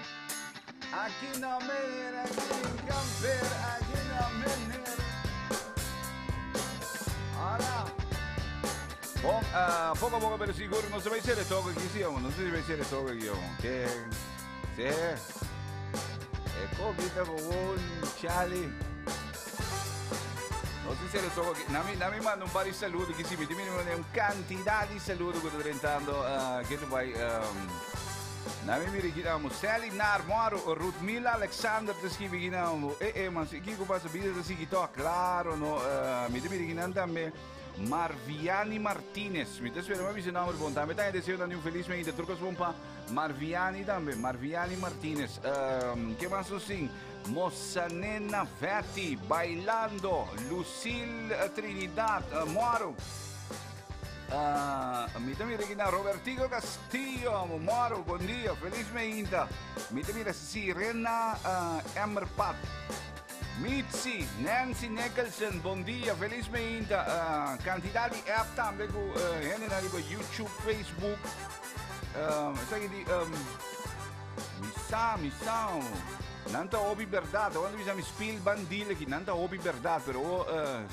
Aki na meneer, aki in kamper, aki na meneer. Ala. Bon, poco a poco pero seguro, no se va a hacer esto aquí, sí, no se va a hacer esto aquí, Que, sí. E coquita con chali. No sé si eres aquí. Nami, nami manda un par de saludos que sí, me tiene una cantidad de saludos que estoy entrando. Que te vai, nami mire aquí, vamos, Sally Narmoro, Ruthmila Alexander te scrive aquí, no, man, kiko pasa, vida te sigue todo, claro, no, mi te mire aquí, también. Marviani Martinez, mi te espero, me avisa nombre, bon, también te deseo un feliz mes de trucos bomba. Marviani también, Marviani Martinez. ¿Qué más sin? Mosanena Vetti, bailando. Lucille Trinidad, Moro. Mi también Regina Robertico Castillo, Moro, buen día, feliz meinta. Mi también Sirena Emerpat. Mitzi, Nancy Nicholson, bom dia, feliz meinta. Cantidad de app también, ku gente na YouTube, Facebook. Esaki di misa, misa. Nanta obi verdad, quando bisa mi spiel bandile ki nanta obi verdad, pero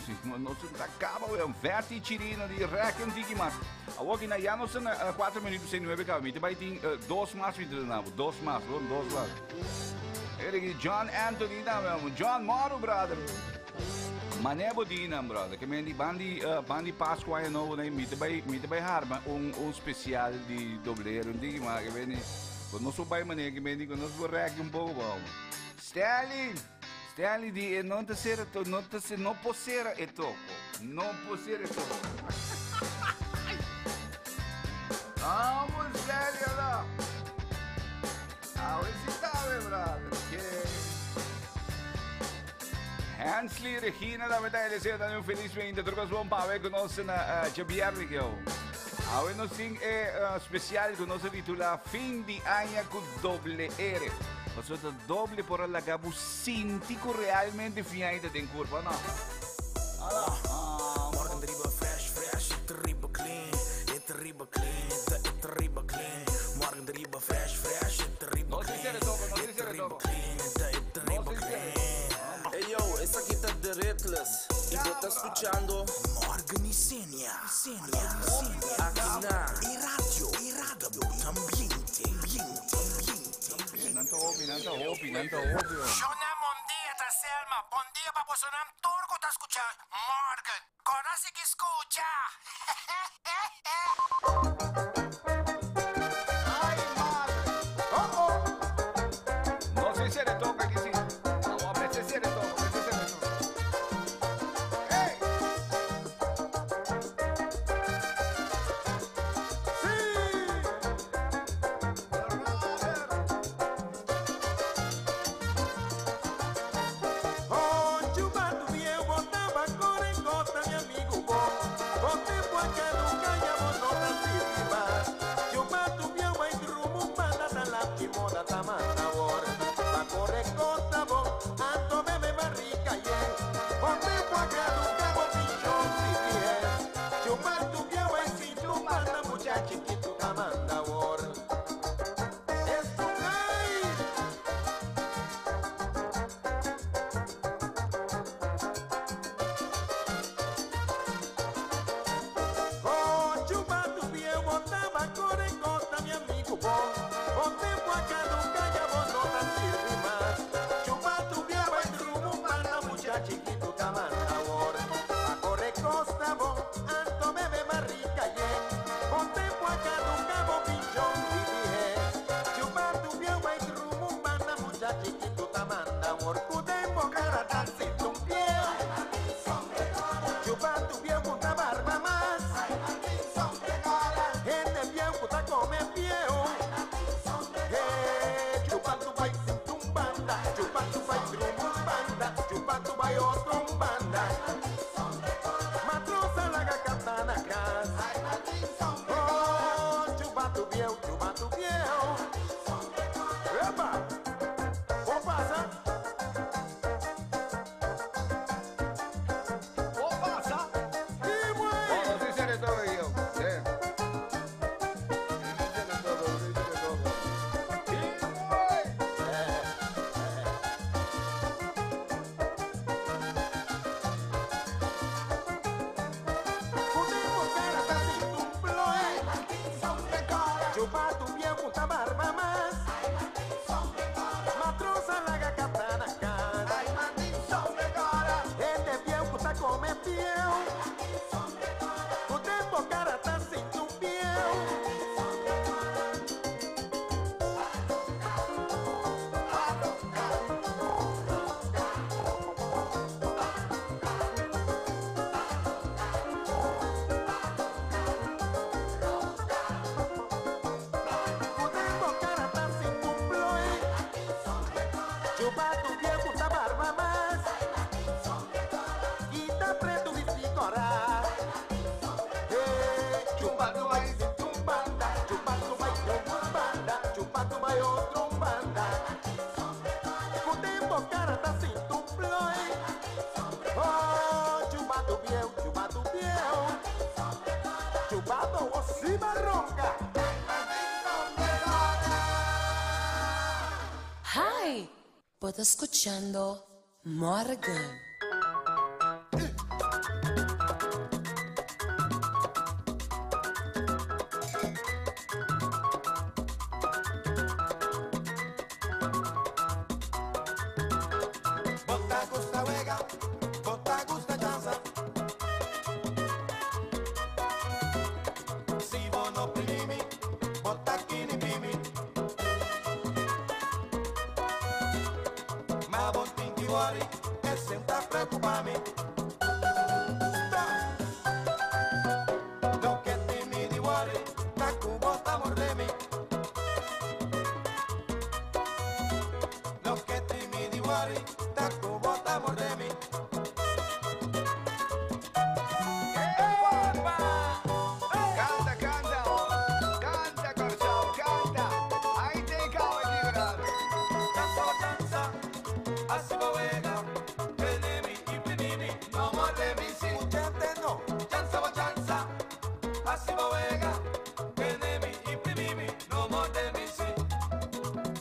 si no no se acaba we un verti chirino di rekken diki mas. Awo ki na ya no son 4 minutos sem 9 ka, mi te bai tin dos mas mi te na, dos mas, bon, dos mas. Eric John Anthony na, John Moro brother. Manebo Dina, brother. Que me di bandi bandi Pascua e novo nee mi te bai harma un special di doblero, un digi ma che veni. No so bai mané che veni con nos vorrei un poco bom. Stanley, Stanley di non te sera to non te se no posera e tocco. Non posera e tocco. Vamos Stanley allora. A ver si sabe, brother. Que Hensley Regina da verdade deseo también un feliz 20. Trucos bom pa ver conocen a Javier Miguel. A ver, no sin especial conoce titula Fin de año con doble R. Nosotros doble por la gabu sintico realmente fin ahí de curva, no. Morgen riba fresh, fresh, it riba clean, it riba clean, it riba clean. Morgen riba fresh, fresh, it riba clean, it riba clean, it riba clean. Hey yo, esaki ta The Ritless y bo ta scuchando Morgan y Senia, Senia, Senia. Aki na E radio, e radio, ambiente, ambiente, ambiente, ambiente. Nanta hopi, nanta hopi, nanta hopi. Shona, bom dia, ta Selma. Bom dia pa Bolsonaro. Turco ta escuchando. Morgan, conoce que escucha. Ay, madre. Oh, oh. No sé si le toca aquí, sí. Vamos a ver si le toca, a ver si le toca. ¡Hey! ¡Sí! Chupa tu viejo ta barba más. Matrosa laga katana cara. Ai mandin sobre agora. Este viejo ta come piel. O tempo cara tá sem tu piel. O tempo cara tá sem tu ploi. Chupa tu viejo ta barba más. E tá preto vesti cora. Chupa tu vai tumbanda, chupa tu vai tumbanda, chupa tu vai outro banda. O tempo cara tá sem tu ploi. Oh, chupa tu viejo, chupa tu viejo. Chupado o cimarronca. Hi, bo ta skuchando Morgan. Bo ta gusta wega, bo ta gusta chansa. Si bo no primimi, bo ta kinipimi. Ma bo tin ki worry, esei n' ta preokupá mi. Stop. Loke tin mi di worry, ta ku bo ta morde mi. Loke tin mi di worry, ta ku bo ta morde mi. Kanta, kanta, kanta, Kòrsou, kanta. Ai, te kawe, liberal. Chansa, chansa, asina bo wega. Tenemi i primimi, no morde mi si. Gente no. Chansa, chansa, asina bo wega. Tenemi i primimi, no morde mi si.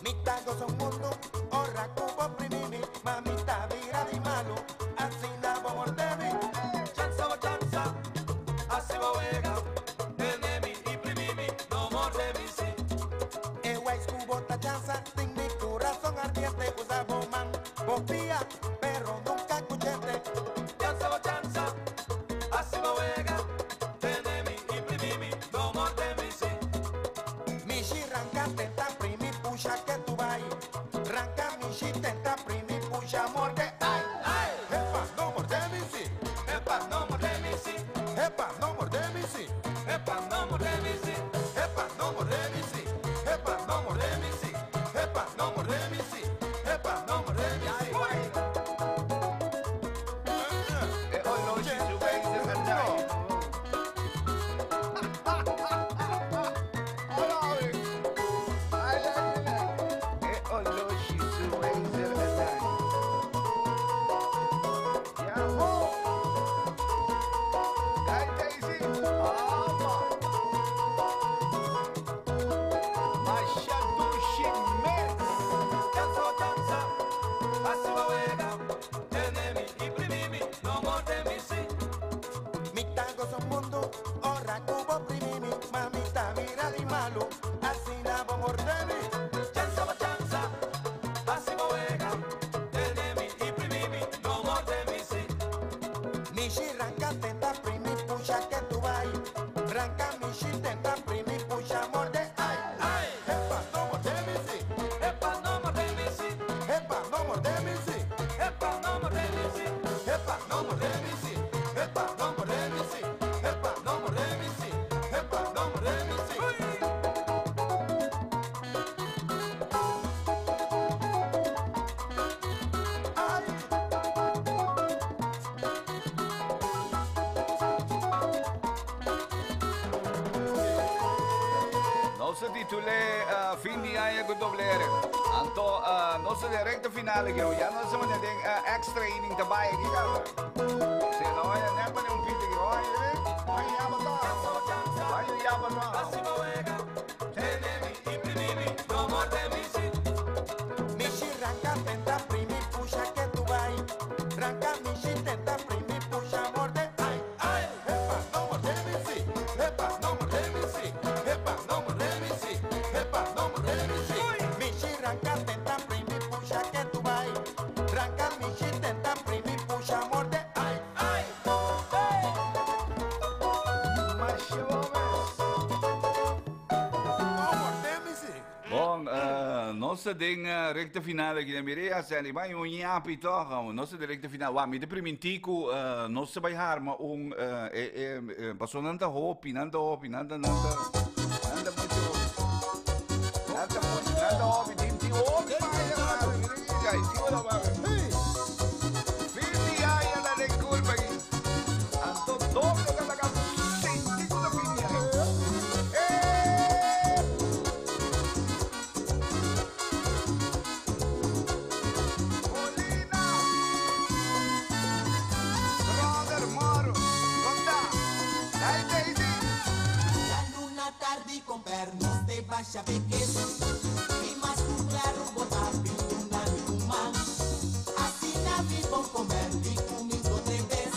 Mi ta gosa un mundu, ora ku bo primimi, ma mi ta bira di malu, asina bo morde mi. Chansa, chansa, asina bo wega. Tenemi i primimi, no morde mi si. E wais ku bo ta chansa, tin mi kurason ardiente, usa bo man, bo pia, pero nunka kuchete. Chansa, chansa, asina bo wega. Tenemi i primimi, no morde mi si. Mishi ranka tenta primi pusha ke tu bai. Ranka mishi tenta primi pusha morde ai. Ai. Epa, no morde mi si. Epa, no morde mi si. Epa, no morde mi si. Epa, no morde mi si. Epa, no morde mi si. Epa, no morde mi si. Epa, no morde mi si. Epa, no morde mi si. E oloshi su bezig en daar. E oloshi su bezig en daar. Ja, mo. Kijk, Daisy. Ama. Machado Chimes. Chansa, chansa, asina bo wega. Tenemi i primimi, no morde mi si. Mi ta gosa un mundu, ora ku bo primimi, ma mi ta bira di malu, asina bo morde mi. Chansa, chansa, asina bo wega. Tenemi i primimi, no morde mi si. Mishi ranka tenta primi pusha ke tu bai. Ranka mishi tenta primi pusha morde ai. Ai. Epa, no morde mi si. Epa, no morde mi si. Epa, no morde mi si. Epa, no morde mi si. Epa, no morde mi si. Epa, no morde mi si. Epa, no morde mi si. Epa, no morde mi si. Nos a titul'é fin di aña ku doble R. Anto nos ta den recta final aki. Ya nos ta den extra inning ta bai aki kaba. Si no vaya net pone un pito aki. Oye, ay, ya bata. Ay, ya bata. Asina bo wega. Tenemi i primimi, no morde mi si. Mishi ranka tenta primi pusha ke tu bai. Ranka mishi tenta primi pusha morde ai. Ai. Epa, no morde mi si. Epa, no morde mi si. Epa, no morde mi si. Nos ta den recta final aki na Mireia, Sandy. Bai un yapi toch. Nos ta den recta final. Wa, mi ta priminti ku nos ta bai harma un e e paso nan ta hopi, nan ta hopi, nan ta nan ta nan ta mucho. Nan ta mucho, nan ta hopi, tin tin hopi paña mami. Mira ki jai, si wala mami. 50 aña na den culpa aki. Anto doble ta laga sinti ku ta fini aña. Eh! Molina! Brother Moro, conta! Dai Daisy! La luna tardi con pernos de basha peques Y más tu claro bota pintuna mi kuma Así na mi bon comer di kumingo de vez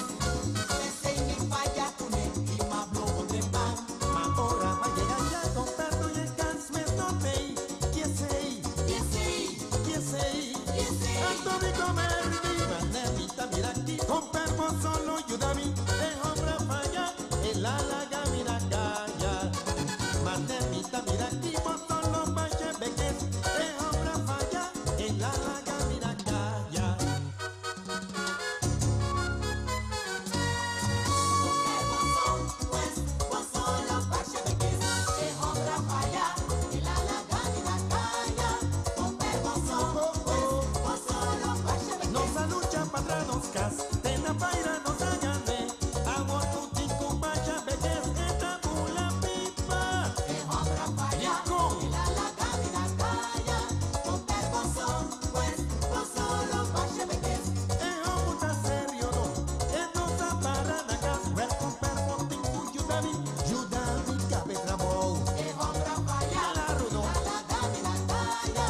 Desde mi falla kune y ma blogo de pan Ma ora va llegar ya con perno y el cas me topei. Kiesei, Kiesei, kiesei, Kiesei. Tanto de comer mi manevita mira aquí. Con permo solo ayúdame, el hombre falla, el alaga mira calla. Manevita mira aquí, vos solo vaya beques, el hombre falla, el alaga mira calla. Pues, vos solo vaya beques El hombre falla, el alaga mira calla Con permoso, pues, vos solo vaya beques Nos alucha para nos cas, tena paira nos agane. Amor kutiku vaya beques, esta mula pipa. El hombre falla, Con el alaga mira calla Con permoso, pues, vos solo vaya beques Eh, oh, puta serio, no. Eh, no sa para na cas, red con permo tinku yudami, yudami cabe trabou. El hombre falla, Claro, no. alaga mira calla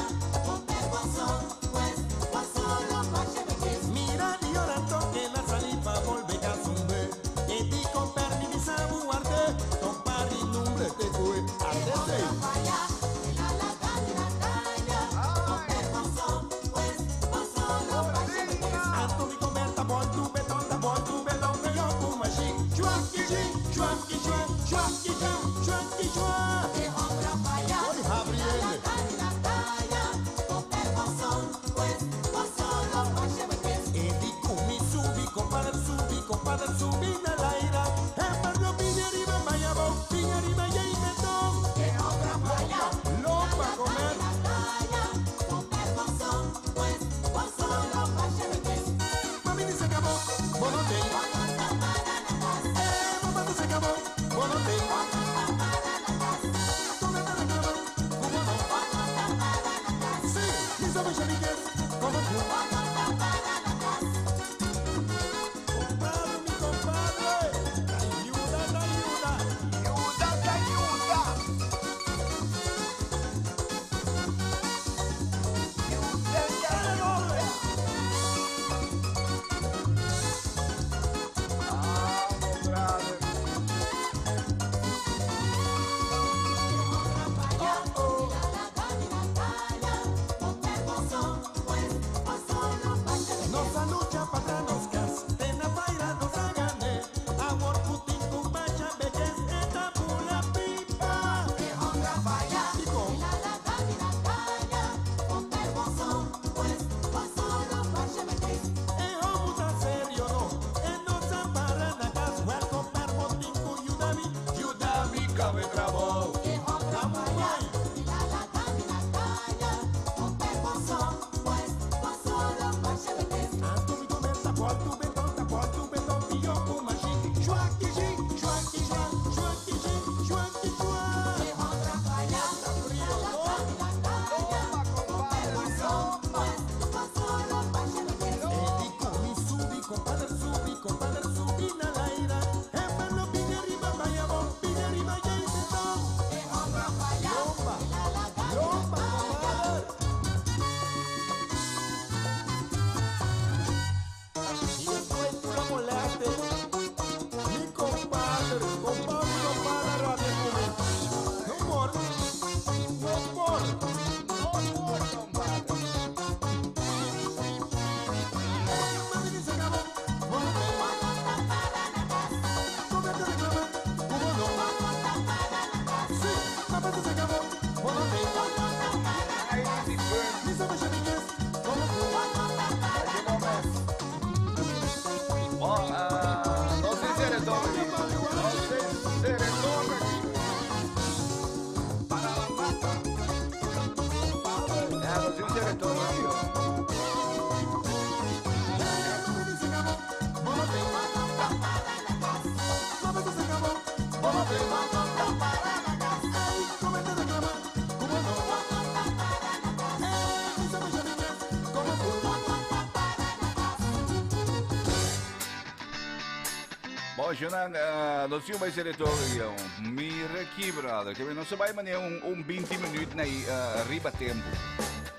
Con permoso, pues, vos solo vaya beques Mira ni orando que la saliva volve casumbe. E di con permi di sabu guarde, con pari numbre te cue. Atete. Falla, el alaga mira calla Con permoso, pues, vos solo vaya beques Anto mi comerta bol tu beton da bol tu belon que yo kumashi. Chuan ki chi, chuan ki chuan, chuan ki chuan, chuan ki chuan. El hombre falla, Oi, Gabriel. alaga mira calla Con permoso, pues, vos solo vaya beques E di kumi subi, compadre subi, compadre subi nell'aira. E parlo pigna arriva maiabo, pigna arriva e metto. El hombre falla, shonan, nos tin un bai sere toque aquí. Mira aquí, brother. Que no se bai mane un 20 minuut na riba tempo.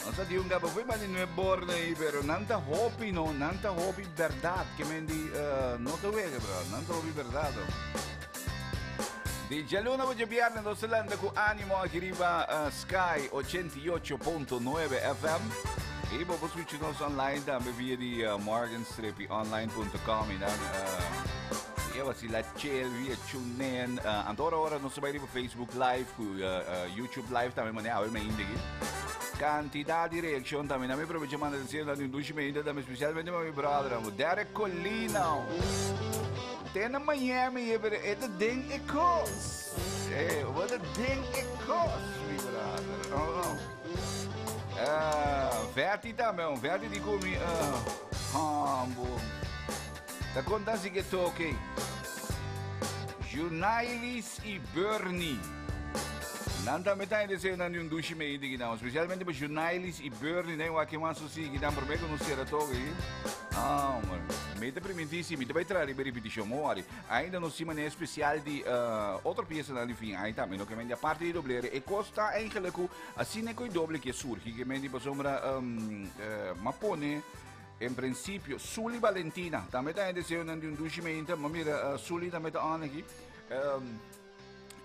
Nos a di un gaba fue mane nue borne ahí, pero nanta hopi no, nanta hopi verdad. Que men di, no te wege, brother. Nanta hopi verdad. Di djaluna pa djabièrnè nos ta lanta ku ánimo aki riba Sky 88.9 FM. I bo por skucha nos online tambe via di morgenstripionline.com i dan via Wasila Chill, via TuneIn. Anto ora ora nos ta bai riba Facebook Live ku YouTube Live tambe manera awe mainta aki. Kantidat di reakshon tambe. Nan mi aprovecha manda deseo nan di un dushi mainta tambe spesialmente pa mi brother Derek Colina. Te na Miami e pero e ta den e kos. Eh, bo ta den e kos, mi brother. Oh, oh. Verti tambe, oh. Verti di ku mi, hambo. Ta konta si ke toke. Junailis i Bernie. Nan tambe ta deseo nan di un dushi meidi ki nan. Especialmente pa Junailis i Bernie. Den wak mas so si ki nan prome ku nos sera toke. Ah, man. Mi ta primintí si mi ta bai traha riba e ripitishon, mo wari. Ainda nos tin manera spesial di otro piesanan di fin aña tambe, no ke men di aparte di doblere. E kos ta eigenlijk ku asina ku e doble ke surgi, ke men di pasobra m'a pone en prinsipio Sully Valentina tambe ta e deseonan di un dushi meinta, m'a mira Sully tambe ta on aki.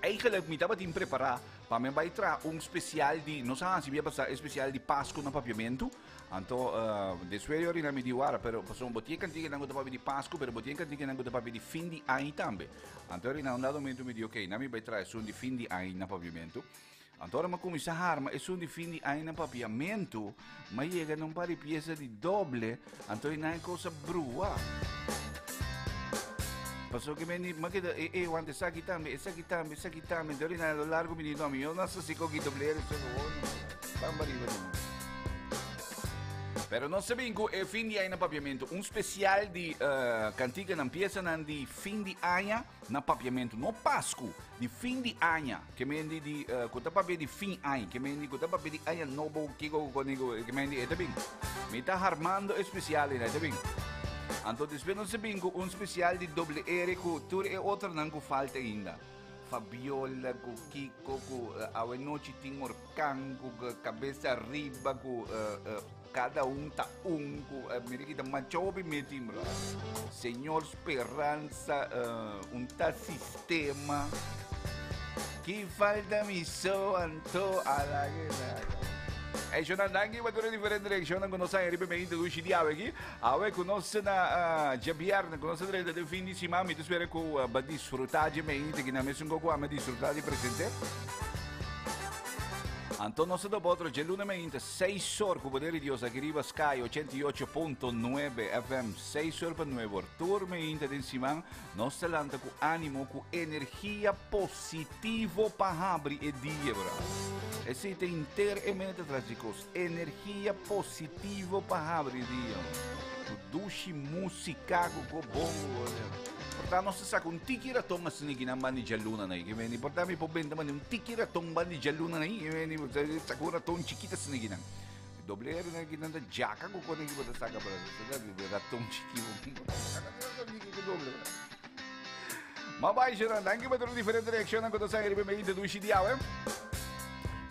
Eigenlijk mi tabatin prepará pa mi bai traha un spesial di, nos a hasi bia pasá e spesial di Pasku na Papiamentu. Anto despues di orina mi di wara, pero pasobra bo tin e kantiganan ku ta papia di Pasku, pero bo tin e kantiganan ku ta papia di fin di aña tambe. Anto orina un dado momento mi di ok, nan mi bai traha esun di fin di aña na Papiamentu. Anto ora mi a kuminsá harma esun di fin di aña na Papiamentu, mi a yega na un par di piesa di doble, anto einan e kos a brua. Pasobra ku mi a keda e e wanta esaki tambe, esaki tambe, esaki tambe. Anto orina a lo largo mi di no, mi yo no sa si koki doblera esaki awor. Bamba riba di mi. Pero nos ta bin ku e fin di aña na Papiamentu. Un spesial di kantikanan, piesanan di fin di aña na Papiamentu. No Pasku, di fin di aña. Ke men di di ku ta papia di fin aña. Ke men di ku ta papia di aña nobo, kiko ku konigo. Ke men di e ta bin. Mi ta harmando e spesial ei, e ta bin. Anto despues nos ta bin ku un spesial di doble R ku tur e otronan ku falta ainda. Fabiola ku Kiko ku awe nochi tin orkan ku kabes ariba ku kada un ta un ku mira kita macha hopi meti bro. Señor Speransa un ta sistema ki falta mi so anto ala ke Ey shownan danki pa tur e diferente reaccionnan ku nos a heri pa meinte dushi di awe aki. Awe ku nos na djabièrnè ku nos ta drenta den fin di siman mi ta spera ku bo disfrutá dje meinte ki na mesun kos ku ami a disfrutá di present'é. Anto nos ta topa otro djaluna meinte seis or ku poder di Dios aki riba Sky 88.9 FM seis or pa nuebe or. Tur meinte den siman nos ta lanta ku ánimo ku energia positivo pa habri e dia bra. Esei ta henter e meta tras di kos. Energia positivo pa habri dia. Ku dushi músika ku ko bongo. Por ta nos ta saka un tiki raton asina aki nan banda di djaluna nan. Ke meni por ta mi por benta manda un tiki raton banda di djaluna nan. Ke meni saka un raton chikito asina aki nan. Doble R nan aki nan ta djaka ku kos aki bo ta saka por raton chikito. Saka raton chikito ku doble. Ma bai Sharon, danki pa tur diferente reaccionnan ku ta sa riba mi dushi di awe.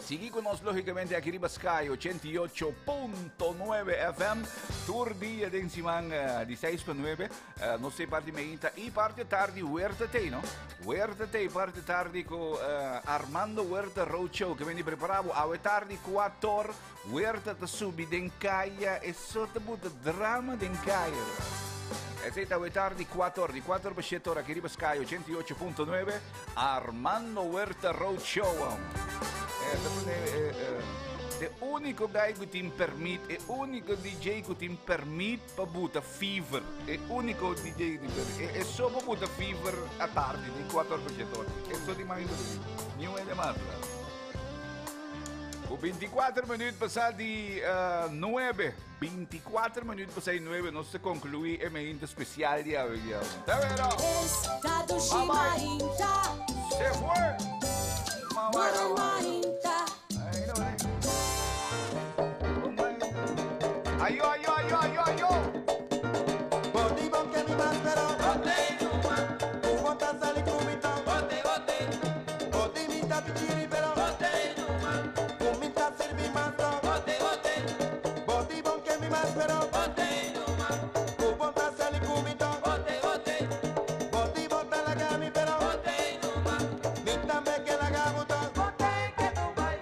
Sigui ku nos logicamente aki riba Sky 88.9 FM. Tur dia den siman di 6 pa 9. Nos te parti meinta i parti tardi Huerta Tei, no? Huerta Tei parti tardi ku Armando Huerta Roadshow ke beni preparabo. Awe tardi 4 Huerta ta subi den kaya, e so ta buta drama den kaya. Esei ta awe tardi 4 or, di 4 or pa 7 or aki riba Sky 88.9, Armando Huerta Road Show. E ta pone e, e, e único guy ku tin permit, e único DJ ku tin permit pa buta fever. E único DJ ku tin permit. E, e so pa buta fever a tardi, di 4 or pa 7 or. E so di mai Ni un hende mas. Ku 24 minuut pasá di 9. 24 minuut pasá di 9 nos ta konkluí e meinta spesial di awe dia. Ta wero! Esta dushi mainta. Se fue! Moro mainta. Ayo, ayo, ayo, ayo, ayo!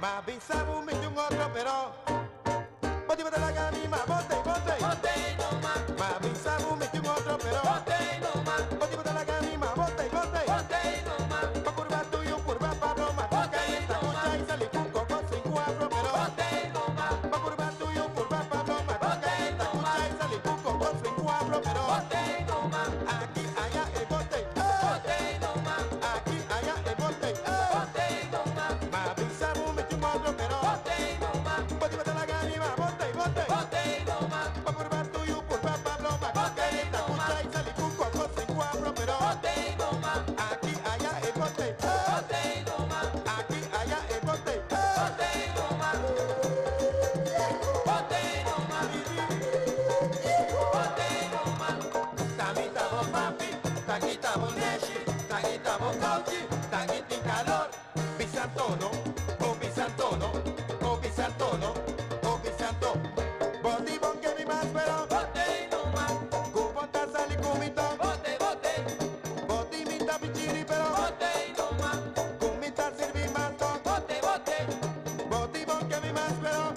Ma bisabu mi un otro pero Boti bota la gani ma bote bote Ma bisabu mi un otro pero Boti bota la gani ma bote bote Pa curva tuyo curva Pablo ma toca esta cucha y sali con coco sin cuatro pero Pa curva tuyo curva Pablo ma toca esta cucha y sali con coco sin cuatro pero Aquí allá el bote Aquí allá el bote Ma bisabu mi un otro pero Boti bota la gani ma bote bote Pa curva tuyo curva Pablo ma toca esta cucha y sali con coco sin cuatro pero Aquí allá el bote Aquí allá el bote Tamita bo papi, taquita bo neshi, taquita bo cauchi, taquita en calor. Pisantono, oh pisantono, oh pisantono, oh pisanto. Boti bon que mi más pero. Cupon ta sali cumito. Boti minta pichiri pero. Cumita sirvi manto. Boti bon que mi más pero.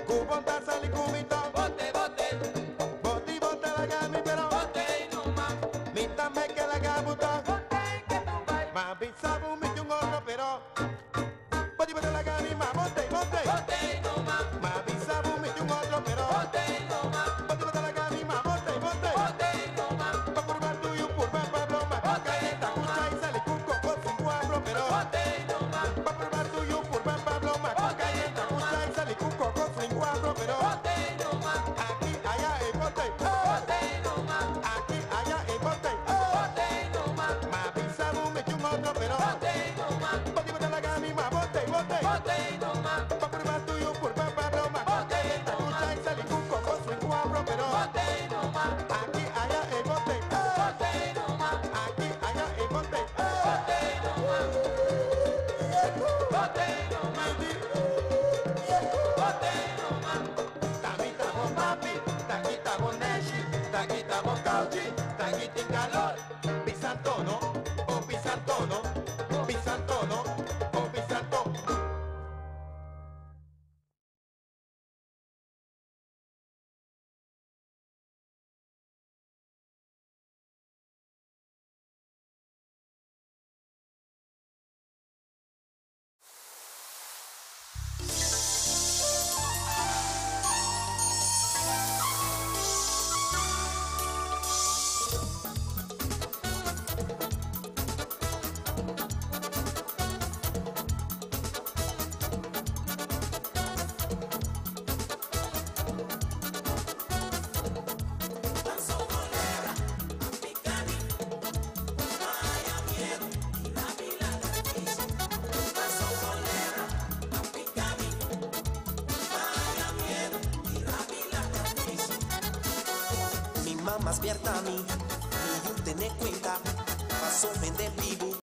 Cupon ta sali cumito. Boti bota la gami pero. Mita me que la gabuta. Ma bisabu mi un otro pero. Boti bota la gami ma bote bote. Ma bisabu mi un otro pero. Boti bota la gami ma bote bote. Pa curva tuyo curva Pablo ma toca esta cucha y sale con coco sin cuatro pero. Pa curva tuyo curva Pablo ma toca esta cucha y sale con coco sin cuatro pero. Aquí allá el bote. Aquí allá el bote. Ma bisabu mi un otro pero. Boti bota la gami ma bote bote. Pa curva tuyo curva Pablo ma toca esta cucha y sale con coco sin cuatro pero. Aquí allá el bote. Aquí allá el bote. Tamita bo papi, taquita bo neshi, taquita bo cauchi, taquita en calor. Pisantono, oh pisantono, pisantono, oh pisanto. Mi mamá despierta a mí, mi yu tene cuenta, paso vende vivo.